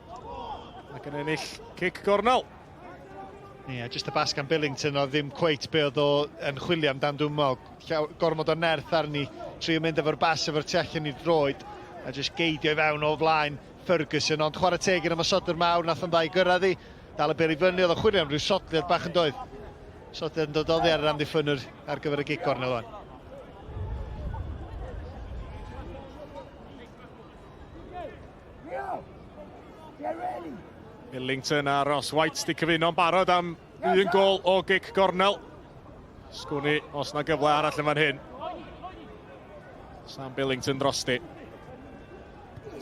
Ac yn ennill cic gornel. Ie, yeah, jyst y bas gan Billington oedd ddim cweit be oedd o yn chwilio amdan dwi'n meddwl. Llaw, gormod o nerth arni, trio mynd efo'r bas efo'r tu allan i'r droed a jyst geidio i fewn o flaen Ferguson, ond chwarae teg i'r ymosodwr mawr, nath o'n dda i gyrraedd hi, dal y bêl i fyny, oedd o'n chwilio am rhyw sodliad bach yn doedd. Sodliad yn dod oddi ar yr amddiffynwr ar gyfer y gic gornel wan. Billington a Ross White di cyfuno'n barod am un gol o gic gornel. Sgwn i os na gyfle arall yn fan hyn. Sam Billington drosti.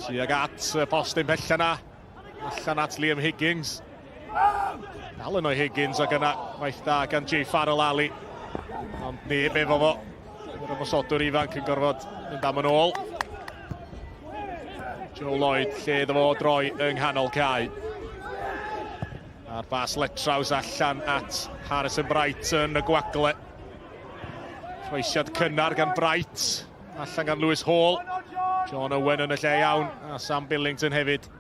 Tuag at y postyn pella na. Allan at Liam Higgins. Dal yno Higgins ac yna waith da gan Jay Farrell Ali. Ond neb efo fo. Yr ymosodwr ifanc yn gorfod mynd am yn ôl. Joe Lloyd lle iddo fo droi yng nghanol cae. A'r bas Letraws allan at Harrison Bright yn y gwagle. Croesiad cynnar gan Bright. Allan gan Lewis Hall. John Owen yn y lle iawn. A Sam Billington hefyd.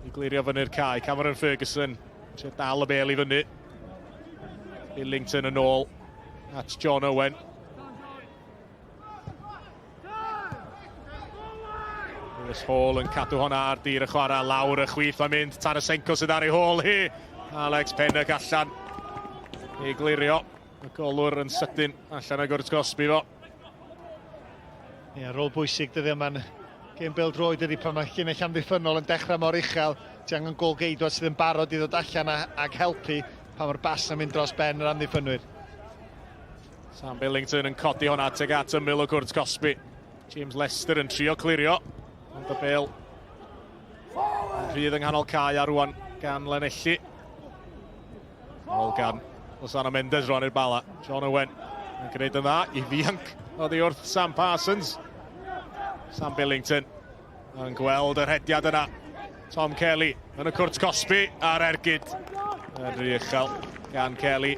I glirio fyny'r cae. Cameron Ferguson. Trio dal y bel i fyny. Billington yn ôl at John Owen. Lewis Hall yn cadw honna ar dir y chwarae, lawr y chwith mae'n mynd, Tarasenko sydd ar ei hôl hi. Alex Pennock allan i glirio. Y golwr yn sydyn allan o gwrt gosbi fo. Ie, rôl bwysig dyddiau yma'n gêm bêl-droed ydy pan mae llinell amddiffynnol yn dechrau mor uchel. Ti angen gôl geidwad sydd yn barod i ddod allan a, ag helpu pan mae'r bas yn mynd dros ben yr amddiffynwyr. Sam Billington yn codi hwnna tuag at ymyl o gwrt Cosby. James Lester yn trio clirio, ond y bel yn rhydd yng nghanol cae a rwan gan Lanelli. Ôl gan Lozano Mendes rwan i'r Bala. John Owen yn gwneud yn dda i ddianc oddi wrth Sam Parsons. Sam Billington yn gweld yr hediad yna. Tom Kelly yn y cwrt cosbi a'r ergyd yn rhy uchel gan Kelly.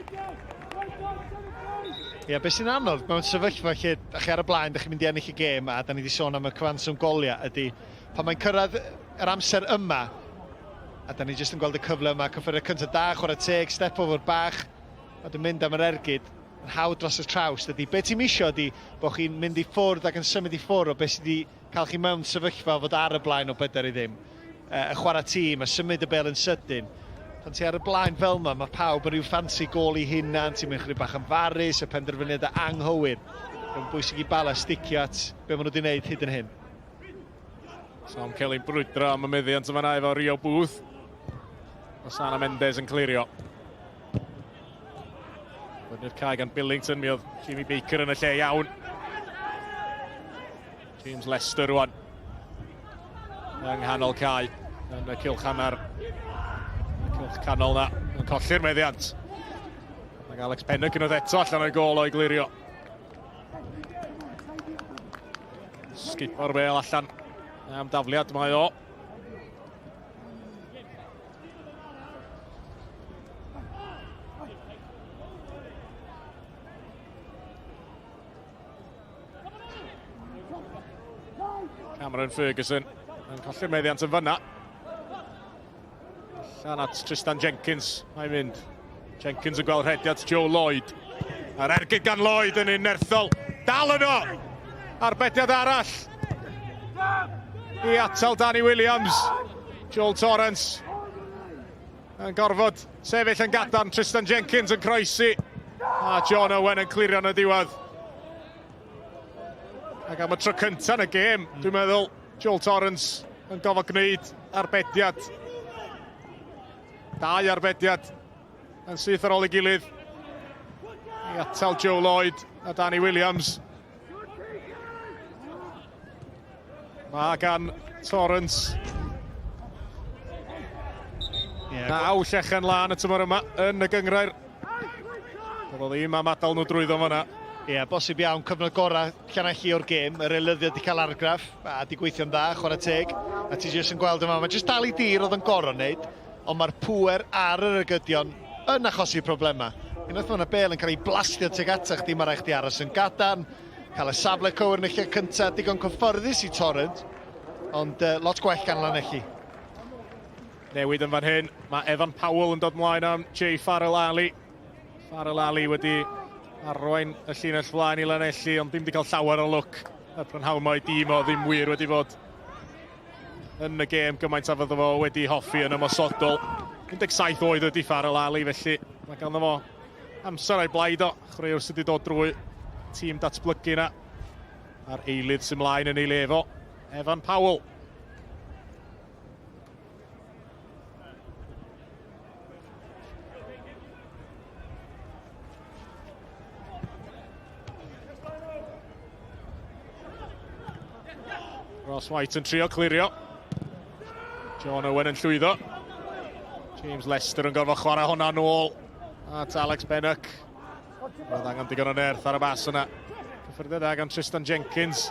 Ie, yeah, beth sy'n anodd mewn sefyllfa lle da chi ar y blaen, da chi'n mynd i ennill y gêm, a da ni wedi sôn am y cyfanswm goliau, ydy pan mae'n cyrraedd yr amser yma, A da ni jyst yn gweld y cyfle yma, cyffuriau cyntaf da, chwarae teg, step over bach, a dwi'n mynd am yr ergyd, yn hawdd dros y traws. Dydy, be ti'n misio ydy bod chi'n mynd i ffwrdd ac yn symud i ffwrdd o beth sydd wedi cael chi mewn sefyllfa o fod ar y blaen o bedair i ddim. E, y chwarae tîm, a symud y bel yn sydyn. Pan ti ar y blaen fel yma, mae pawb yn rhyw ffansi gôl i hunan, ti'n mynd chydig bach yn farus, y penderfyniadau anghywir. Mae'n bwysig i Bala sticio at be maen nhw wedi gwneud hyd yn hyn. Tom Kelly'n brwydro am y meddiant yma efo Rio Booth. Osana Mendes yn clirio. Fyny'r cae gan Billington, mi oedd Jamie Baker yn y lle iawn. James Lester rwan. Yng nghanol cae, yn y cilch hanner. Y cilch canol na, yn colli'r meddiant. Mae Alex Pennock yn eto allan o'i gôl o'i glirio. Sgipo'r bêl allan am dafliad mae o. Cameron Ferguson yn colli'r meddiant yn fyna. Allan at Tristan Jenkins, mae'n mynd. Jenkins yn gweld rhediad Joe Lloyd. A'r ergyd gan Lloyd yn un nerthol. Dal yno! Arbediad arall i atal Danny Williams. Joel Torrance yn gorfod sefyll yn gadarn. Tristan Jenkins yn croesi. A John Owen yn clirio yn y diwedd. Ac am y tro cyntaf yn y gêm, dwi'n meddwl, Joel Torrance yn gofod gwneud arbediad. Dau arbediad yn syth ar ôl ei gilydd. I atal Joe Lloyd a Danny Williams. Mae gan Torrance yeah, naw llechen lan y tymor yma yn y gyngrair. Doedd o ddim am adael nhw drwyddo fanna. Ie, yeah, bosib iawn, cyfnod gorau Llanelli o'r gêm, yr eilyddiad wedi cael argraff a di gweithio'n dda, chwarae teg, a ti jyst yn gweld yma, mae jyst dal i dir oedd yn gorau wneud, ond mae'r pŵer ar yr ergydion yn achosi problemau. Unwaith mae yna bel yn cael ei blastio tuag ata chdi, mae rhaid chdi aros yn gadarn, cael y safle cywir yn y lle cyntaf, digon cyfforddus i Torrent, ond uh, lot gwell gan Lanelli. Newid yn fan hyn, mae Evan Powell yn dod mlaen am Jay Farrell Ali. Farrell Ali wedi arwain y llinell flaen i Lanelli, ond ddim wedi cael llawer o lwc y prynhawn mae dîm o ddim wir wedi fod yn y gêm gymaint a fyddo fo wedi hoffi yn ymosodol. 17 oed ydy Farrell Ali, felly mae ganddo fo amser a'i blaid o. Chwaraewr sydd wedi dod drwy tîm datblygu yna. A'r eilydd sy'n mlaen yn ei le fo, Evan Powell. Ross White yn trio clirio. John Owen yn llwyddo. James Lester yn gorfod chwarae hwnna nôl at Alex Bennock. Roedd angen digon o nerth ar y bas yna. Cyffyrddiad da gan Tristan Jenkins.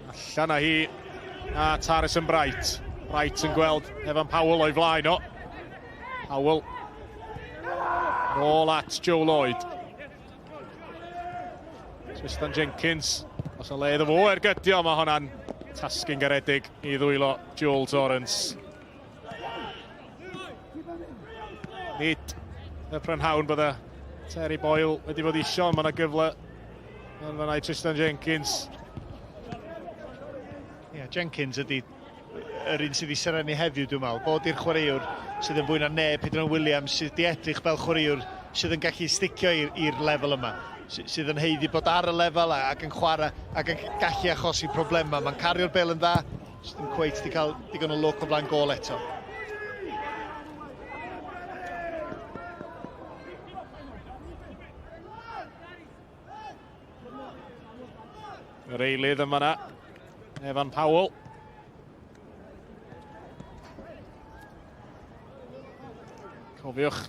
Allan â hi at Harrison Bright. Bright yn gweld Evan Powell o'i flaen o. Powell. Nôl at Joe Lloyd. Tristan Jenkins. Os o le iddo fo ergydio, mae hwnna'n tasgu'n garedig i ddwylo Joel Torrance. Nid y prynhawn bydde Terry Boyle wedi bod isio, ond mae yna gyfle yn fanna i Tristan Jenkins. Ie, yeah, Jenkins ydy yr un sydd wedi serennu heddiw, dwi'n meddwl. Bod i'r chwaraewr sydd yn fwy na neb, hyd yn oed Williams, sydd wedi edrych fel chwaraewr sydd yn gallu sticio i'r lefel yma, sydd yn haeddu bod ar y lefel ac yn chwarae ac yn gallu achosi problemau. Mae'n cario'r bel yn dda, jyst ddim cweit wedi cael digon o lwc o flaen gôl eto. Yr eilydd yn fanna, Evan Powell. Cofiwch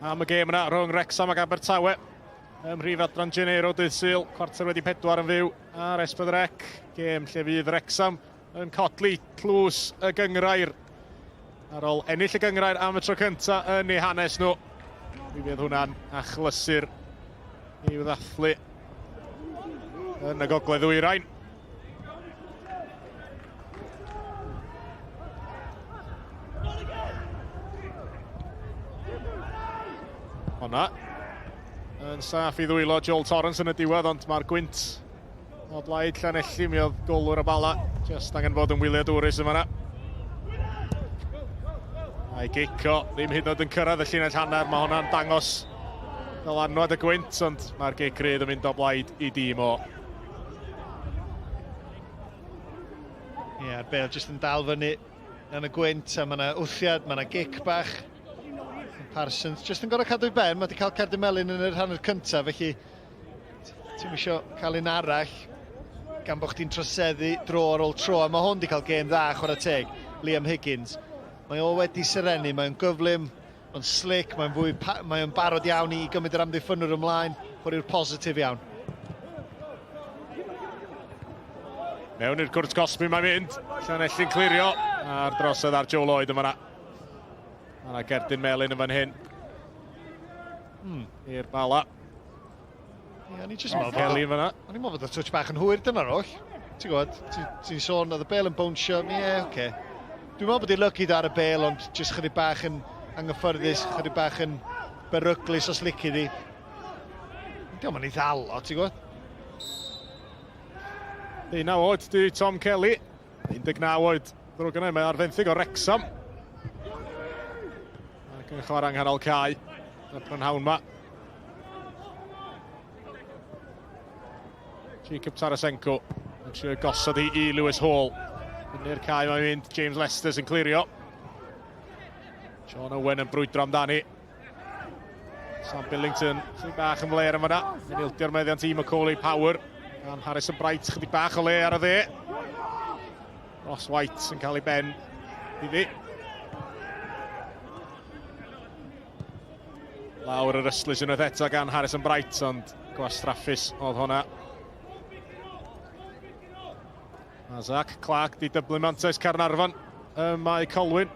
am y gêm yna rhwng Wrexham ac Abertawe ym mhrif adran Janeiro dydd Sul, 4:15 yn fyw ar S4C, gêm lle fydd Wrexham yn codli tlws y gynghrair ar ôl ennill y gynghrair am y tro cyntaf yn eu hanes nhw. Mi fydd hwnna'n achlysur i'w ddathlu yn y gogledd ddwyrain. Honna yn saff i ddwylo Joel Torrance yn y diwedd, ond mae'r gwynt o blaid Llanelli, mi oedd golwr y Bala jyst angen bod yn wyliadwrus yn fanna. A'i gic o, ddim hyd yn oed yn cyrraedd y llinell hanner, mae hwnna'n dangos dylanwad y gwynt, ond mae'r gic rydd yn mynd o blaid i dîm o. Ie, yeah, a'r bel jyst yn dal fyny yn y gwynt, a mae yna wthiad, mae yna gic bach. Parsons jyst yn gorau cadw i ben, mae wedi cael cerdyn melyn yn yr hanner cyntaf, felly Ti'm isio cael un arall gan bod chdi'n troseddu dro ar ôl tro, a mae hwn wedi cael gêm dda, chwarae teg, Liam Higgins. Mae o wedi serennu, mae'n gyflym, mae'n slick, mae'n fwy, mae'n barod iawn i gymryd yr amddiffynwr ymlaen, chwaraewr positif iawn. Mewn i'r cwrt cosbi mae'n mynd, Llanelli'n clirio, a'r drosedd ar Joe Lloyd yn fanna. Mae yna gerdyn melyn yn fan hyn. I'r Bala. Ie, o'n i jyst yn meddwl... Kelly yn fanna. O'n i'n meddwl bod y touch bach yn hwyr dyna'r oll. Ti'n gwybod, ti'n sôn, oedd y bel yn bownsio, ie, yeah, oce. Okay. Dwi'n meddwl bod i'n lucky ar y bel, ond jyst chydig bach yn anghyffyrddus, chydig bach yn beryglus os lici di. Diolch yn ei ddal o, ti'n gwybod? 19 oed di Tom Kelly. 19 oed, ddrwg yna, mae ar fenthyg o Wrexham. Ac yn chwarae yng nghanol cae y prynhawn ma. Jacob Tarasenko yn trio gosod hi i Lewis Hall. Fyny'r cae mae'n mynd, James Lester sy'n clirio. Sean Owen yn brwydro amdani. Sam Billington, chydig bach yn fler yn fanna. Yn ildio'r meddiant i Macaulay Power. Gan Harrison Bright, chydig bach o le ar y dde. Ross White yn cael ei ben iddi. Lawr yr ystlys unwaith eto gan Harrison Bright, ond gwastraffus oedd hwnna. Mae Zach Clark di dyblu mantais Caernarfon ym Mae Colwyn.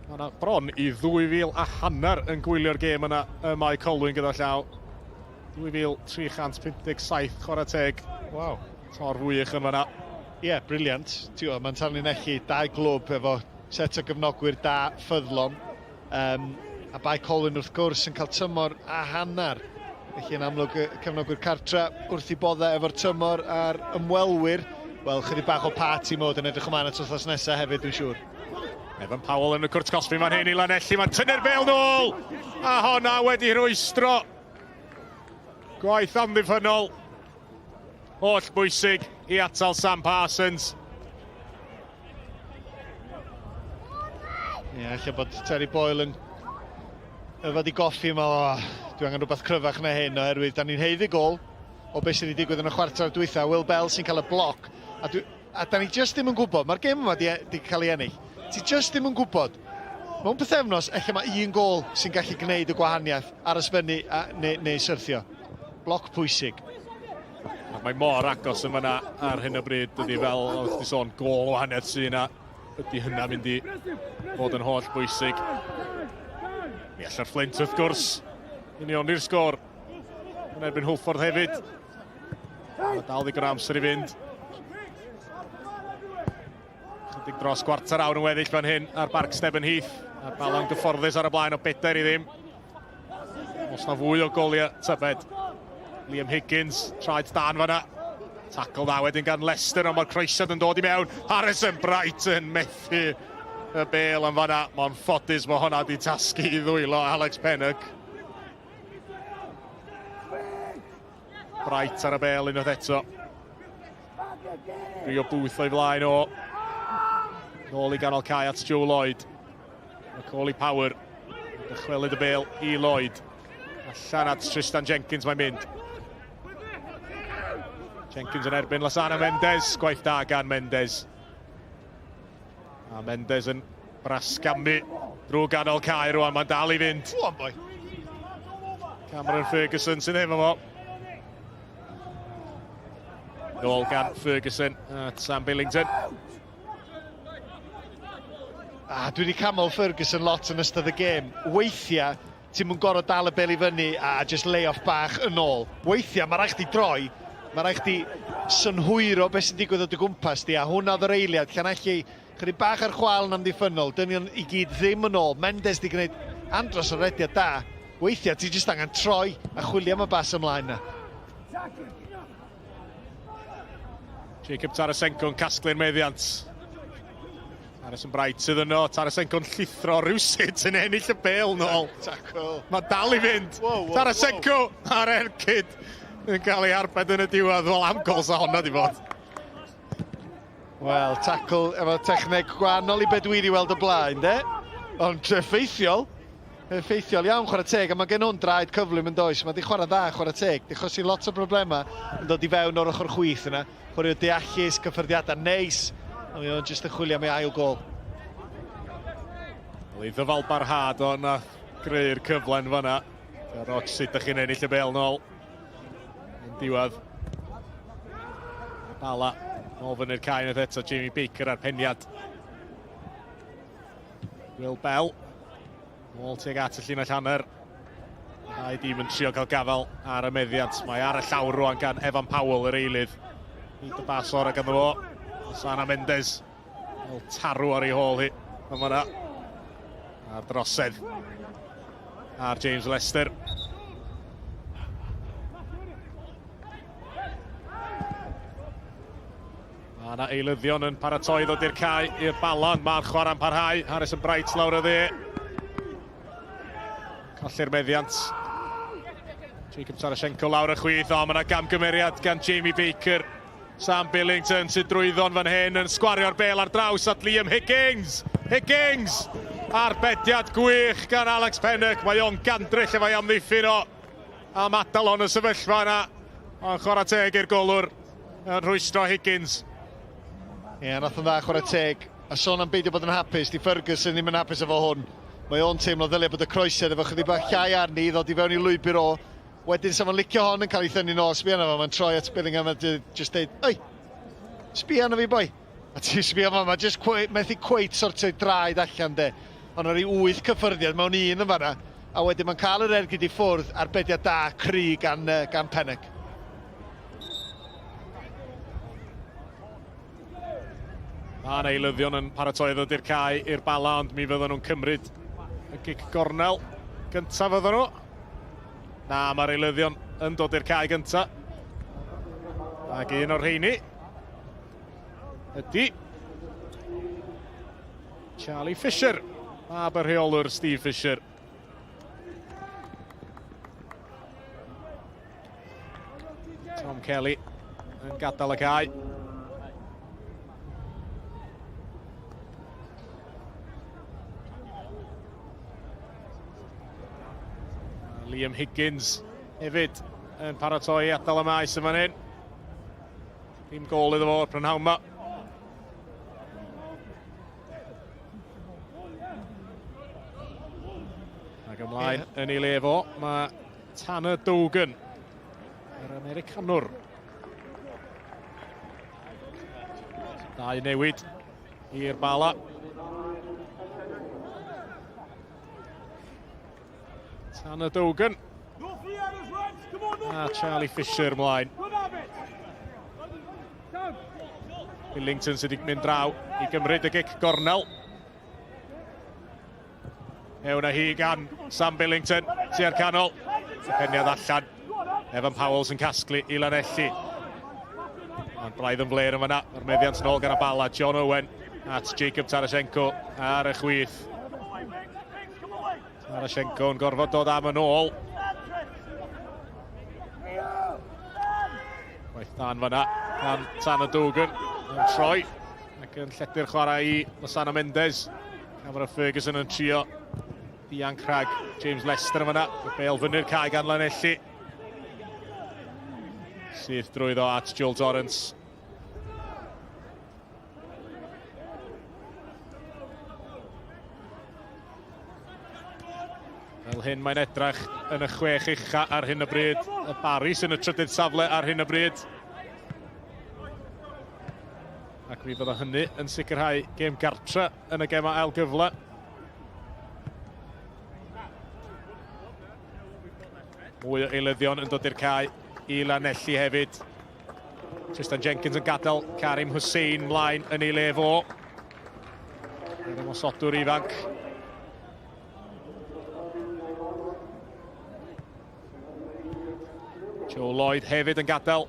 Mae yna bron i 2,500 yn gwylio'r gêm yna ym Mae Colwyn gyda llaw. 2,357 chwarae teg. Waw. Torf wych yn fanna. Ie, yeah, brilliant. Mae'n tanlinellu dau glwb efo set o gefnogwyr da, ffyddlon. Um, a Bae Colwyn wrth gwrs yn cael tymor a hanner. Felly yn amlwg y cefnogwyr cartra wrth i boddau efo'r tymor a'r ymwelwyr. Wel, chydig bach o party mode yn edrych ymlaen at wythnos nesaf hefyd, dwi'n siŵr. Evan Powell yn y cwrt cosbi fan hyn i Lanelli, mae'n tynnu'r bel nôl! A honna wedi rhwystro. Gwaith amddiffynnol. Holl bwysig i atal Sam Parsons. Ie, yeah, lle bod Terry Boyle yn yfed i goffi yma, o, dwi angen rhywbeth cryfach na hyn, oherwydd da ni'n haeddu gol o beth sydd wedi digwydd yn y chwarter dwytha. Will Bell sy'n cael y bloc, a, dwi, a da ni just ddim yn gwybod, mae'r gêm yma di, di cael ei ennill. Ti just ddim yn gwybod. Mewn pythefnos, ella mae un gol sy'n gallu gwneud y gwahaniaeth, aros fyny a, neu, neu syrthio. Bloc pwysig. Ac mae mor agos yn fanna ar hyn o bryd, dydy fel oedd chdi sôn, gol o wahaniaeth sydd yna. Ydy hynna mynd i fod yn holl bwysig. Mi alla'r Flint wrth gwrs unioni'r sgôr yn erbyn Hwlffordd hefyd. Mae dal ddigon o amser i fynd. Chydig dros gwarter awr yn weddill fan hyn ar Barc Stephen Heath. A'r Bala'n gyfforddus ar y blaen o bedair i ddim. Os na fwy o goliau, tybed. Liam Higgins, traed dan fanna. Tackle dda wedyn gan Leicester, ond mae'r croesiad yn dod i mewn. Harrison Bright yn methu y bel yn fanna. Mae'n ffodus mae hwnna wedi tasgu i ddwylo Alex Pennock. Bright ar y bel unwaith eto. Rio Booth o'i flaen o. Nôl i ganol cae at Joe Lloyd. Macaulay Power. Dychwelyd y bel i Lloyd. Allan at Tristan Jenkins mae'n mynd. Jenkins yn erbyn Lasana Mendes. Gwaith da gan Mendes. A Mendes yn brasgamu drwy ganol cae rwan. Mae'n dal i fynd. Go on, boy. Cameron Ferguson sy'n efo fo. Nôl gan Ferguson at Sam Billington. Ah, dwi wedi camol Ferguson lot yn ystod y gêm. Weithiau, ti'n mwyn gorfod dal y bel i fyny a just lay off bach yn ôl. Weithiau, mae rhaid chdi droi, mae rhaid chdi synhwyro beth sy'n digwydd o dy gwmpas di, a hwnna oedd yr eiliad, Llanelli chydig bach ar chwal yn amddiffynnol, dynion i gyd ddim yn ôl. Mendes di gwneud andros o rediad da. Weithiau, ti jyst angen troi a chwilio am y bas ymlaen na. Jacob Tarasenko yn casglu'r meddiant. Harrison Bright sydd yno. Tarasenko'n llithro rhywsut yn ennill y bel nôl. Tackle. Mae dal i fynd. Wow, wow, Tarasenko wow. ar ergyd yn cael ei arbed yn y diwedd. Wel, am gol sa honna di fod. Wel, tackle efo techneg gwahanol i be dwi wedi weld o blaen, de? Ond effeithiol. Effeithiol iawn, chwarae teg, a mae gen hwn draed cyflym yn does. Mae di chwarae dda, chwarae teg. Di chosi lot o broblemau yn dod i fewn o'r ochr chwith yna. Chwarae deallus, cyffyrddiadau neis. Ond mae o'n jyst yn chwilio am ei ail gol. Wel, ei ddyfal barhad o na greu'r cyfle'n fanna. Rock, sut ydych chi'n ennill y bel nôl? Yn diwedd. Bala, nôl fyny'r cae unwaith eto, Jamie Baker ar peniad. Will Bell. Nôl tuag at y llinell hanner. Dau dîm yn trio cael gafael ar y meddiant. Mae ar y llawr rwan gan Evan Powell, yr eilydd. Nid y bas orau ganddo fo. Sana Mendes. Fel tarw ar ei hôl hi. Ond mae yna ar drosedd. Ar James Lester. Mae yna eilyddion yn paratoi ddod i'r cae i'r Bala, ond mae'r chwarae'n parhau. Harrison Bright lawr y dde. Colli'r meddiant. Jacob Tarashenko lawr y chwith, o, mae yna gamgymeriad gan Jamie Baker. Sam Billington sydd drwyddo'n fan hyn yn sgwario'r bel ar draws at Liam Higgins. Higgins! Arbediad gwych gan Alex Pennock. Mae o'n gandryll efo'i amddiffyn o. Am adael o'n y sefyllfa yna. Ond chwarae teg i'r golwr yn rhwystro Higgins. Ie, yeah, nath o'n dda chwarae teg. A sôn am beidio bod yn hapus, di Ferguson ddim yn hapus efo hwn. Mae o'n teimlo ddylia bod y croesiad efo chydig bach llai arni i ddod i fewn i lwybr o. Wedyn sa fo'n licio hon yn cael ei thynnu nôl, sbia arno fo, mae'n troi at Billingham a jyst deud, oi, sbia arno fi boi. A ti'n sbio fo, mae jyst methu cweit sortio'i draed allan de. Ond o'n rhyw wyth cyffyrddiad mewn un yn fanna. A wedyn mae'n cael yr ergyd i ffwrdd, arbediad da, cry gan, uh, gan Pennock. Mae yna eilyddion yn paratoi ddod i'r cae i'r Bala, ond mi fydden nhw'n cymryd y gic gornel gyntaf fydden nhw. Na, mae'r eilyddion yn dod i'r cae gyntaf. Ac un o'r rheini ydy Charlie Fisher, mab y rheolwr Steve Fisher. Tom Kelly yn gadael y cae. Liam Higgins hefyd yn paratoi i adael y maes yn fan hyn. Dim gol iddo fo o'r prynhawn yma. Ac ymlaen yeah. yn ei le fo, mae Tanner Dogan, yr Americanwr. Dau newid i'r Bala. Tanner Dogan. A Charlie Fisher ymlaen. Billington sydd wedi mynd draw i gymryd y gic gornel. Ewn â hi gan Sam Billington tua'r canol. Peniad allan. Evan Powells yn casglu i Lanelli. Ond braidd yn fler yn fanna. Mae'r meddiant yn ôl gan y Bala. John Owen at Jacob Tarasenko ar y chwith. Tarasenko yn gorfod dod am yn ôl. Gwaith dan fanna gan Tanner Dogan yn troi ac yn lledu'r chwarae i Losana Mendes. Cameron Ferguson yn trio dianc rhag James Lester yn fanna. Y bel fyny'r cae gan Lanelli. Syth drwyddo at Joel Torrance. Fel hyn mae'n edrach yn y chwech ucha ar hyn o bryd. Y Barry sy'n y trydydd safle ar hyn o bryd. Ac mi fydda hynny yn sicrhau gêm gartre yn y gemau ail gyfle. Mwy o eilyddion yn dod i'r cae i Lanelli hefyd. Tristan Jenkins yn gadael Karim Hussein mlaen yn ei le fo. Yr ymosodwr ifanc. Joe Lloyd hefyd yn gadael.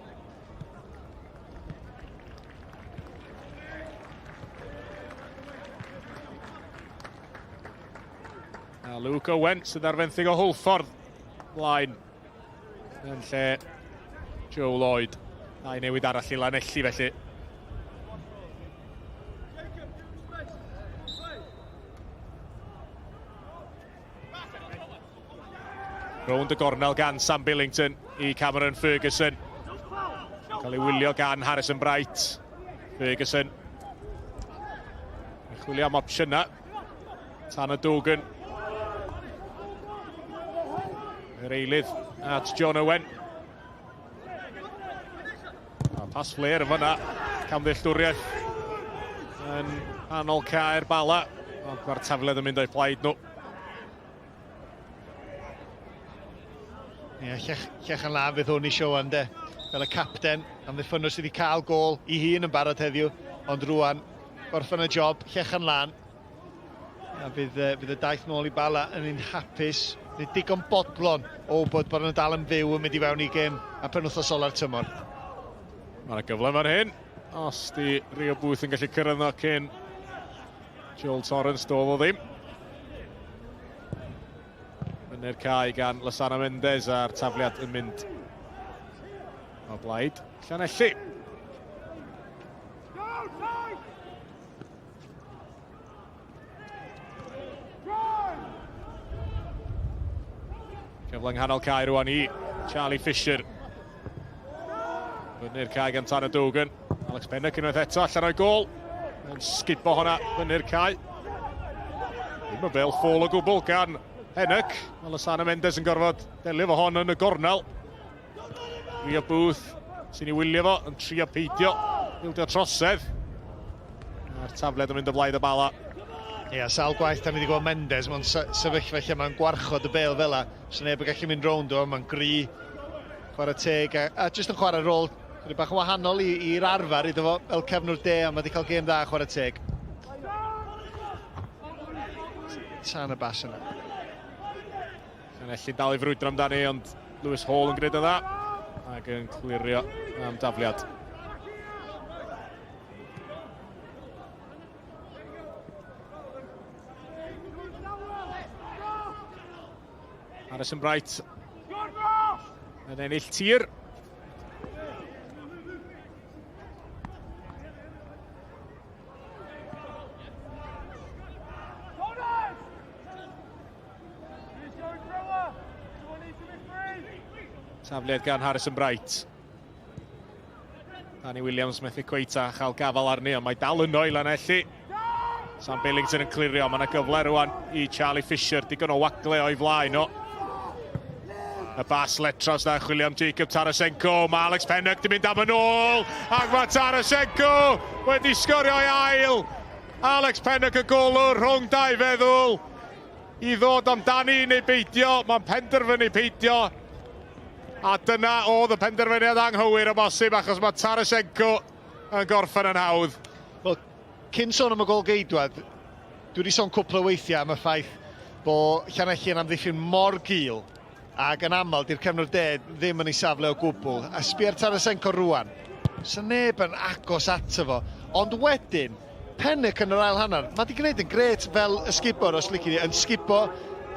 A Luke Owen sydd ar fenthyg o Hwlffordd mlaen. Yn lle Joe Lloyd. Dau newid arall i Lanelli felly. Rownd y gornel gan Sam Billington i Cameron Ferguson. Cael ei wylio gan Harrison Bright. Ferguson. Yn chwilio am opsiynau. Tanner Dogan. Yr eilydd at John Owen. A pas flair yn fanna. Camddealltwriaeth yn anol caer Bala. Ond mae'r tafledd yn mynd o'i plaid nhw. Ie, llech, llech yn laf fydd hwn i Siowan de. Fel y capten, amddiffynnwr sydd wedi cael gol i hun yn barod heddiw, ond rwan, gorffen y job, llech yn lan. A fydd, fydd y daith nôl i Bala yn un hapus. Fydd digon bodlon o wybod bod nhw'n dal yn fyw yn mynd i fewn i gêm a penwythnos ola'r tymor. Mae yna gyfle fan hyn. Os di Rio Booth yn gallu cyrraedd yno cyn Joel Torrance, doedd o ddim. Fyny'r cae gan Lasana Mendes a'r tafliad yn mynd o blaid Llanelli. Cyfle yng nghanol cae rwan i Charlie Fisher. Fyny'r cae gan Tanner Dogan. Alex Pennock unwaith eto allan o'i gol. Yn sgubo hwnna fyny'r cae. Ddim yn fel ffôl o gwbl gan Hennock. Mae Losana Mendes yn gorfod delio fo hon yn y gornel. Rio Booth sy'n ei wylio fo yn trio peidio ildio trosedd. A'r tafliad yn mynd o blaid y Bala. Ia, yeah, sawl gwaith da ni wedi gweld Mendes mewn sefyllfa lle mae'n gwarchod y bel fel la. So neb yn gallu mynd rownd o, mae'n gry, chwarae teg a, a jyst yn chwarae rôl Chydig bach yn wahanol i'r arfer iddo fo fel cefnwr de, ond mae wedi cael gêm dda chwarae teg. Tan y bas yna. Llanelli dal i frwydro amdani, ond Lewis Hall yn gwneud yn dda ac yn clirio am dafliad. Harrison Bright yn ennill tir. Tafliad gan Harrison Bright. Danny Williams methu cweit a chael gafel arni, ond mae dal yno i Lanelli. Sam Billington yn clirio, mae yna gyfle rwan i Charlie Fisher, digon o wagle o'i flaen o. Y bas letros na chwilio am Jacob Tarasenko, mae Alex Pennock di mynd am yn ôl, ac mae Tarasenko wedi sgorio ei ail. Alex Pennock y golwr rhwng dau feddwl i ddod amdani neu beidio, mae'n penderfynu peidio. A dyna oedd y penderfyniad anghywir o bosib achos mae Tarasenko yn gorffen yn hawdd. Wel, cyn sôn am y gôl geidwad, dwi wedi sôn cwpl o weithiau am y ffaith bod Llanelli yn amddiffyn mor gul ac yn aml di'r cefnwr de ddim yn ei safle o gwbl. A sbia'r Tarasenko rwan, sa neb yn agos ato fo. Ond wedyn, Pennock yn yr ail hanner, mae di gwneud yn grêt fel ysgubor, os lici di, yn sgubo uh,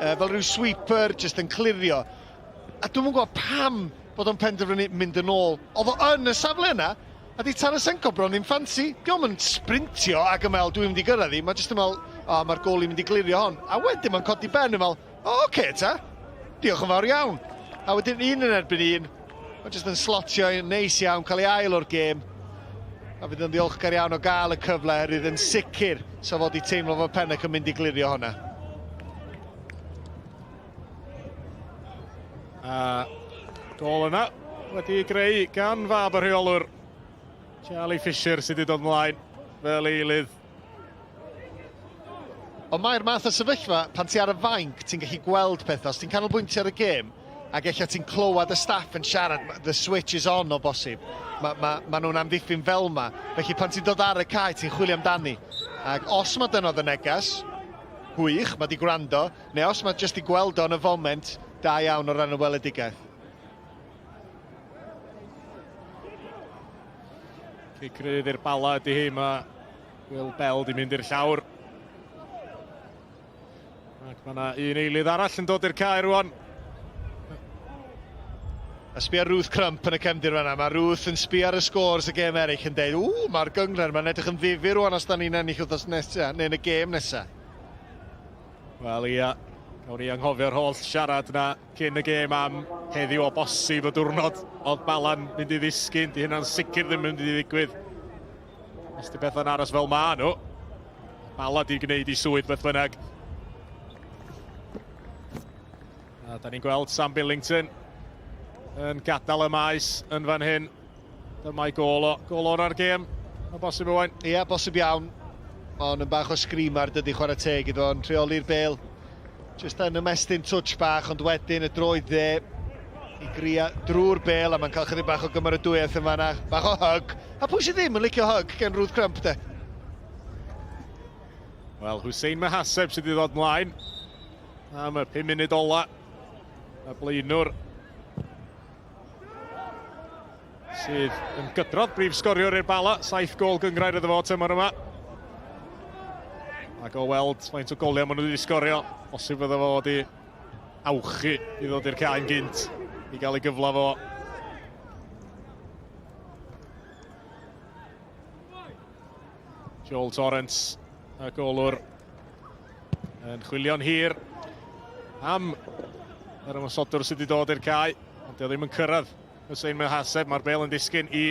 fel rhyw sweeper, jyst yn clirio. A dwi'm yn gwybod pam bod o'n penderfynu mynd yn ôl. Oedd o yn y safle yna, a di Tarasenko bron ddim ffansi. Dio'm yn sprintio ac yn meddwl dwi'n mynd i gyrraedd hi, mae jyst yn meddwl, o, oh, mae'r gôl i'n mynd i glirio hon. A wedyn mae'n codi ben yn meddwl, o, oh, oce okay, ta, diolch yn fawr iawn. A wedyn un yn erbyn un, mae jyst yn slotio yn neis iawn, cael ei ail o'r gêm. A fydd yn ddiolchgar iawn o gael y cyfle, herwydd yn sicr sa fod i teimlo fod Pennock yn mynd i glirio hwnna. A gol yna wedi ei greu gan fab y rheolwr Charlie Fisher sydd wedi dod ymlaen fel eilydd. Ond mae'r math o sefyllfa, pan ti ar y fainc, ti'n gallu gweld pethau. Os ti'n canolbwyntio ar y gêm, ac ella ti'n clywed y staff yn siarad, the switch is on o bosib. Mae ma, ma nhw'n amddiffyn fel ma. Felly pan ti'n dod ar y cae, ti'n chwilio amdani. Ac os mae dyna oedd y neges, gwych, mae di gwrando, Neu os mae jyst i gweld o yn y foment, da iawn o ran y weledigaeth. Cic rydd i'r Bala ydy hi, mae Will Bell di mynd i'r llawr. Ac mae yna un eilydd arall yn dod i'r cae rwan. A sbio Ruth Crump yn y cefndir fanna. Mae Ruth yn sbio ar y scores y gêm eraill yn deud, ww, mae'r gynghrair ma'n edrych yn ddifyr rwan os da ni'n ennill wythnos nesa, neu yn y gêm nesa. Wel ia, gawn ni anghofio'r holl siarad na cyn y gêm am heddiw o bosib y diwrnod oedd Balan mynd i ddisgyn, di hynna'n sicr ddim yn mynd i ddigwydd. Os di pethau'n aros fel ma nhw, Bala di gwneud i swydd beth bynnag. A da ni'n gweld Sam Billington yn gadael y maes yn fan hyn. Dyma'i gôl o. Gôl ora'r gêm, o bosib Owain. Ie, yeah, bosib iawn. Mae hwn yn bach o screamer, dydy chwarae teg iddo fo'n rheoli'r bel. Just yn ymestyn touch bach, ond wedyn y droed dde i gria drwy'r bel, a mae'n cael chydig bach o gymeradwyaeth yn fanna. Bach o hug. A pwy sydd ddim yn licio hug gen Ruth Crump, de? Wel, Hussein Mahaseb sydd wedi dod mlaen am y 5 munud ola. Y blaenwr sydd yn gydrodd brif sgoriwr i'r Bala, 7 gôl gynghrair iddo fo tymor yma. Ac o weld faint o goliau maen nhw wedi sgorio, bosib fydda fo wedi awchu i ddod i'r cae'n gynt i gael ei gyfle fo. Joel Torrance, y golwr, yn chwilio'n hir am yr ymosodwr sydd wedi dod i'r cae, ond dio ddim yn cyrraedd. Hussein Mehaseb, mae'r bel yn disgyn i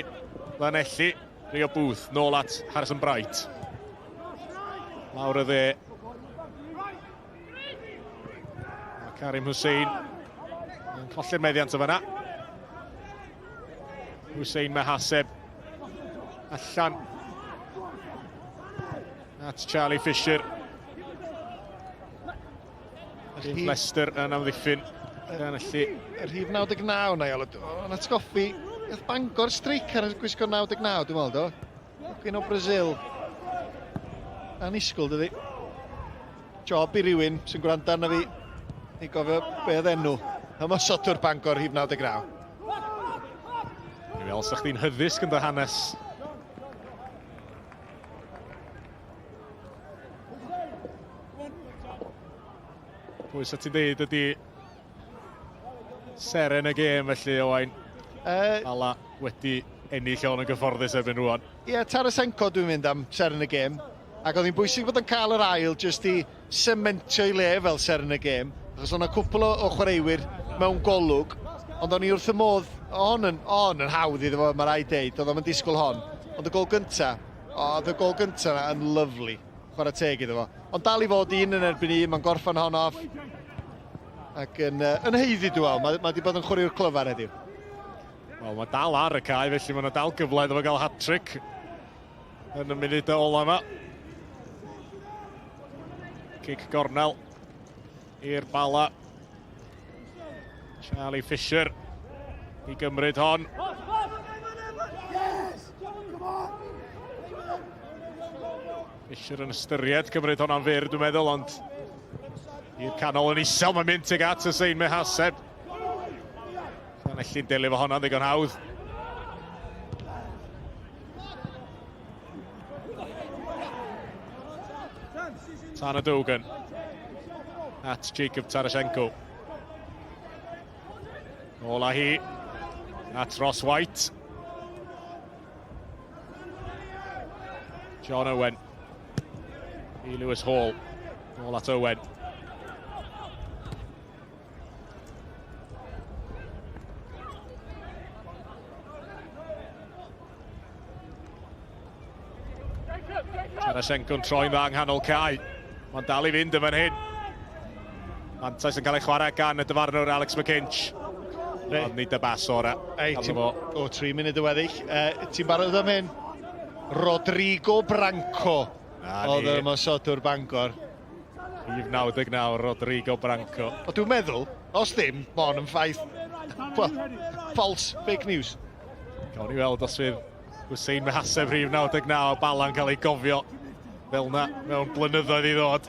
Lanelli. Rio Booth, nôl at Harrison Bright. Lawr y dde. Mae Karim Hussein yn colli'r meddiant o fanna. Hussein Mehaseb allan at Charlie Fisher. Rhif Leicester yn amddiffyn. Llanelli. Y rhif 99 na, Iolo. O'n atgoffi Gath Bangor streicar yn gwisgo 99, dwi'n meddwl, do? Hogyn o Brazil. Annisgwyl, dydi? Job i rywun sy'n gwrando arna fi i gofio be oedd enw ymosodwr Bangor rhif 99. Ni fel sa chdi'n hyddysg yn dy hanes. Pwy sa ti'n deud ydi seren y gêm felly, Owain? Bala wedi ennill hon yn gyfforddus erbyn rwan. Ie, yeah, Tarasenko dwi'n mynd am seren y gêm. Ac oedd hi'n bwysig bod yn cael yr ail jyst i sementio ei le fel seren y gêm. Achos o'na cwpl o, o chwaraewyr mewn golwg, ond o'n i wrth y modd, hon yn, hon yn hawdd iddo fo, mae rhaid deud, oedd o'n disgwyl hon. Ond y gol gynta, oedd y gol gynta yna yn lyflu. Chwarae teg iddo fo. Ond dal i fod un yn erbyn un, mae'n gorffan hon off. Ac yn, uh, yn heiddi, dwi'n meddwl. Mae, mae wedi bod yn chwaraewr clyfar heddiw. Wel, mae dal ar y cae, felly mae yna dal gyfle iddo fo gael hat-trick yn y munudau ola yma. Cic gornel i'r Bala. Charlie Fisher i gymryd hon. Fisher yn ystyried cymryd honna'n fyr, dwi'n meddwl, ond i'r canol yn isel, mae'n mynd tuag at y sein Mehaseb. Llanelli'n delio fo honna'n ddigon hawdd. Tana Dogan at Jacob Tarashenko. Nôl â hi at Ross White. John Owen i Lewis Hall. Nôl at Owen. Tarasenko'n troi'n dda yng nghanol cae. Mae'n dal i fynd yn fan hyn. Mantais yn cael ei chwarae gan y dyfarnwr Alex McKinch. Ond nid y bas ora. Ei, ti'n... O, 3 munud y weddill. Uh, ti'n barod am hyn? Rodrigo Branco. Oedd yr ymosodwr Bangor. Rhif 99, Rodrigo Branco. O, dwi'n meddwl, os ddim, mae hon yn ffaith. Well, false, fake news. Gawn ni weld os fydd Hussein Mehaseb rhif 99 o Bala'n cael ei gofio fel na mewn blynyddoedd i ddod.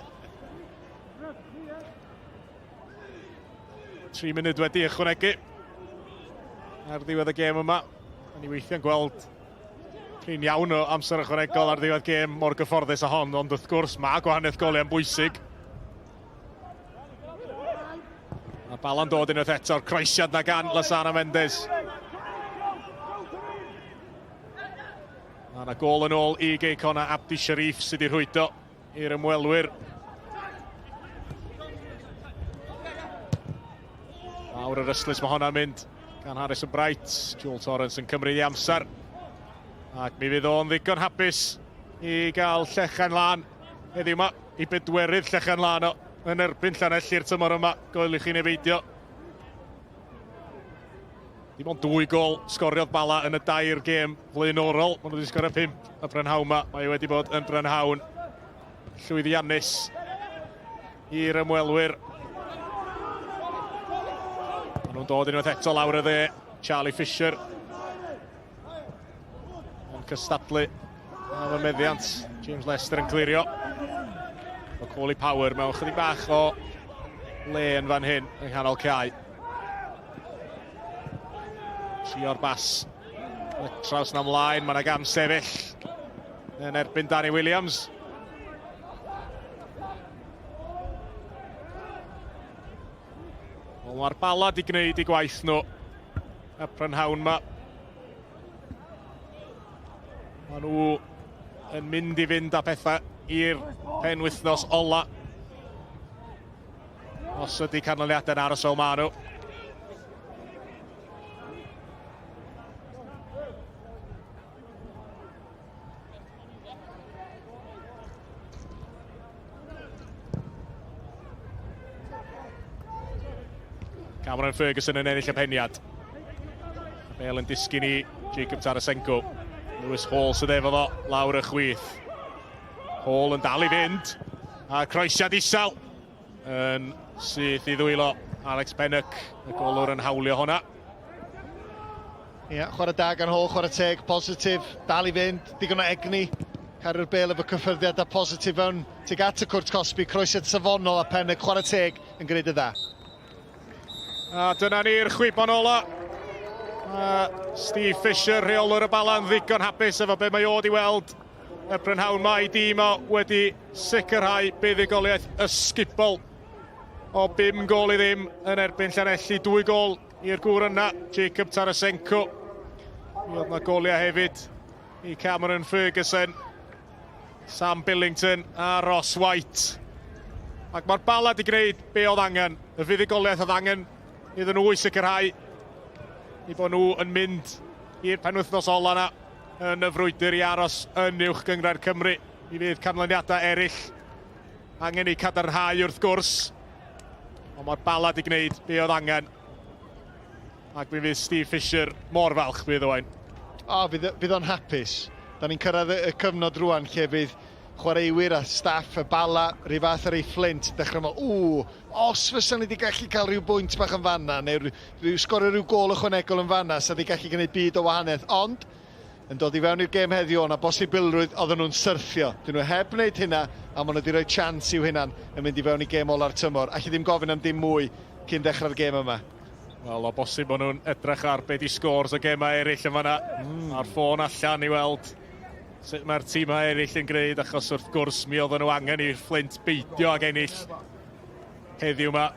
3 munud wedi ychwanegu ar ddiwedd y gêm yma. Da ni weithiau'n gweld prin iawn o amser ychwanegol ar ddiwedd gêm mor gyfforddus a hon, ond wrth gwrs mae gwahaniaeth goliau'n bwysig. Mae Bala'n dod unwaith eto'r croesiad na gan Lasana Mendes. Mae yna gol yn ôl i Gei Connah Abdi Sharif sydd wedi rhwydo i'r ymwelwyr. Lawr yr ystlys mae hwnna'n mynd gan Harrison Bright. Joel Torrance yn cymryd ei amser. Ac mi fydd o'n ddigon hapus i gael llechen lan heddiw yma i bedwerydd llechen lan o yn erbyn Llanelli'r tymor yma, goelwch chi neu beidio. Dim ond dwy gol sgoriodd Bala yn y dair gêm flaenorol. Maen nhw wedi sgorio pump y prynhawn yma. Mae wedi bod yn brynhawn llwyddiannus i'r ymwelwyr. Maen nhw'n dod unwaith eto lawr y dde. Charlie Fisher yn cystadlu am y meddiant. James Lester yn clirio. Macaulay Power mewn chydig bach o le yn fan hyn yng nghanol cae. Trio'r bas. Y traws na mlaen, mae yna gam sefyll yn erbyn Danny Williams. Wel, mae'r Bala di gwneud i gwaith nhw y prynhawn ma. Maen nhw yn mynd i fynd â pethau i'r penwythnos ola. Os ydy canlyniadau'n aros fel maen nhw. Cameron Ferguson yn ennill y peniad. Bale yn disgyn i Jacob Tarasenko. Lewis Hall sydd efo fo lawr y chwith. Hall yn dal i fynd. A croesiad isel yn syth i ddwylo Alex Pennock. Y golwr yn hawlio hwnna. Ie, yeah, chwarae da gan Hall, chwarae teg, positif, dal i fynd, digon o egni. Cario'r bel efo cyffyrddiad a positif fewn tuag at y cwrt cosbi, croesiad safonol a pen y chwarae teg yn gwneud y dda. A dyna ni'r chwibon ola. A Steve Fisher, rheolwr y Bala'n ddigon hapus efo be mae o wedi weld y prynhawn mae dîm o wedi sicrhau buddugoliaeth ysgubol o 5 gôl i ddim yn erbyn Llanelli. 2 gôl i'r gŵr yna, Jacob Tarasenko. Mi oedd yna goliau hefyd i Cameron Ferguson, Sam Billington a Ross White. Ac mae'r Bala wedi gwneud be oedd angen, y fuddugoliaeth oedd angen iddyn nhw i sicrhau i bod nhw yn mynd i'r penwythnos ola yna yn y frwydr i aros yn Uwch Gynghrair Cymru. Mi fydd canlyniadau eraill angen eu cadarnhau wrth gwrs. Ond mae'r Bala wedi gwneud be oedd angen. Ac mi fydd Steve Fisher mor falch bydd Owain. O, fydd, fydd o'n hapus. Da ni'n cyrraedd y cyfnod rwan lle fydd chwaraewyr a staff y Bala rhyw fath ar ei Fflint yn dechrau meddwl, ww, os fysa ni wedi gallu cael rhyw bwynt bach yn fanna, neu rhyw sgorio rhyw gôl ychwanegol yn fanna, sa wedi gallu gwneud byd o wahaniaeth. Ond, yn dod i fewn i'r gêm heddiw, o'na bosibilrwydd oedden nhw'n syrthio. Dyn nhw heb wneud hynna, a maen nhw wedi rhoi chance i'w hunan yn mynd i fewn i gêm ola'r tymor. Alli ddim gofyn am dim mwy cyn dechrau'r gêm yma. Wel, o bosib bod nhw'n edrych ar be di scores o gemau eraill yn fanna. A'r ffôn allan i weld sut mae'r tîmau eraill yn gwneud, achos wrth gwrs mi oedden nhw angen i'r Fflint beidio ag ennill heddiw yma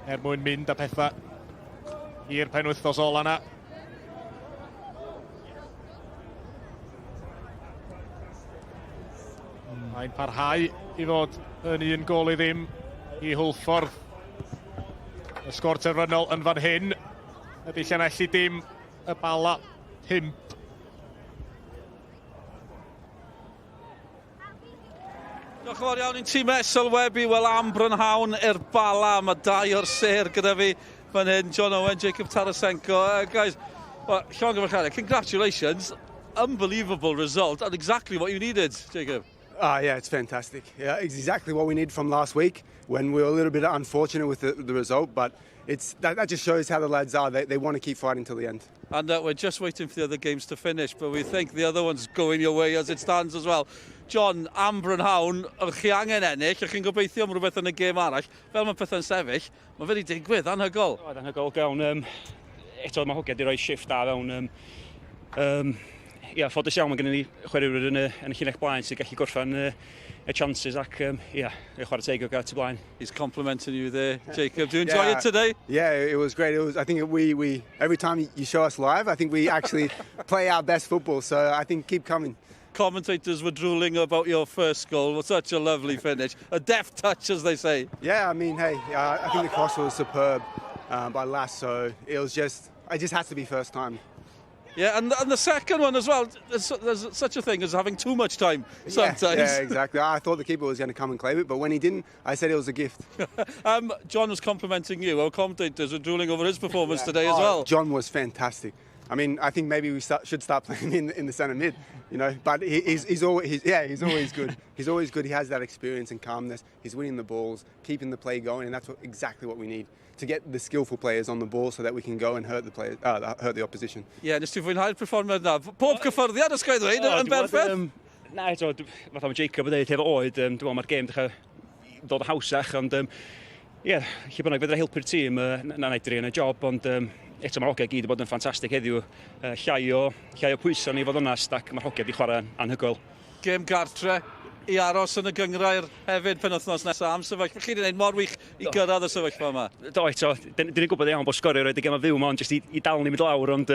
er mwyn mynd â pethau i'r penwythnos ola yna. Mae'n parhau i fod yn un gol i ddim i Hwlffordd. Y sgôr terfynol yn fan hyn ydy Llanelli dim, y Bala 5. Diolch yn fawr iawn i'n tîmau sylwebu. Wel, am brynhawn i'r Bala, mae dau o'r sêr gyda fi fan hyn, John Owen, Jacob Tarasenko. Guys, well, llongyfarchiadau, congratulations. Unbelievable result and exactly what you needed, Jacob. Yeah, it's fantastic. Yeah, it's exactly what we needed from last week when we were a little bit unfortunate with the result, but that just shows how the lads are. They want to keep fighting till the end. And we're just waiting for the other games to finish, but we think the other one's going your way as it stands as well. John, am brynhawn, ych chi angen ennill, ych chi'n gobeithio am rhywbeth yn y gêm arall. Fel mae pethau'n sefyll, mae fe wedi digwydd, anhygoel. O, anhygoel gawn. Eto mae hogia wedi rhoi shift da fewn. Ia, ffodus iawn, mae gennym ni chwaraewyr yn y llinell blaen sy'n gallu gorffen y chances ac ia, chwarae teg o gael tu blaen. He's complimenting you there, Jacob. Do you enjoy it today? Yeah, it was great. I think we every time you show us live, I think we actually play our best football. So I think keep coming. Commentators were drooling about your first goal. It was such a lovely finish. A deft touch, as they say. Yeah, I mean, hey, I think the cross was superb by Lass, so it just has to be first time. Yeah, and the second one as well. There's such a thing as having too much time sometimes. Yeah, exactly. I thought the keeper was going to come and claim it, but when he didn't, I said it was a gift. John was complimenting you. Our commentators were drooling over his performance today as well. John was fantastic. I mean, I think maybe we should start playing in the centre mid, you know. But he's always good. He's always good. He has that experience and calmness. He's winning the balls, keeping the play going, and that's exactly what we need to get the skillful players on the ball so that we can go and hurt the players, hurt the opposition. Yeah, nes ti fwynhau'r perfformiad na. Pob cyffyrddiad, os gael ddweud, yn berffaith. Na, eto, fatha mae Jacob yn dweud, efo oed, dwi'n meddwl mae'r gêm dechrau dod hawsach, ond ie, lle bynnag fedra helpu'r tîm, na na i drio yn y job, ond eto mae'r hogia gyd wedi bod yn ffantastig heddiw. Llai o pwysau ni fod onast, ac mae'r hogia wedi chwarae anhygoel. Gêm gartre i aros yn y gynghrair hefyd penwythnos nesaf am sefyllfa. Chi wedi gwneud mor wych i gyrraedd y sefyllfa yma. Do, eto, dyn ni'n gwybod iawn bod sgorio roed y gêm fyw yma, ond jyst i dal ni mynd lawr, ond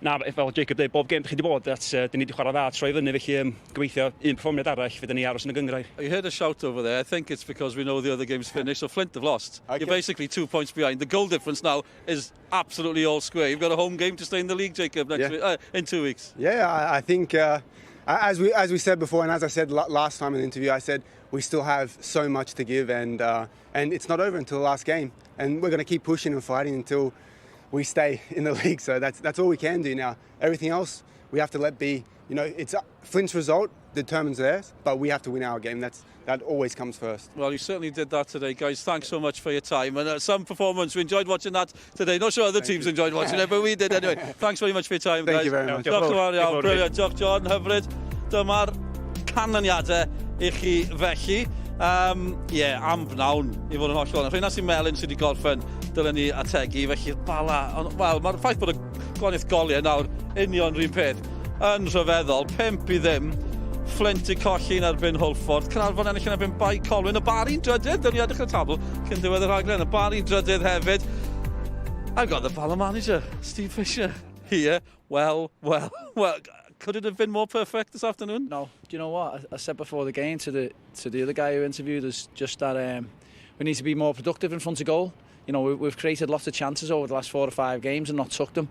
na, fel Jacob dweud, bob gêm chi wedi bod, at, dyn ni wedi chwarae dda troi fyny, felly gobeithio un perfformiad arall, fydden ni aros yn y gynghrair. You heard a shout over there. I think it's because we know the other game's finished, so Flint have lost. Okay. You're basically 2 points behind. The goal difference now is absolutely all square. You've got a home game to stay in the league, Jacob, next week, in 2 weeks. Yeah, I think... As we said before, and as I said last time in the interview, I said we still have so much to give, and it's not over until the last game, and we're going to keep pushing and fighting until we stay in the league. So that's all we can do now. Everything else we have to let be. It's Flint's result determines theirs, but we have to win our game. That's That always comes first. Well, you certainly did that today, guys. Thanks so much for your time. And some performance. We enjoyed watching that today. Not sure other Thank teams you. enjoyed watching it, but we did anyway. Thanks very much for your time, Thank guys. you very much. Diolch yn fawr iawn. Brilliant. Diolch, John. Hyfryd. Dyma'r canlyniadau i chi felly. Yeah, am bnawn, i fod yn hollol. Rheina sy'n melyn sydd wedi gorffen, dylen ni ategu, felly Bala, wel, mae'r ffaith bod y gwahaniaeth goliau nawr union rhywun peth yn rhyfeddol, 5-0, Flint i colli yn erbyn Hwlffordd, Caernarfon ennill yn erbyn Bae Colwyn, y Barri'n drydydd, dyn ni edrych ar y tabl cyn diwedd y rhaglen, y Barri'n drydydd hefyd. I've got the Bala manager, Steve Fisher, here. Well, well, well, could it have been more perfect this afternoon? No. Do you know what? I said before the game to the other guy who interviewed us just that we need to be more productive in front of goal. You know, we've created lots of chances over the last 4 or 5 games and not took them.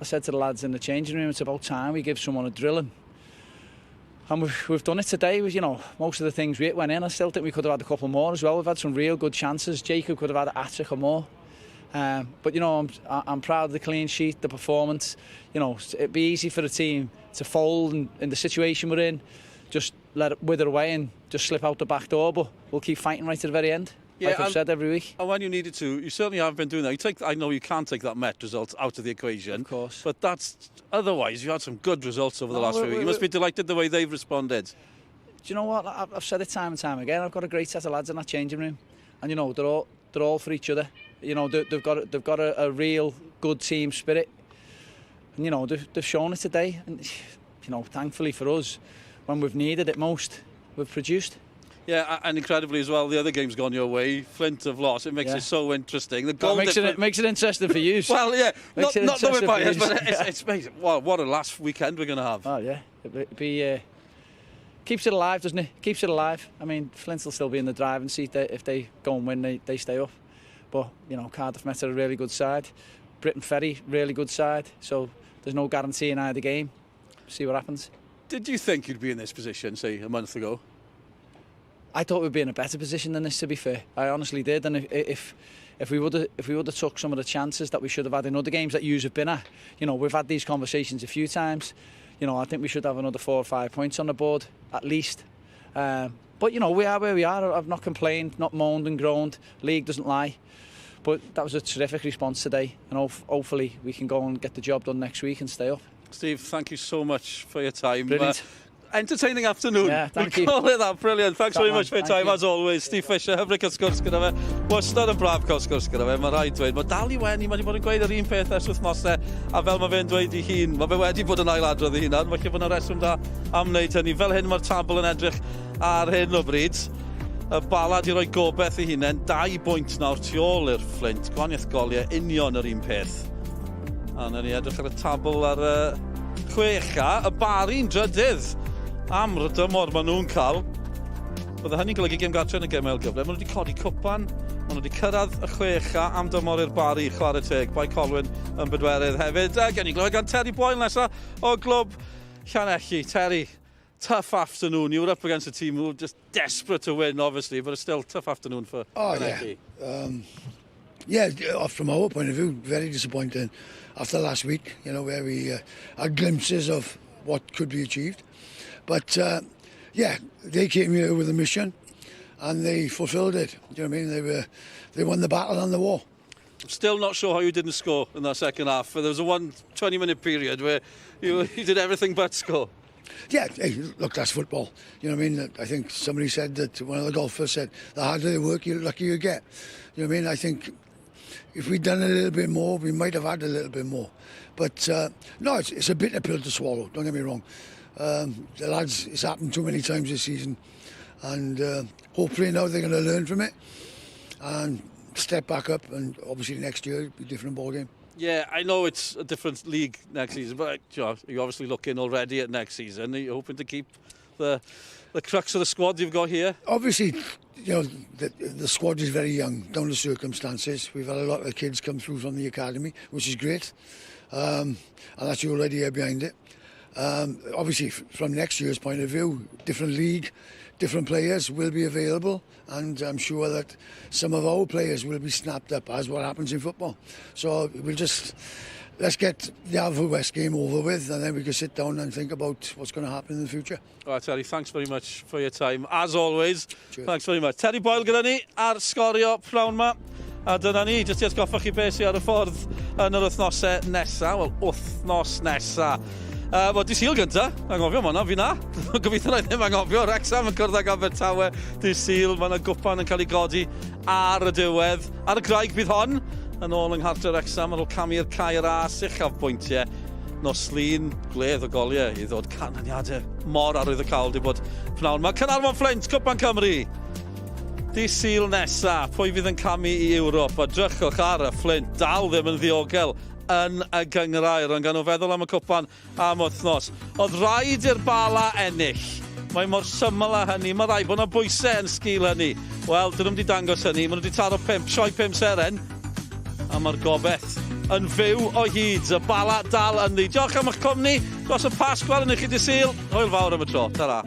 I said to the lads in the changing room, it's about time we give someone a drilling. And we've done it today. You know, most of the things we went in, I still think we could have had a couple more as well. We've had some real good chances. Jacob could have had a hat-trick or more. But, you know, I'm proud of the clean sheet, the performance. You know, it'd be easy for the team to fold in the situation we're in, just let it wither away and just slip out the back door, but we'll keep fighting right to the very end. Yeah, like I've said every week. And when you needed to, you certainly haven't been doing that. I know you can't take that Met result out of the equation. Of course. But that's, otherwise, you had some good results over the last few weeks. You must be delighted the way they've responded. Do you know what? I've said it time and time again. I've got a great set of lads in that changing room. And, you know, they're all for each other. You know, they've got a real good team spirit. And, you know, they've shown it today. And, you know, thankfully for us, when we've needed it most, we've produced. Yeah, and incredibly as well, the other game's gone your way. Flint have lost. It makes it so interesting. The goal makes it interesting for you. Well, yeah, not that we're biased, but it's amazing. Well, what a last weekend we're going to have. Oh, yeah. It'd be, keeps it alive, doesn't it? Keeps it alive. I mean, Flint will still be in the driving seat. If they go and win, they stay up. But, you know, Cardiff Met are a really good side. Briton Ferry, really good side. So there's no guarantee in either game. See what happens. Did you think you'd be in this position, say, a month ago? I thought we'd be in a better position than this, to be fair. I honestly did, and if we would have took some of the chances that we should have had in other games that yous have been at, you know, we've had these conversations a few times. You know, I think we should have another 4 or 5 points on the board at least. But you know, we are where we are. I've not complained, not moaned and groaned. League doesn't lie. But that was a terrific response today, and hopefully we can go and get the job done next week and stay up. Steve, thank you so much for your time. Brilliant. Entertaining afternoon. Yeah, thank we'll you. Call it that. Brilliant. Thanks very much for your time, you. As always. Steve Fisher, hyfryd cael sgwrs gyda fe. Wastad yn braf cael sgwrs gyda fe, mae rhaid dweud. Mae dal i wenu, mae wedi bod yn gweud yr un peth ers wythnosau, a fel mae fe'n dweud ei hun, mae fe wedi bod yn ailadrodd ei hunan, felly bod yna reswm da am wneud hynny. Fel hyn mae'r tabl yn edrych ar hyn o bryd. Y Bala di roi gobeith ei hunain, 2 bwynt nawr tu ôl i'r Flint, gwahaniaeth goliau union yr un peth. A nawn ni edrych ar y tabl ar y 6, y Barri'n drydydd am rydymor maen nhw'n cael. Bydde hynny'n golygu gêm gartre yn y gêm ail gyfle. Maen nhw wedi codi cwpan, maen nhw wedi cyrraedd y 6 am dymor i'r Barri, chwarae teg. Bae Colwyn yn bedwerydd hefyd. A gen i glywed gan Terry Boyle nesaf o glwb Llanelli. Terry, tough afternoon. You were up against a team who were just desperate to win, obviously, but it's still tough afternoon for Llanelli. Yeah. Yeah, from our point of view, very disappointing after last week, you know, where we had glimpses of what could be achieved. But, yeah, they came here with a mission and they fulfilled it. Do you know what I mean? They won the battle and the war. I'm still not sure how you didn't score in that second half. There was a one 20-minute period where you did everything but score. Yeah, hey, look, that's football. You know what I mean? I think somebody said that, one of the golfers said, the harder you work, the luckier you get. You know what I mean? I think if we'd done a little bit more, we might have had a little bit more. But, no, it's a bitter pill to swallow, don't get me wrong. The lads, it's happened too many times this season. And hopefully now they're going to learn from it and step back up. And obviously next year it'll be a different ballgame. Yeah, I know it's a different league next season, but you know, you're obviously looking already at next season. Are you hoping to keep the crux of the squad you've got here? Obviously, you know, the squad is very young, down to circumstances. We've had a lot of kids come through from the academy, which is great. And that's the whole idea behind it. Obviously, from next year's point of view, different league, different players will be available, and I'm sure that some of our players will be snapped up, as what happens in football. So we'll just Let's get the Haverfordwest game over with and then we can sit down and think about what's going to happen in the future. All right, Terry, thanks very much for your time. As always, Cheers. Thanks very much. Terry Boyle gyda ni ar Sgorio pnawn ma. A dyna ni, jyst i atgoffa chi beth sydd ar y ffordd yn yr wythnosau nesaf. Wel, wythnos nesaf. Wel, dydd Sul gynta, anghofio ma hwnna, fi na. Gobeithio na i ddim anghofio, Wrexham yn cwrdd ag Abertawe dydd Sul, mae yna gwpan yn cael ei godi ar y diwedd. Ar y graig bydd hon, yn ôl yng nghartre Wrexham ar ôl camu i'r Cae Ras uchafbwyntiau. Nos Lun, gwledd o goliau i ddod canlyniadau mor arwyddocaol di bod pnawn. Mae Caernarfon Fflint, Cwpan Cymru. Dydd Sul nesa, pwy fydd yn camu i Ewrop? A drychwch ar y Fflint, dal ddim yn ddiogel yn y gynghrair, ond gan nhw feddwl am y cwpan am wythnos. Oedd rhaid i'r Bala ennill. Mae mor syml â hynny. Mae rhaid bod yna bwysau yn sgil hynny. Wel, dyn nhw'm wedi dangos hynny. Maen nhw wedi taro pump, sioe pum seren. A mae'r gobeith yn fyw o hyd. Y Bala dal ynddi. Diolch am eich cwmni dros y Pasg. Welwn ni chi dydd Sul. Hwyl fawr am y tro. Ta-ra.